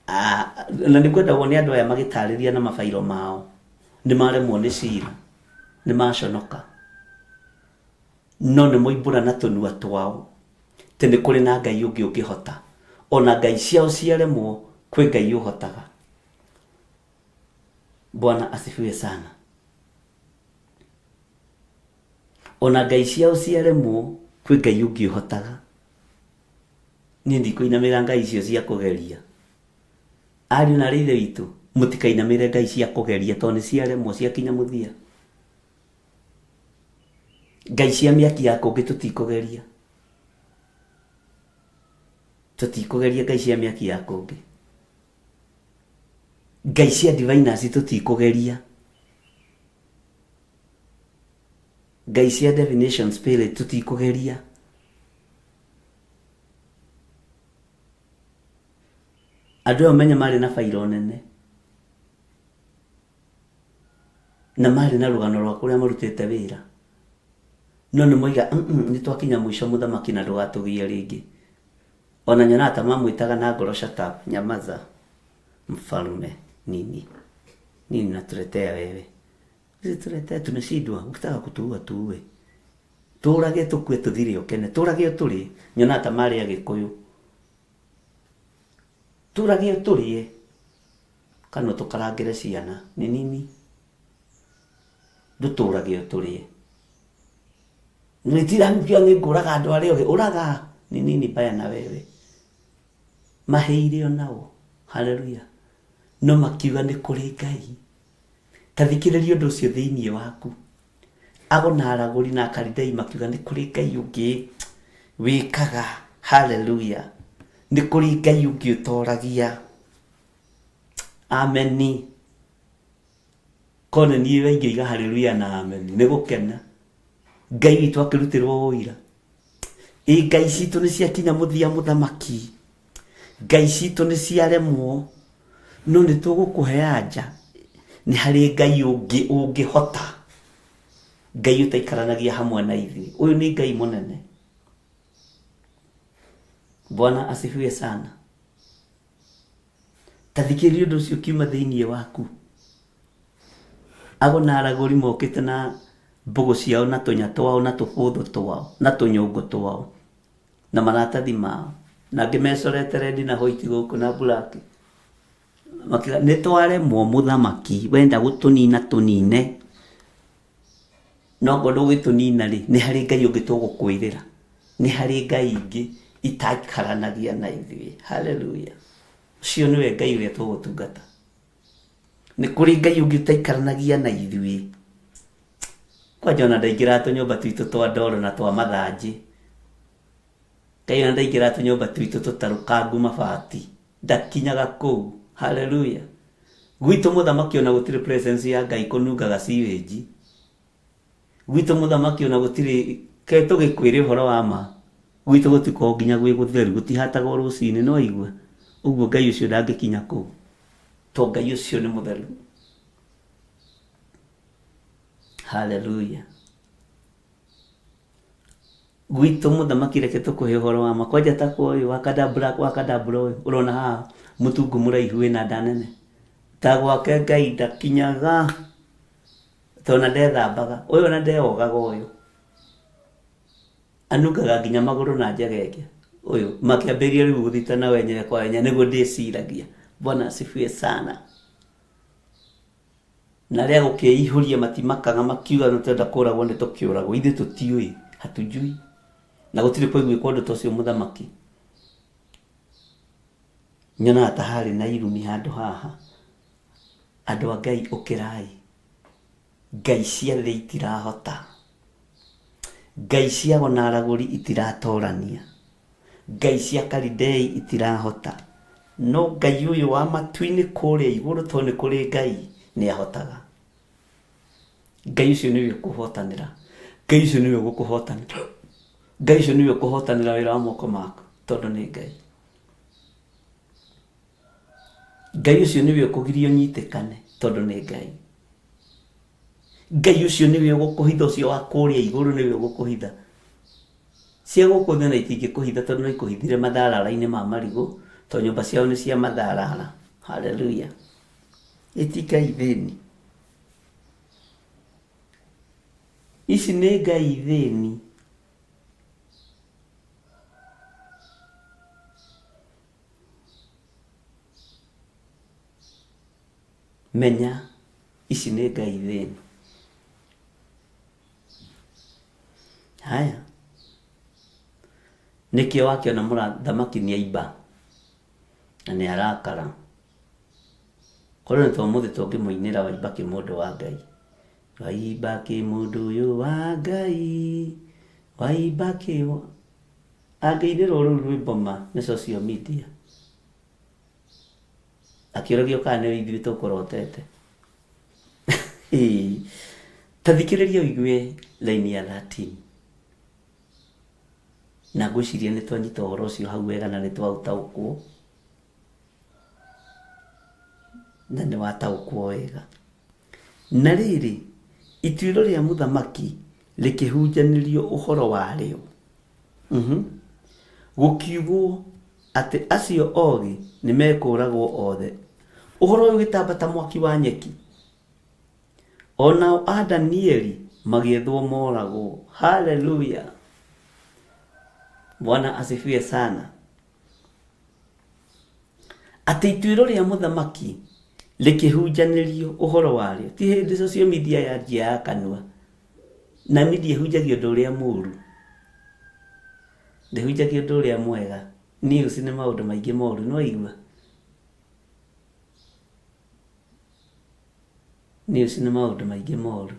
Ah, na nĩ kwendagwo nĩ andũ aya magĩtarĩria na mabairo mao nĩ maremwo nĩ cira, nĩ maconoka. No nĩ moimbũra na tũnua twao atĩ nĩ kũrĩ na Ngai ũngĩ ũngĩhota. Ona ngai ciao ciaremwo, Kwĩ Ngai ũhotaga. Bwana asifiwe sana. Ona ngai ciao ciaremwo, kwĩ Ngai ũngĩ ũhotaga. Niĩ ndikũinamĩra ngai icio cia kũgeria. Ariũ na aarĩ a Ithe witũ, mũtikainamĩre ngai cia kũgeria tondũ nĩ ciaremwo ciakinya mũthia. Ngai cia mĩaki ya kũngĩ tũtikũgeria. Tũtikũgeria ngai cia mĩaki ya kũngĩ. Ngai cia diviners tũtikũgeria. Ngai cia divination spirit tũtikũgeria. Andũ aya ũmenye marĩ na bairo nene na marĩ na rũgano rwa kũrĩa marutĩte wĩra no nĩ moiga nĩ twakinya mũico mũthamaki na ndũgatũgie rĩngĩ ona nyonaga ta mamwĩtaga na ngoro shut up nyamaza mfalme nini nini natuletea wewe Usituletee tumeshindwa ukitaka kutuua tuue tũrage tũkue tũthire ũkene tũrage ũtũrĩe nyonaga ta marĩ agĩkũyũ tũrage ũtũrĩe kana ũtũkarangĩre ciana nĩ nini ndũtũrage ũtũrĩe nĩtirahukia nĩ ngũraga andũ arĩa ogĩ ũraga nĩ nini mbaya na wewe maheire onao haleluya no makiuga nĩ kũrĩ Ngai Ta thikĩrĩria ũndũ ũcio thĩinĩ waku. Ago na aragũri na Akalidei makiuga nĩ kũrĩ Ngai ũngĩ wĩkaga. Haleluya! Nĩ kũrĩ Ngai ũngĩ ũtoragia. Ameni. Korwo nĩ niĩ we ingĩiga haleluya na ameni nĩ gũkena. Ngai witũ akĩrutĩrwo ũira. Ĩ ngai citũ nĩ ciakinya mũthia mũthamaki. Ngai citũ nĩ ciaremwo. No nĩ tũgũkũhe anja nĩ harĩ Ngai ũngĩ ũngĩhota. Ngai ũtaikaranagia hamwe na ithuĩ. Ũyũ nĩ Ngai mũnene. Bwana asifiwe sana. Ta thikĩrĩria ũndũ ũcio ũkiuma thĩinĩ waku. Ago na aragũri mokĩte na mbũgũ ciao na tũnya twao na tũbũthũ twao na tũnyũngũ twao na maratathi mao na angĩ mecorete rendi na white gũkũ na black makiuga nĩ twaremwo mũthamaki wenda gũtũnina tũnine no ngorwo ndũgĩtũnina rĩ nĩ harĩ ngai ũngĩ tũgũkwĩrĩra nĩ harĩ ngai ingĩ itaikaranagia na ithuĩ haleluya ũcio nĩwe ngai ũrĩa tũgũtungata nĩ kũrĩ ngai ũngĩ ũtaikaranagia na ithuĩ kwanja ona ndaingĩraga tũnyũmba twitũ twa ndoro na twa mathanjĩ ngai ona ndaingĩraga tũnyũmba twitũ tũtarũkangu mabati ndakinyaga kũu haleluya gwitũ mũthamaki ona gũtirĩ presence ya ngai kũnungaga sewage gwitũ mũthamaki ona gũtirĩ ke tũgĩkwĩre ũhoro wa ma gwitũ gũtikoragwo nginya gwĩ gũtheru gũtihatagwo rũcinĩ no igua ũguo ngai ũcio ndangĩkinya kũu to ngai ũcio nĩ mũtheru haleluya gwitũ mũthamaki reke tũkũhe ũhoro wa ma kwanja ta kwa ũyũ wakadabura wakadabura ũyũ ũrona haha mũtungu mũraihu wĩna nda nene ta gwake ngai ndakinyaga tondũ ona ndethambaga ũyũ ona ndeogaga ũyũ anungaga nginya magũrũ na njegenge ũyũ makĩambĩrĩria rĩu gũthitana wenyewe kwa wenyewe nĩguo ndĩciragia bwana asifiwe sana na arĩa gũkĩihũria matimakaga makiuga nĩ twenda kũragwo nĩ tũkĩũragwo ithuĩ tũtiũĩ hatujui na gũtirĩ kwaiguĩka ũndũ ta ũcio mũthamaki nyonaga ta harĩ na irumi handũ haha andũ a ngai ũkĩrai ngai cia thĩ itirahota ngai cia ago na aragũri itiratorania Ngai cia Kalidei itirahota, no Ngai ũyũ wa matu-inĩ kũrĩa igũrũ, tondũ nĩ kũrĩ Ngai, nĩ ahotaga. Ngai ũcio nĩwe ũkũhotanĩra. Ngai ũcio nĩwe ũgũkũhotanĩra. Ngai ũcio nĩwe ũkũhotanĩra wĩra wa moko maku, tondũ nĩ Ngai. Ngai ũcio nĩwe ũkũgiria ũnyitĩkane, tondũ nĩ Ngai. Ngai ũcio nĩwe ũgũkũhitha, ũcio wa kũrĩa igũrũ nĩwe ũgũkũhitha. Cia gũkũ thĩ ona itingĩkũhitha tondũ no ikũhithire matharara-inĩ ma marigũ tondũ nyũmba ciao nĩ cia matharara. Haleluya. Ĩ ti Ngai thĩni. Ici nĩ Ngai thĩni. Menya ici nĩ ngai thĩni. Haya. Nĩkĩo wakĩona mũthamaki nĩ aimba na nĩ arakara. Korwo nĩ ta ũmũthĩ tũngĩmũinĩra waimba kĩmũndũ wa Ngai. Waimba kĩmũndũ ũyũ wa Ngai, waimba kĩ... Angĩinĩrwo rũu rwĩmbo ma nĩ social media. Akĩũragio kana nĩ ithuĩ tũkũrotete. Ta thikĩrĩria ũigue line ya 13. Na ngwĩciria nĩ twanyita ũhoro ũcio hau wega na nĩ twaũtaũkwo. Na nĩ wataũkwo wega. Na rĩrĩ, ituĩro rĩa mũthamaki rĩkĩhunjanĩrio ũhoro warĩo. Gũkiugwo atĩ acio ogĩ nĩ mekũũragwo othe. Ũhoro ũyũ ũgĩtamba ta mwaki wa nyeki. O nao a Danieli magĩethwo moragwo. Haleluya! Bwana asifiwe sana. Atĩ ituĩro rĩa mũthamaki rĩkĩhunjanĩrio ũhoro warĩo. Ti hĩndĩ social media yanjia ya kanua. Na media ĩhunjagia ũndũ ũrĩa mũru. Ndĩhunjagia ũndũ ũrĩa mwega. News nĩ maũndũ maingĩ moru, nĩwaigua? News nĩ maũndũ maingĩ moru.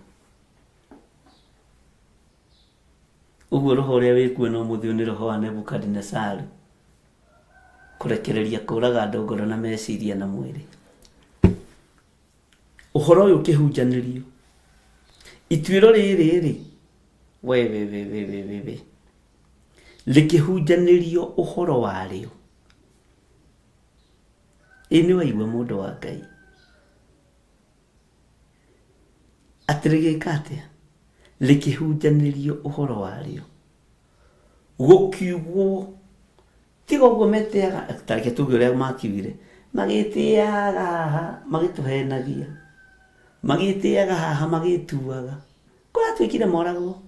Ũguo roho ũrĩa wĩkuo na ũmũthĩ ũyũ nĩ roho wa Nebukadinesaru, kũrekereria kũraga andũ ngoro na meciria na mwĩrĩ. Ũhoro ũyũ ũkĩhunjanĩrio, ituĩro rĩrĩ rĩ, we we we we we we we, rĩkĩhunjanĩrio ũhoro warĩo. Ĩ nĩ waigua mũndũ wa Ngai atĩ rĩgĩka atĩa? Rĩkĩhunjanĩrio ũhoro warĩo, gũkiugwo tiga ũguo metĩaga, ta reke tuge ũrĩa makiugire, magĩtĩaga haha magĩtũhenagia, magĩtĩaga haha magĩtuaga, kũratuĩkire moragwo.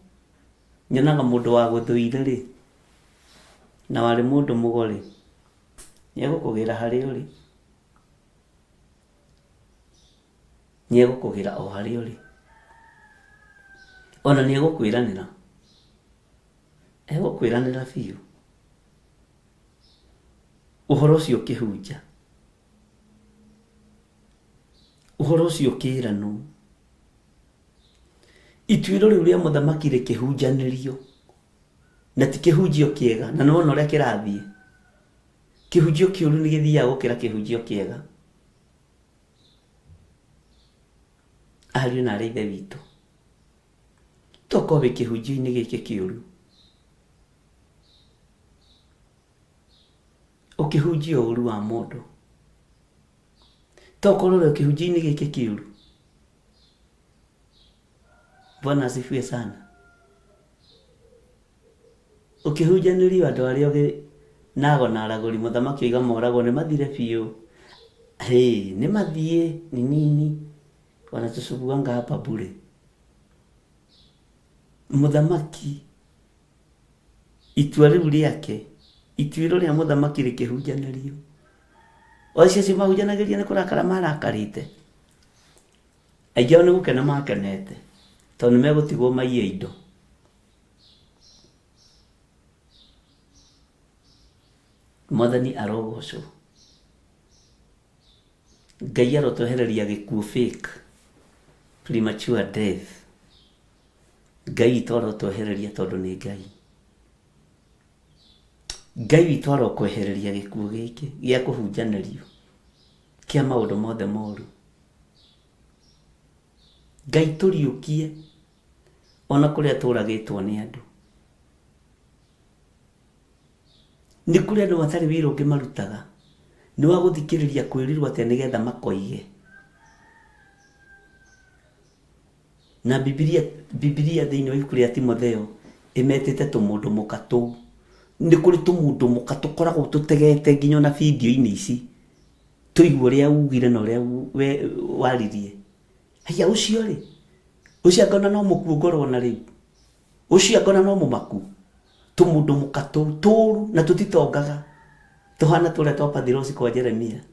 Nyonaga mũndũ wa gũthũire rĩ, na warĩ mũndũ mũgo rĩ, nĩ egũkũgĩra harĩa ũrĩ. Nĩ egũkũgĩra o harĩa ũrĩ. Ona nĩ egũkwĩranĩra. Egũkwĩranĩra biũ. Ũhoro ũcio ũkĩhunja. Ũhoro ũcio ũkĩranwo. Ituĩro rĩu rĩa mũthamaki rĩkĩhunjanĩrio. Na ti kĩhunjio kĩega, na nĩwona ũrĩa kĩrathiĩ. Kĩhunjio kĩũru nĩ gĩthiaga gũkĩra kĩhunjio kĩega. Ariũ na aarĩ a Ithe witũ, tokorwo wĩ kĩhunjio-inĩ gĩkĩ kĩũru, ũkĩhunjia ũru wa mũndũ, tokorwo wĩ kĩhunjio-inĩ gĩkĩ kĩũru. Bwana asifiwe sana. Ũkĩhunjanĩrio andũ arĩa ogĩ na ago na aragũri mũthamaki oiga moragwo nĩ mathire biũ. Hĩ, nĩ mathiĩ ni nini wanatusubuanga hapa bure. Mũthamaki itua rĩu rĩake, ituĩro rĩa mũthamaki rĩkĩhunjanĩrio. O acio acio mahunjanagĩria nĩ kũrakara marakarĩte. Aingĩ ao nĩ gũkena makenete tondũ nĩ megũtigwo maiye indo. Mwathani arogocwo. Ngai arotwehereria gĩkuũ fake, premature death. Ngai witũ arotwehereria tondũ nĩ Ngai. Ngai witũ arokwehereria gĩkuũ gĩkĩ gĩa kũhunjanĩrio kĩa maũndũ mothe moru. Ngai tũriũkie ona kũrĩa tũragĩtwo nĩ andũ. Nĩ kũrĩ andũ matarĩ wĩra ũngĩ marutaga, nĩ wa gũthikĩrĩria kwĩrirwo atĩa nĩgetha makoige. Na Bibilia, Bibilia thĩinĩ wa ibuku rĩa Timotheo ĩmetĩte tũmũndũ mũka tũu. Nĩ kũrĩ tũmũndũ mũka tũkoragwo tũtegete nginya ona bindio-inĩ ici, tũigue ũrĩa ugire na ũrĩa waririe. Haiya ũcio rĩ, ũcio anga ona no mũkuũ ngorwo na rĩu. Ũcio anga ona no mũmaku. Tũmũndũ mũka tũu tũru na tũtitongaga. Tũhana tũrĩa twa Pathirosi kwa Jeremia.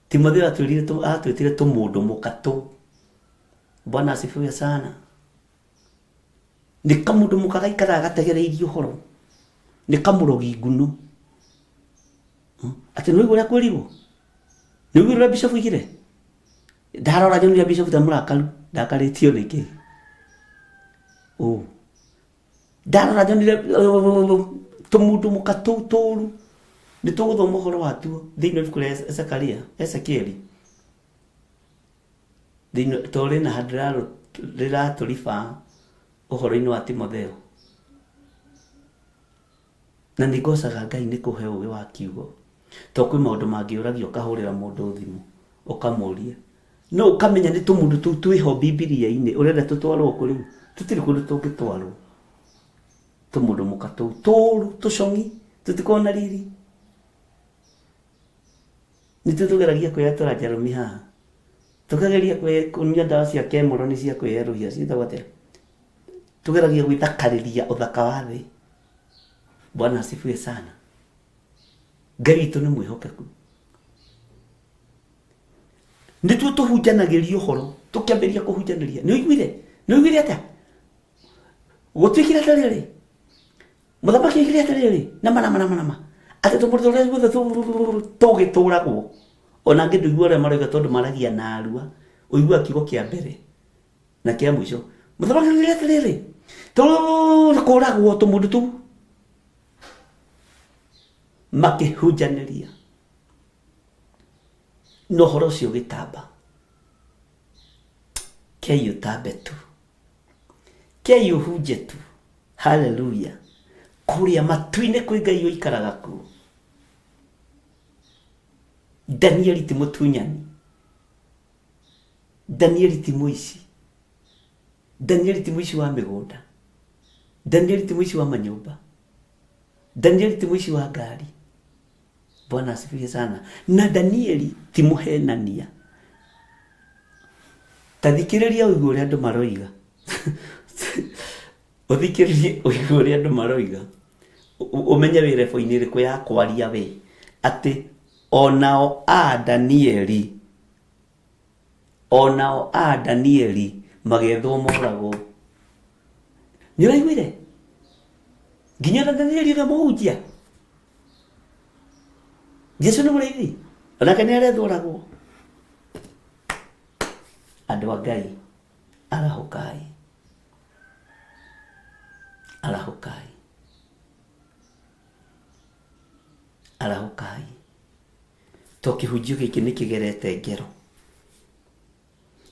Timotheo atwĩrire atwĩtire tũmũndũ mũka tũ. Bwana asifiwe sana. Nĩ kamũndũ mũka gaikaraga gategereirie ũhoro, nĩ kamũrogi nguno. Atĩ nĩ ũraigua ũrĩa kwĩrirwo, nĩ ũiguire ũrĩa bishop oigire? Ndarora nyonire bishop ta mũrakaru, ndakarĩtio nĩkĩ? Ũ ndarora nyonire tũmũndũ mũka tũu tũru. Nĩ tũgũthoma ũhoro watuo thĩinĩ wa ibuku rĩa Zekaria, Ezekieli, thĩinĩ to rĩna handũ rĩratũriba ũhoro-inĩ wa Timotheo. Na nĩ ngocaga Ngai nĩ kũhe ũgĩ wa kiugo, to kwĩ maũndũ mangĩũragia ũkahũrĩra mũndũ thimũ ũkamũria, no ũkamenya nĩ tũmũndũ tũu twĩho Bibilia-inĩ. Ũrenda tũtwarwo kũ rĩu? Tũtirĩ kũndũ tũngĩtwarwo. Tũmũndũ mũka tũu tũru tũcong'i tũtikoragwo na riri. Nĩtuo tũgeragia kwĩyatũra njarũmi haha, tũkageria kũnyua ndawa cia kemoro nĩ cia kwĩyerũhia ciĩtagwo atĩa, tũgeragia gwĩthakarĩria ũthaka wa thĩ. Bwana asifiwe sana. Ngai witũ nĩ mwĩhokeku. Nĩtuo tũhunjanagĩria ũhoro, tũkĩambĩrĩria kũhunjanĩria. Nĩ ũiguire? Nĩ ũiguire atĩa? Gũtuĩkire atĩrĩrĩ, mũthamaki oigire atĩrĩrĩ, nama nama nama nama, atĩ tũmũndũ tũrĩa guothe tũgĩtũragwo. Ona angĩ ndũigua ũrĩa maroiga tondũ maragia narua, ũiguaga kiugo kĩa mbere na kĩa mũico. Mũthamaki oigire atĩrĩrĩ, tũkũragwo tũmũndũ tũu. Makĩhunjanĩria na ũhoro ũcio ũgĩtamba. Kei ũtambe tu, kei ũhunje tu. Haleluya! Kũrĩa matu-inĩ kwĩ Ngai ũikaraga kuo. Danieli ti mũtunyani, Danieli ti mũici, Danieli ti mũici wa mĩgũnda, Danieli ti mũici wa manyũmba, Danieli ti mũici wa ngari. Bwana asifiwe sana. Na Danieli ti mũhenania. Ta thikĩrĩria ũigue ũrĩa andũ maroiga. Ũthikĩrĩrie ũigue ũrĩa andũ maroiga. Ũmenye wĩ level-inĩ ĩrĩkũ ya kwaria we. Atĩ onao a Danieli, onao a Danieli magethwo moragwo. Nĩ ũraiguire? Nginya na Danieli ũrĩa mũhunjia. Jesu nĩ mũrĩithi, onake nĩ arethwo oragwo. Andũ a Ngai, arahũkai, arahũkai, arahũkai, to kĩhunjio gĩkĩ nĩ kĩgerete ngero.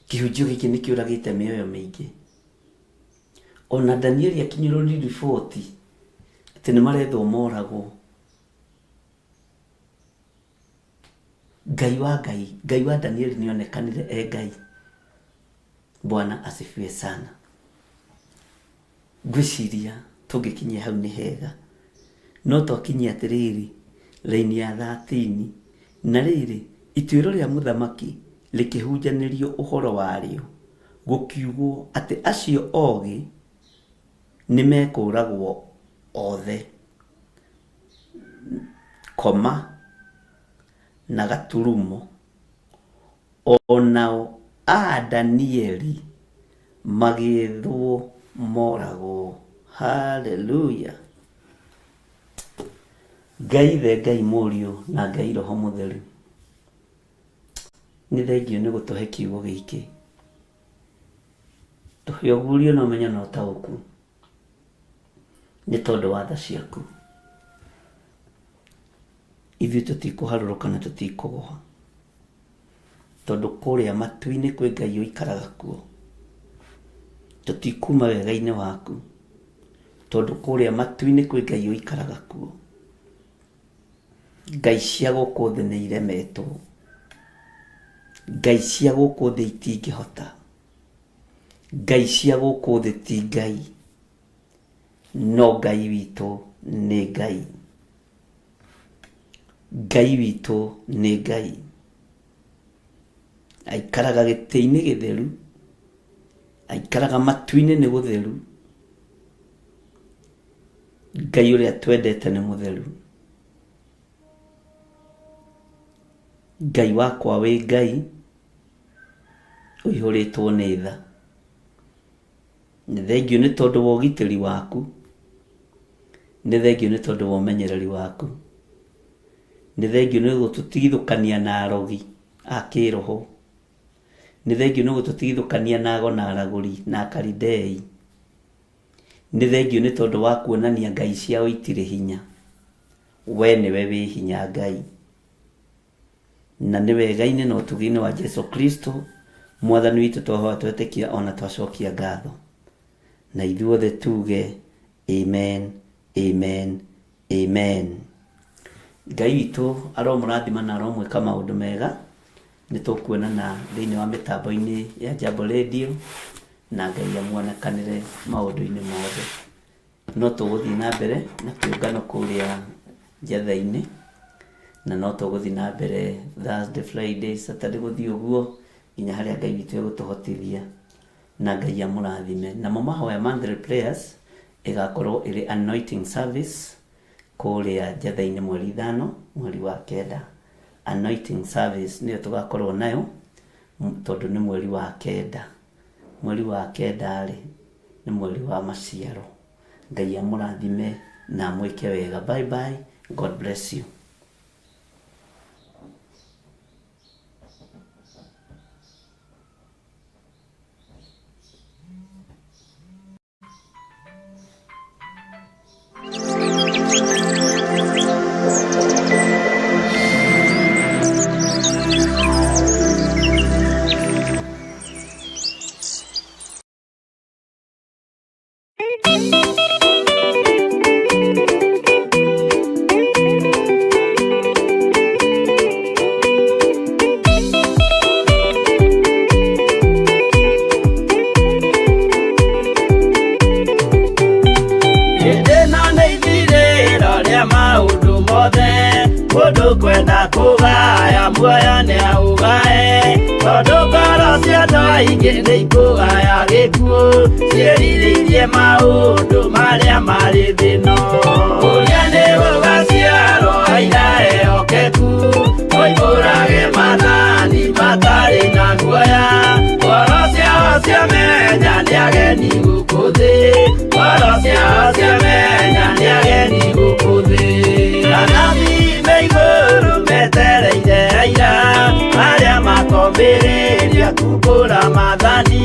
Kĩhunjio gĩkĩ nĩ kĩũragĩte mĩoyo mĩingĩ. Ona Danieli akinyĩrwo nĩ riboti atĩ nĩ marethwo moragwo. Ngai wa Ngai, Ngai wa Danieli nĩ onekanire e Ngai. Bwana asifiwe sana. Ngwĩciria tũngĩkinyia hau nĩ hega. No twakinyia atĩrĩrĩ, raini ya thatini, na rĩrĩ, ituĩro rĩa mũthamaki rĩkĩhunjanĩrio ũhoro warĩo, gũkiugwo atĩ acio ogĩ nĩmekũũragwo othe, koma na gaturumo, O nao a Danieli magĩĩthwo moragwo. Haleluya! Ngai Ithe, Ngai Mũriũ, na Ngai Roho Mũtheru, nĩ thengiũ nĩ gũtũhe kiugo gĩkĩ. Tũhe ũguũrio na ũmenyo na ũtaũku nĩ tondũ wa tha ciaku. Ithuĩ tũtikũharũrũka na tũtikũgũa. Tondũ kũrĩa matu-inĩ kwĩ Ngai ũikaraga kuo. Tũtikuma wega-inĩ waku, tondũ kũrĩa matu-inĩ kwĩ Ngai ũikaraga kuo. Ngai cia gũkũ thĩ nĩ iremetwo. Ngai cia gũkũ thĩ itingĩhota. Ngai cia gũkũ thĩ ti Ngai, no Ngai witũ nĩ Ngai. Ngai witũ nĩ Ngai. Aikaraga gĩtĩ-inĩ gĩtheru, aikaraga matu-inĩ nĩ gũtheru. Ngai ũrĩa twendete nĩ mũtheru. Ngai wakwa wĩ Ngai ũihũrĩtwo nĩ tha. Nĩ thengiũ nĩ tondũ wa ũgitĩri waku. Nĩ thengiũ nĩ tondũ wa ũmenyereri waku. Nĩ thengiũ nĩ gũtũtigithũkania na arogi a kĩroho. Nĩ thengiũ nĩ gũtũtigithũkania na ago na aragũri na akaridei. Nĩ thengiũ nĩ tondũ wa kuonania ngai ciao itirĩ hinya. We nĩwe wĩ hinya Ngai. Na nĩ wega-inĩ na ũtugi-inĩ wa Jesu Kristo Mwathani witũ twahoya twetĩkia ona twacokia ngatho. Na ithuothe tuge amen, amen, amen. Ngai witũ aromũrathima na aromwĩka maũndũ mega. Nĩ tũkuonana thĩinĩ wa mĩtambo-inĩ ya Jambo Radio na Ngai amuonekanĩre maũndũ-inĩ mothe. No tũgũthiĩ na mbere na kĩũngano kũrĩa Njatha-inĩ, na no tũgũthiĩ na mbere Thursday, Friday, Saturday gũthiĩ ũguo nginya harĩa Ngai witũ egũtũhotithia na Ngai amũrathime. Namo mahoya monthly prayers ĩgakorwo ĩrĩ anointing service kũrĩa Njatha-inĩ mweri ithano mweri wa kenda. Anointing service nĩyo tũgakorwo nayo tondũ nĩ mweri wa kenda. Mweri wa kenda-rĩ, nĩ mweri wa maciaro. Ngai amũrathime na amwĩke wega. Bye bye, God bless you. Hĩndĩ ĩno nĩ ithirĩro rĩa maũndũ mothe mũndũ kwenda kũgaya muoyo nĩ aũgae tondũ ngoro cia andũ aingĩ nĩ ikũgaya gĩkuũ ciĩrirĩirie maũndũ marĩa marĩ thĩno ũrĩa nĩ gũgaciarwo aira ehokeku oimbũrage mathani matarĩ na guoya ngoro ciao ciamenya nĩ ageni gũkũ thĩ ngoro ciao ciamenya nĩ ageni gũkũ thĩ anabii me igũrũ metereire aira arĩa makomĩrĩria kumbũra mathani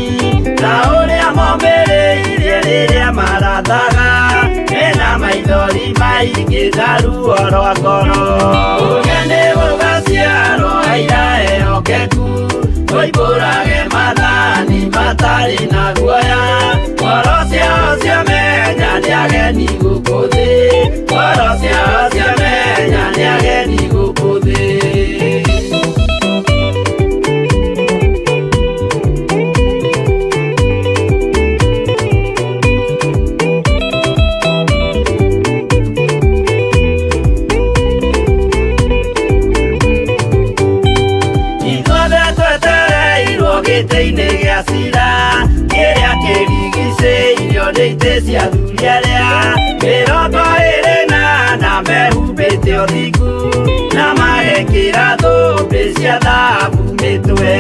ta ũrĩa momĩrĩirie rĩrĩa marathaga mena maithori maingĩ na ruo rwa ngoro ũrĩa nĩ gũgaciarwo aira ehokeku oimbũrage mathani matarĩ na guoya ngoro ciao ciamenya nĩ ageni gũkũ thĩ ngoro ciao ciamenya nĩ ageni gũkũ thĩ. Ithuothe twetereirwo gĩtĩ-inĩ gĩa cira kĩrĩa kĩrigicĩirio nĩ itĩ cia athuri arĩa mĩrongo ĩrĩ na ana mehumbĩte ũthingu na magekĩra thũmbĩ cia thahabu mĩtwe.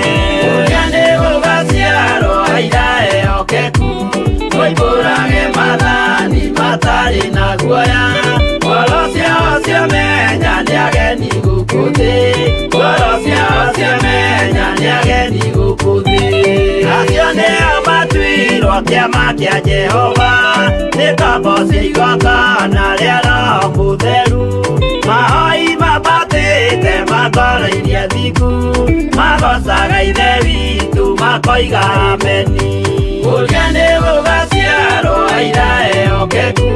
Ũrĩa nĩ gũgaciarwo aira ehokeku oimbũrage mathani matarĩ na guoya ngoro ciao ciamenya nĩ ageni gũkũ thĩ ngoro ciao ciamenya nĩ ageni gũkũ thĩ acio nĩo matuirwo kĩama kĩa Jehova nĩ ngombo cia igongona rĩa Roho Mũtheru mahoi mambatĩte makoroirie thingu magocaga Ithe witũ makoiga ameni. Ũrĩa nĩ gũgaciarwo aira ehokeku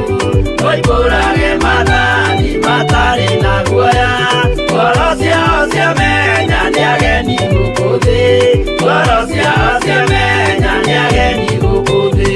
oimbũrage mathani matarĩ na guoya ngoro ciao ciamenya nĩ ageni gũkũ thĩ ngoro ciao ciamenya nĩ ageni gũkũ thĩ.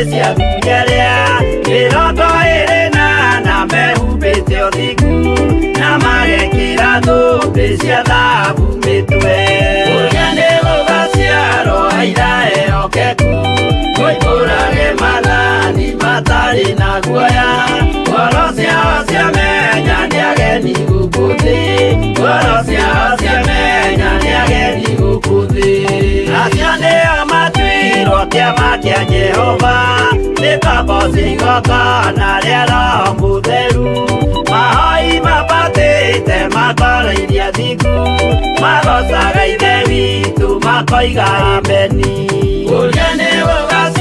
cia athuri arĩa 24 mehumbĩte ũthingu na magekĩra thũmbĩ cia thahabu mĩtwe. Ũrĩa nĩ gũgaciarwo aira ehokeku, moimbũrage maathani matarĩ na guoya. Ngoro ciao ciamenya nĩ ageni gũkũ thĩ, ngoro ciao ciamenya nĩ ageni gũkũ thĩ. Acio nĩo matuirwo kĩama kĩa Jehova, nĩ ngombo cia igongona rĩa Roho Mũtheru. Mahoi mabatĩte makoro iria thingu, magocaga Ithe witũ makoiga ameni. Ũrĩa nĩ gũgaciarwo